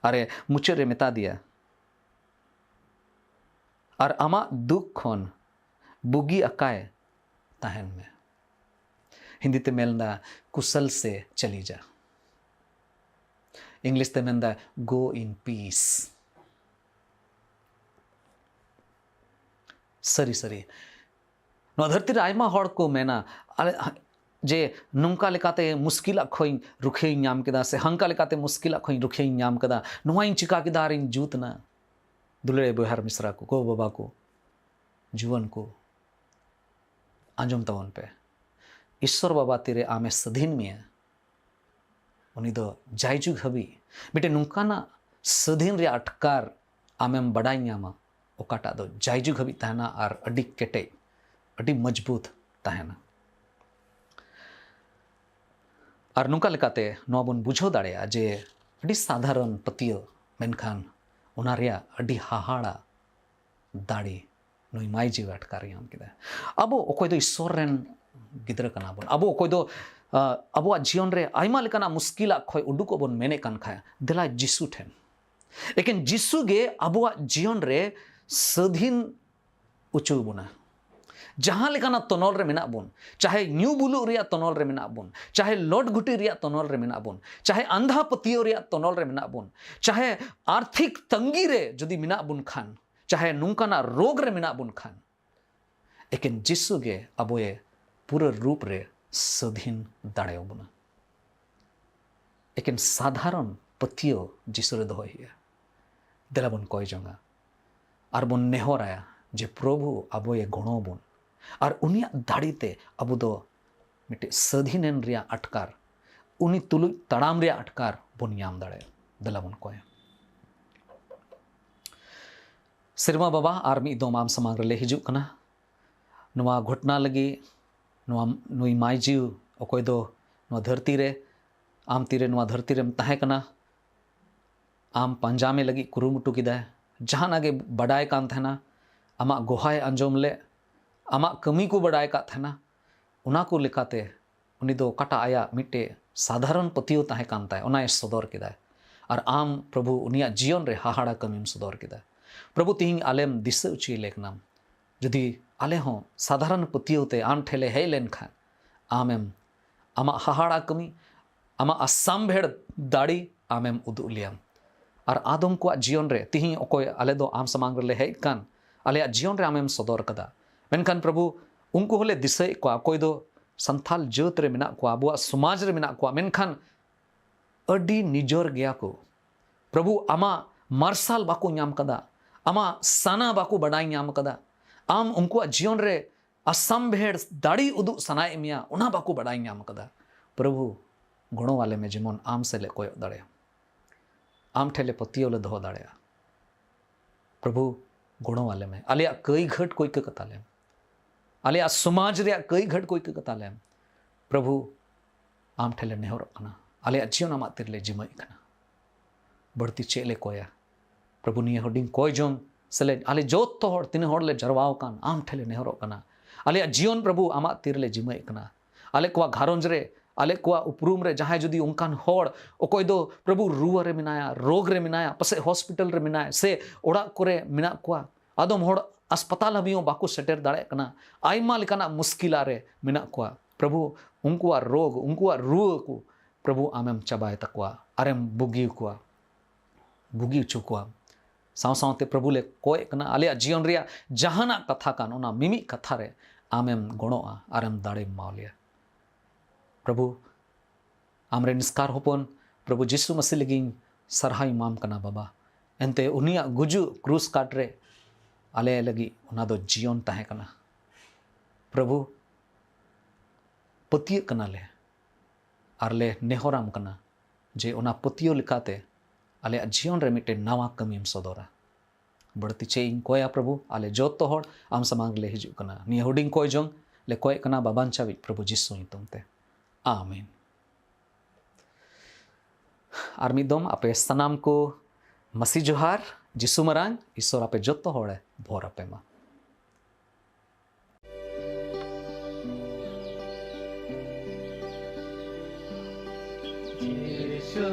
ᱟᱨᱮ ᱢᱩᱪᱟᱹᱫ ᱨᱮ ᱢᱮᱛᱟ ᱫᱮᱭᱟ, "ᱟᱨ ᱟᱢᱟᱜ ᱫᱩᱠ ᱠᱷᱚᱱ ᱵᱩᱜᱤ ᱟᱠᱟᱭ ᱛᱟᱦᱮᱱ ᱢᱮ᱾" ᱦᱤᱱᱫᱤ ᱛᱮ ᱢᱮᱱᱫᱟ, "ᱠᱩᱥᱚᱞ ᱥᱮ ᱪᱟᱞᱤ ᱡᱟ᱾" ᱤᱝᱞᱤᱥ ᱛᱮ ᱢᱮᱱᱫᱟ, "Go in peace." ᱥᱟᱹᱨᱤ ᱥᱟᱹᱨᱤ, ᱱᱚᱣᱟ ᱫᱷᱟᱹᱨᱛᱤ ᱨᱮ ᱟᱭᱢᱟ ᱦᱚᱲ ᱠᱚ ᱢᱮᱱᱟ, ᱟᱞᱮ, ᱡᱮ ᱱᱚᱝᱠᱟ ᱞᱮᱠᱟᱛᱮ ᱢᱩᱥᱠᱤᱞᱟᱜ ᱠᱷᱚᱱ ᱨᱩᱠᱷᱤᱭᱟᱹᱧ ᱧᱟᱢ ᱠᱮᱫᱟ, ᱥᱮ ᱦᱟᱝᱠᱟ ᱞᱮᱠᱟᱛᱮ ᱢᱩᱥᱠᱤᱞᱟᱜ ᱠᱷᱚᱱ ᱨᱩᱠᱷᱤᱭᱟᱹᱧ ᱧᱟᱢ ᱠᱮᱫᱟ, ᱱᱚᱣᱟᱧ ᱪᱤᱠᱟ ᱠᱮᱫᱟ ᱟᱨᱤᱧ ᱡᱩᱛ ᱮᱱᱟ᱾ ᱫᱩᱞᱟᱹᱲᱤᱭᱟᱹ ᱵᱚᱭᱦᱟ ᱟᱨ ᱢᱤᱥᱨᱟ ᱠᱚ, ᱜᱚ ᱵᱟᱵᱟ ᱠᱚ, ᱡᱩᱣᱟᱹᱱ ᱠᱚ, ᱟᱸᱡᱚᱢ ᱛᱟᱵᱚᱱ ᱯᱮ, ᱤᱥᱥᱚᱨ ᱵᱟᱵᱟ ᱛᱤᱨᱮ ᱟᱢᱮ ᱥᱟᱹᱫᱷᱤᱱ ᱢᱮᱭᱟ, ᱩᱱᱤ ᱫᱚ ᱡᱟᱭᱡᱩᱜᱽ ᱦᱟᱹᱵᱤᱡ ᱢᱤᱫᱴᱮᱱ ᱱᱚᱝᱠᱟᱱᱟᱜ ᱥᱟᱹᱫᱷᱤᱱ ᱨᱮᱭᱟᱜ ᱟᱴᱠᱟᱨ ᱟᱢᱮᱢ ᱵᱟᱰᱟᱭ ᱧᱟᱢᱟ, ᱚᱠᱟᱴᱟᱜ ᱫᱚ ᱡᱟᱭᱡᱩᱜᱽ ᱦᱟᱹᱵᱤᱡ ᱛᱟᱦᱮᱱᱟ ᱟᱨ ᱟᱹᱰᱤ ᱠᱮᱴᱮᱡ, ᱟᱹᱰᱤ ᱢᱚᱡᱽᱵᱩᱛ ᱛᱟᱦᱮᱱᱟ᱾ ᱟᱨ ᱱᱚᱝᱠᱟ ᱞᱮᱠᱟᱛᱮ ᱱᱚᱣᱟ ᱵᱚᱱ ᱵᱩᱡᱷᱟᱹᱣ ᱫᱟᱲᱮᱭᱟᱜᱼᱟ ᱡᱮ ᱟᱹᱰᱤ ᱥᱟᱫᱷᱟᱨᱚᱱ ᱯᱟᱹᱛᱭᱟᱹᱣ, ᱢᱮᱱᱠᱷᱟᱱ ᱚᱱᱟ ᱨᱮᱭᱟᱜ ᱟᱹᱰᱤ ᱦᱟᱦᱟᱲᱟ ᱫᱟᱲᱮ ᱱᱩᱭ ᱢᱟᱹᱭ ᱡᱤᱣᱤ ᱟᱴᱠᱟᱨ ᱧᱟᱢ ᱠᱮᱫᱟ᱾ ᱟᱵᱚ ᱚᱠᱚᱭ ᱫᱚ ᱤᱥᱥᱚᱨ ᱨᱮᱱ ᱜᱤᱫᱽᱨᱟᱹ ᱠᱟᱱᱟ ᱵᱚᱱ, ᱟᱵᱚ ᱚᱠᱚᱭ ᱫᱚ, ᱟ, ᱟᱵᱚᱣᱟᱜ ᱡᱤᱭᱚᱱ ᱨᱮ ᱟᱭᱢᱟ ᱞᱮᱠᱟᱱᱟᱜ ᱢᱩᱥᱠᱤᱞᱟᱜ ᱠᱷᱚᱱ ᱩᱰᱩᱠᱚᱜ ᱵᱚᱱ ᱢᱮᱱᱮᱫ ᱠᱟᱱ ᱠᱷᱟᱡ, ᱫᱮᱞᱟ ᱡᱤᱥᱩ ᱴᱷᱮᱱ, ᱮᱠᱮᱱ ᱡᱤᱥᱩ ᱜᱮ ᱟᱵᱚᱣᱟᱜ ᱡᱤᱭᱚᱱ ᱨᱮ ᱥᱟᱹᱫᱷᱤᱱ ᱚᱪᱚ ᱵᱚᱱᱟ᱾ ᱡᱟᱦᱟᱸ ᱞᱮᱠᱟᱱᱟᱜ ᱛᱚᱱᱚᱞ ᱨᱮ ᱢᱮᱱᱟᱜ ᱵᱚᱱ, ᱪᱟᱦᱮ ᱧᱩ ᱵᱩᱞᱩᱜ ᱨᱮᱭᱟᱜ ᱛᱚᱱᱚᱞ ᱨᱮ ᱢᱮᱱᱟᱜ ᱵᱚᱱ, ᱪᱟᱦᱮ ᱞᱚᱴ ᱜᱷᱩᱴᱤ ᱨᱮᱭᱟᱜ ᱛᱚᱱᱚᱞ ᱨᱮ ᱢᱮᱱᱟᱜ ᱵᱚᱱ, ᱪᱟᱦᱮ ᱟᱸᱫᱷᱟ ᱯᱟᱹᱛᱭᱟᱹᱣ ᱨᱮᱭᱟᱜ ᱛᱚᱱᱚᱞ ᱨᱮ ᱢᱮᱱᱟᱜ ᱵᱚᱱ, ᱪᱟᱦᱮ ᱟᱨᱛᱷᱤᱠ ᱛᱟᱺᱜᱤ ᱨᱮ ᱡᱩᱫᱤ ᱢᱮᱱᱟᱜ ᱵᱚᱱ ᱠᱷᱟᱱ, ᱪᱟᱦᱮ ᱱᱚᱝᱠᱟᱱᱟᱜ ᱨᱳᱜᱽ ᱨᱮ ᱢᱮᱱᱟᱜ ᱵᱚᱱ ᱠᱷᱟᱱ, ᱮᱠᱮᱱ ᱡᱤᱥᱩ ᱜᱮ ᱟᱵᱚᱭᱮ ᱯᱩᱨᱟᱹ ᱨᱩᱯ ᱨᱮ ᱥᱟᱹᱫᱷᱤᱱ ᱫᱟᱲᱮᱭᱟᱵᱚᱱᱟ᱾ ᱮᱠᱮᱱ ᱥᱟᱫᱷᱟᱨᱚᱱ ᱯᱟᱹᱛᱭᱟᱹᱣ ᱡᱤᱥᱩ ᱨᱮ ᱫᱚᱦᱚᱭ ᱦᱩᱭᱩᱜᱼᱟ᱾ ᱫᱮᱞᱟ ᱵᱚᱱ ᱠᱚᱭ ᱡᱚᱝᱟ ᱟᱨ ᱵᱚᱱ ᱱᱮᱦᱚᱨᱟᱭᱟ ᱡᱮ ᱯᱨᱚᱵᱷᱩ ᱟᱵᱚᱭᱮ ᱜᱚᱲᱚ ᱵᱚᱱ, ᱟᱨ ᱩᱱᱤᱭᱟᱜ ᱫᱟᱲᱮ ᱛᱮ ᱟᱵᱚ ᱫᱚ ᱢᱤᱫᱴᱮᱡ ᱥᱟᱹᱫᱷᱤᱱᱮᱱ ᱨᱮᱭᱟᱜ ᱟᱴᱠᱟᱨ, ᱩᱱᱤ ᱛᱩᱞᱩᱡ ᱛᱟᱲᱟᱢ ᱨᱮᱭᱟᱜ ᱟᱴᱠᱟᱨ ᱵᱚᱱ ᱧᱟᱢ ᱫᱟᱲᱮᱭᱟᱜᱼᱟ᱾ ᱫᱮᱞᱟ ᱵᱚᱱ ᱠᱚᱭᱟ᱾ ᱥᱮᱨᱢᱟ ᱵᱟᱵᱟ, ᱟᱨ ᱢᱤᱫ ᱫᱚᱢ ᱟᱢ ᱥᱟᱢᱟᱝ ᱨᱮᱞᱮ ᱦᱤᱡᱩᱜ ᱠᱟᱱᱟ᱾ ᱱᱚᱣᱟ ᱜᱷᱚᱴᱱᱟ ᱞᱟᱹᱜᱤᱫ, ᱱᱚᱣᱟ, ᱱᱩᱭ ᱢᱟᱹᱭ ᱡᱤᱣᱤ ᱚᱠᱚᱭ ᱫᱚ ᱱᱚᱣᱟ ᱫᱷᱟᱹᱨᱛᱤ ᱨᱮ, ᱟᱢ ᱛᱤᱨᱮ ᱱᱚᱣᱟ ᱫᱷᱟᱹᱨᱛᱤ ᱨᱮᱢ ᱛᱟᱦᱮᱸ ᱠᱟᱱᱟ, ᱟᱢ ᱯᱟᱸᱡᱟ ᱢᱮ ᱞᱟᱹᱜᱤᱫ ᱠᱩᱨᱩᱢᱩᱴᱩ ᱠᱮᱫᱟᱭ, ᱡᱟᱦᱟᱱᱟᱜ ᱜᱮ ᱵᱟᱰᱟᱭ ᱠᱟᱱ ᱛᱟᱦᱮᱱᱟ, ᱟᱢᱟᱜ ᱜᱚᱦᱟᱭ ᱟᱸᱡᱚᱢ ᱞᱮᱫ, ᱟᱢᱟᱜ ᱠᱟᱹᱢᱤ ᱠᱚ ᱵᱟᱰᱟᱭ ᱠᱟᱜ ᱛᱟᱦᱮᱱᱟ, ᱚᱱᱟ ᱠᱚ ᱞᱮᱠᱟᱛᱮ ᱩᱱᱤ ᱫᱚ ᱚᱠᱟᱴᱟᱜ ᱟᱭᱟᱜ ᱢᱤᱫᱴᱮᱡ ᱥᱟᱫᱷᱟᱨᱚᱱ ᱯᱟᱹᱛᱭᱟᱹᱣ ᱛᱟᱦᱮᱸ ᱠᱟᱱ ᱛᱟᱭ, ᱚᱱᱟᱭ ᱥᱚᱫᱚᱨ ᱠᱮᱫᱟᱭ᱾ ᱟᱨ ᱟᱢ ᱯᱨᱚᱵᱷᱩ ᱩᱱᱤᱭᱟᱜ ᱡᱤᱭᱚᱱ ᱨᱮ ᱦᱟᱦᱟᱲᱟ ᱠᱟᱹᱢᱤᱢ ᱥᱚᱫᱚᱨ ᱠᱮᱫᱟ᱾ ᱯᱨᱚᱵᱷᱩ ᱛᱤᱦᱤᱧ ᱟᱞᱮᱢ ᱫᱤᱥᱟᱹ ᱚᱪᱚᱭᱮ ᱞᱮ ᱠᱟᱱᱟᱢ᱾ ᱡᱩᱫᱤ ᱟᱞᱮ ᱦᱚᱸ ᱥᱟᱫᱷᱟᱨᱚᱱ ᱯᱟᱹᱛᱭᱟᱹᱣ ᱛᱮ ᱟᱢ ᱴᱷᱮᱱ ᱞᱮ ᱦᱮᱡ ᱞᱮᱱᱠᱷᱟᱱ, ᱟᱢᱮᱢ ᱟᱢᱟᱜ ᱦᱟᱦᱟᱲᱟ ᱠᱟᱹᱢᱤ, ᱟᱢᱟᱜ ᱟᱥᱟᱢᱵᱷᱮᱲ ᱫᱟᱲᱮ ᱟᱢᱮᱢ ᱩᱫᱩᱜ ᱞᱮᱭᱟᱢ᱾ ᱟᱨ ᱟᱫᱚᱢ ᱠᱚᱣᱟᱜ ᱡᱤᱭᱚᱱ ᱨᱮ ᱛᱤᱦᱤᱧ ᱚᱠᱚᱭ ᱟᱞᱮ ᱫᱚ ᱟᱢ ᱥᱟᱢᱟᱝ ᱨᱮᱞᱮ ᱦᱮᱡ ᱠᱟᱱ, ᱟᱞᱮᱭᱟᱜ ᱡᱤᱭᱚᱱ ᱨᱮ ᱟᱢᱮᱢ ᱥᱚᱫᱚᱨ ᱠᱟᱫᱟ᱾ ᱢᱮᱱᱠᱷᱟᱱ ᱯᱨᱚᱵᱷᱩ, ᱩᱱᱠᱩ ᱦᱚᱸᱞᱮ ᱫᱤᱥᱟᱹᱭᱮᱫ ᱠᱚᱣᱟ, ᱚᱠᱚᱭ ᱫᱚ ᱥᱟᱱᱛᱟᱞ ᱡᱟᱹᱛ ᱨᱮ ᱢᱮᱱᱟᱜ ᱠᱚᱣᱟ, ᱟᱵᱚᱣᱟᱜ ᱥᱚᱢᱟᱡᱽ ᱨᱮ ᱢᱮᱱᱟᱜ ᱠᱚᱣᱟ, ᱢᱮᱱᱠᱷᱟᱱ ᱟᱹᱰᱤ ᱱᱤᱡᱚᱨ ᱜᱮᱭᱟ ᱠᱚ᱾ ᱯᱨᱚᱵᱷᱩ, ᱟᱢᱟᱜ ᱢᱟᱨᱥᱟᱞ ᱵᱟᱠᱚ ᱧᱟᱢ ᱠᱟᱫᱟ, ᱟᱢᱟᱜ ᱥᱟᱱᱟ ᱵᱟᱠᱚ ᱵᱟᱰᱟᱭ ᱧᱟᱢ ᱠᱟᱫᱟ᱾ ᱟᱢ ᱩᱱᱠᱩᱣᱟᱜ ᱡᱤᱭᱚᱱ ᱨᱮ ᱟᱥᱟᱢᱵᱷᱮᱲ ᱫᱟᱲᱮ ᱩᱫᱩᱜ ᱥᱟᱱᱟᱭᱮᱫ ᱢᱮᱭᱟ, ᱚᱱᱟ ᱵᱟᱠᱚ ᱵᱟᱰᱟᱭ ᱧᱟᱢ ᱠᱟᱫᱟ᱾ ᱯᱨᱚᱵᱷᱩ, ᱜᱚᱲᱚ ᱟᱞᱮ ᱢᱮ, ᱡᱮᱢᱚᱱ ᱟᱢ ᱥᱮᱫ ᱞᱮ ᱠᱚᱭᱚᱜ ᱫᱟᱲᱮᱭᱟᱜ, ᱟᱢ ᱴᱷᱮᱱ ᱞᱮ ᱯᱟᱹᱛᱭᱟᱹᱣ ᱞᱮ ᱫᱚᱦᱚ ᱫᱟᱲᱮᱭᱟᱜᱼᱟ᱾ ᱯᱨᱚᱵᱷᱩ, ᱜᱚᱲᱚ ᱟᱞᱮ ᱢᱮ, ᱟᱞᱮᱭᱟᱜ ᱠᱟᱹᱭ ᱜᱷᱟᱹᱴ ᱠᱚ ᱤᱠᱟᱹ ᱠᱟᱛᱟ ᱞᱮᱢ, ᱟᱞᱮᱭᱟᱜ ᱥᱚᱢᱟᱡᱽ ᱨᱮᱭᱟᱜ ᱠᱟᱹᱭ ᱜᱷᱟᱹᱴ ᱠᱚ ᱤᱠᱟᱹ ᱠᱟᱛᱟ ᱞᱮᱢ᱾ ᱯᱨᱚᱵᱷᱩ, ᱟᱢ ᱴᱷᱮᱱ ᱞᱮ ᱱᱮᱦᱚᱨᱚᱜ ᱠᱟᱱᱟ, ᱟᱞᱮᱭᱟᱜ ᱡᱤᱭᱚᱱ ᱟᱢᱟᱜ ᱛᱤᱨᱮᱞᱮ ᱡᱤᱢᱟᱹᱭᱮᱫ ᱠᱟᱱᱟ᱾ ᱵᱟᱹᱲᱛᱤ ᱪᱮᱫ ᱞᱮ ᱠᱚᱭᱟ? ᱯᱨᱚᱵᱷᱩ, ᱱᱤᱭᱟᱹ ᱦᱩᱰᱤᱧ ᱠᱚᱭ ᱡᱚᱝ ᱥᱮᱞᱮᱫ ᱟᱞᱮ ᱡᱚᱛᱚ ᱦᱚᱲ, ᱛᱤᱱᱟᱹᱜ ᱦᱚᱲ ᱞᱮ ᱡᱟᱨᱣᱟ ᱟᱠᱟᱱ, ᱟᱢ ᱴᱷᱮᱱ ᱞᱮ ᱱᱮᱦᱚᱨᱚᱜ ᱠᱟᱱᱟ᱾ ᱟᱞᱮᱭᱟᱜ ᱡᱤᱭᱚᱱ ᱯᱨᱚᱵᱷᱩ ᱟᱢᱟᱜ ᱛᱤᱨᱮᱞᱮ ᱡᱤᱢᱟᱹᱭᱮᱫ ᱠᱟᱱᱟ᱾ ᱟᱞᱮ ᱠᱚᱣᱟᱜ ᱜᱷᱟᱨᱚᱸᱡᱽ ᱨᱮ ᱟᱞᱮ ᱠᱚᱣᱟᱜ ᱩᱯᱨᱩᱢ ᱨᱮ ᱡᱟᱦᱟᱸᱭ ᱡᱩᱫᱤ ᱚᱱᱠᱟᱱ ᱦᱚᱲ, ᱚᱠᱚᱭ ᱫᱚ ᱯᱨᱚᱵᱷᱩ ᱨᱩᱣᱟᱹ ᱨᱮ ᱢᱮᱱᱟᱭᱟ, ᱨᱳᱜᱽ ᱨᱮ ᱢᱮᱱᱟᱭᱟ, ᱯᱟᱥᱮᱡ ᱦᱚᱥᱯᱤᱴᱟᱞ ᱨᱮ ᱢᱮᱱᱟᱭᱟ, ᱥᱮ ᱚᱲᱟᱜ ᱠᱚᱨᱮ ᱢᱮᱱᱟᱜ ᱠᱚᱣᱟ, ᱟᱫᱚᱢ ᱦᱚᱲ ᱦᱟᱥᱯᱟᱛᱟᱞ ᱦᱟᱹᱵᱤᱡ ᱦᱚᱸ ᱵᱟᱠᱚ ᱥᱮᱴᱮᱨ ᱫᱟᱲᱮᱭᱟᱜ ᱠᱟᱱᱟ, ᱟᱭᱢᱟ ᱞᱮᱠᱟᱱᱟᱜ ᱢᱩᱥᱠᱤᱞᱟ ᱨᱮ ᱢᱮᱱᱟᱜ ᱠᱚᱣᱟ᱾ ᱯᱨᱚᱵᱷᱩ, ᱩᱱᱠᱩᱣᱟᱜ ᱨᱳᱜᱽ, ᱩᱱᱠᱩᱣᱟᱜ ᱨᱩᱣᱟᱹ ᱠᱚ ᱯᱨᱚᱵᱷᱩ ᱟᱢᱮᱢ ᱪᱟᱵᱟᱭ ᱛᱟᱠᱚᱣᱟ, ᱟᱨᱮᱢ ᱵᱩᱜᱤ ᱠᱚᱣᱟ, ᱵᱩᱜᱤ ᱦᱚᱪᱚ ᱠᱚᱣᱟ᱾ ᱥᱟᱶ ᱥᱟᱶᱛᱮ ᱯᱨᱚᱵᱷᱩ ᱞᱮ ᱠᱚᱭᱮᱜ ᱠᱟᱱᱟ, ᱟᱞᱮᱭᱟᱜ ᱡᱤᱭᱚᱱ ᱨᱮᱭᱟᱜ ᱡᱟᱦᱟᱱᱟᱜ ᱠᱟᱛᱷᱟ ᱠᱟᱱ, ᱚᱱᱟ ᱢᱤᱢᱤᱫ ᱠᱟᱛᱷᱟ ᱨᱮ ᱟᱢᱮᱢ ᱜᱚᱲᱚᱜᱼᱟ ᱟᱨᱮᱢ ᱫᱟᱲᱮᱢ ᱮᱢᱟᱣ ᱞᱮᱭᱟ᱾ ᱯᱨᱚᱵᱷᱩ, ᱟᱢᱨᱮᱱ ᱮᱥᱠᱟᱨ ᱦᱚᱯᱚᱱ ᱯᱨᱚᱵᱷᱩ ᱡᱤᱥᱩ ᱢᱟᱹᱥᱤ ᱞᱟᱹᱜᱤᱫ ᱥᱟᱨᱦᱟᱣ ᱮᱢᱟᱢ ᱠᱟᱱᱟ ᱵᱟᱵᱟ᱾ ᱮᱱᱛᱮ ᱩᱱᱤᱭᱟᱜ ᱜᱩᱡᱩᱜ ᱠᱨᱩᱥ ᱠᱟᱴ ᱨᱮ ᱟᱞᱮ ᱞᱟᱹᱜᱤᱫ ᱚᱱᱟ ᱫᱚ ᱡᱤᱭᱚᱱ ᱛᱟᱦᱮᱸ ᱠᱟᱱᱟ᱾ ᱯᱨᱚᱵᱷᱩ, ᱯᱟᱹᱛᱭᱟᱹᱜ ᱠᱟᱱᱟᱞᱮ ᱟᱨ ᱞᱮ ᱱᱮᱦᱚᱨᱟᱢ ᱠᱟᱱᱟ ᱡᱮ ᱚᱱᱟ ᱯᱟᱹᱛᱭᱟᱹᱣ ᱞᱮᱠᱟᱛᱮ ᱟᱞᱮᱭᱟᱜ ᱡᱤᱭᱚᱱ ᱨᱮ ᱢᱤᱫᱴᱮᱱ ᱱᱟᱣᱟ ᱠᱟᱹᱢᱤᱢ ᱥᱚᱫᱚᱨᱟ᱾ ᱵᱟᱹᱲᱛᱤ ᱪᱮᱫ ᱤᱧ ᱠᱚᱭᱟ ᱯᱨᱚᱵᱷᱩ, ᱟᱞᱮ ᱡᱚᱛᱚ ᱦᱚᱲ ᱟᱢ ᱥᱟᱢᱟᱝ ᱨᱮᱞᱮ ᱦᱤᱡᱩᱜ ᱠᱟᱱᱟ᱾ ᱱᱤᱭᱟᱹ ᱦᱩᱰᱤᱧ ᱠᱚᱭ ᱡᱚᱝ ᱞᱮ ᱠᱚᱭᱮᱜ ᱠᱟᱱᱟ ᱵᱟᱵᱟᱧᱪᱟᱣᱤᱡ ᱯᱨᱚᱵᱷᱩ ᱡᱤᱥᱩ ᱧᱩᱛᱩᱢ ᱛᱮ, ᱟᱢᱮᱱ᱾ ᱟᱨ ᱢᱤᱫ ᱫᱚᱢ ᱟᱯᱮ ᱥᱟᱱᱟᱢ ᱠᱚ ᱢᱟᱹᱥᱤ ᱡᱚᱦᱟᱨ, ᱡᱤᱥᱩ ᱢᱟᱨᱟᱝ ᱤᱥᱚᱨ ᱟᱯᱮ ᱡᱚᱛᱚ ᱦᱚᱲᱮ ᱵᱷᱚᱨ ᱟᱯᱮ ᱢᱟ᱾ ᱡᱤᱥᱩ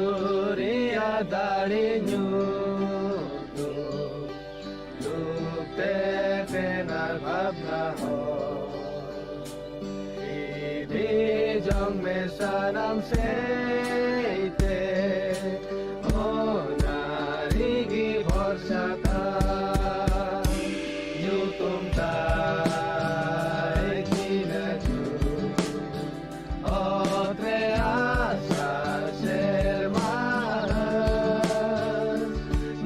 ᱨᱮᱭᱟᱜ ᱫᱟᱲᱮ ᱧᱩᱛᱩᱢ, ᱨᱩᱯ ᱛᱮ ᱛᱮᱱᱟᱨ ᱵᱷᱟᱵᱽᱱᱟ ᱦᱚᱸ᱾ ᱤᱫᱤ ᱡᱚᱝ ᱢᱮ ᱥᱟᱱᱟᱢ ᱥᱮᱫ ᱛᱮ, ᱚᱱᱟ ᱨᱮᱜᱮ ᱵᱷᱚᱨᱥᱟ ᱛᱟᱢ᱾ ᱧᱩᱛᱩᱢ ᱛᱟᱭ ᱛᱤᱱᱟᱹᱜ ᱡᱩᱛ, ᱚᱛ ᱨᱮ ᱟᱥᱟᱲ ᱥᱮᱨᱢᱟ ᱦᱟᱹᱨ᱾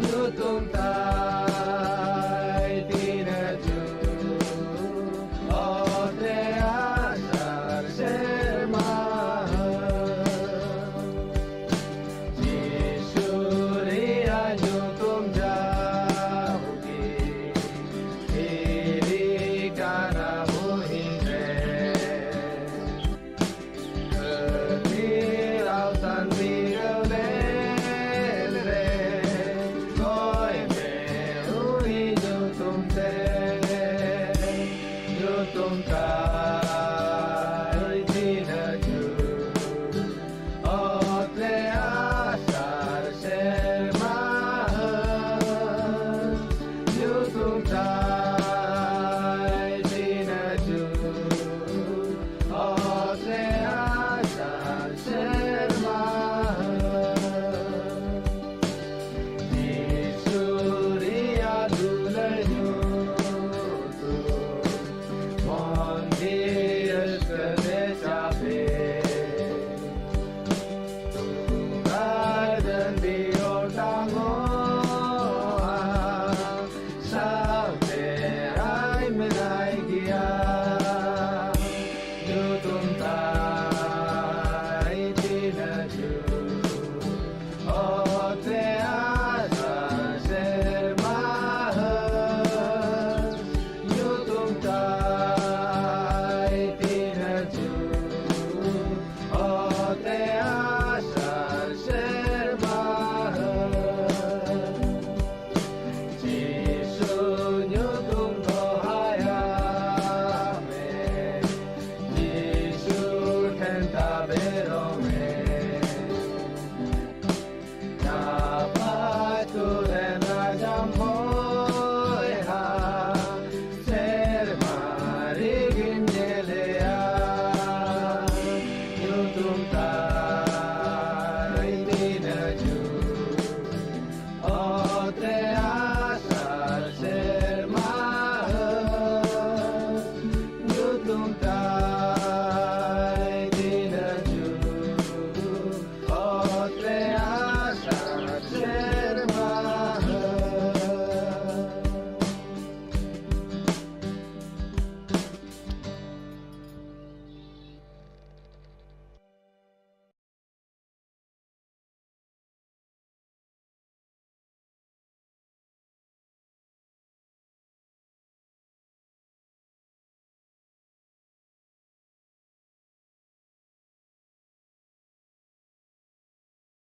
ᱧᱩᱛᱩᱢ ᱛᱟᱭ ᱛᱤᱱᱟᱹᱜ ᱡᱩᱛ, ᱚᱛ ᱨᱮ ᱟᱥᱟᱲ ᱥᱮᱨᱢᱟ ᱦᱟᱹᱨ᱾ ᱡᱤᱥᱩ ᱨᱮᱭᱟᱜ ᱧᱩᱛᱩᱢ ᱡᱟᱣᱜᱮ ᱫᱷᱤᱨᱤ ᱠᱟᱱᱟ ᱵᱩᱦᱤᱱ ᱨᱮ᱾ ᱠᱷᱟᱹᱛᱤᱨ ᱟᱣᱛᱟᱱ ᱵᱤᱰᱟᱹᱣ ᱞᱮᱱ ᱨᱮ, ᱠᱚᱭ ᱢᱮ ᱩᱱᱤ ᱧᱩᱛᱩᱢ ᱛᱮ, ᱧᱩᱛᱩᱢ ᱛᱟᱭ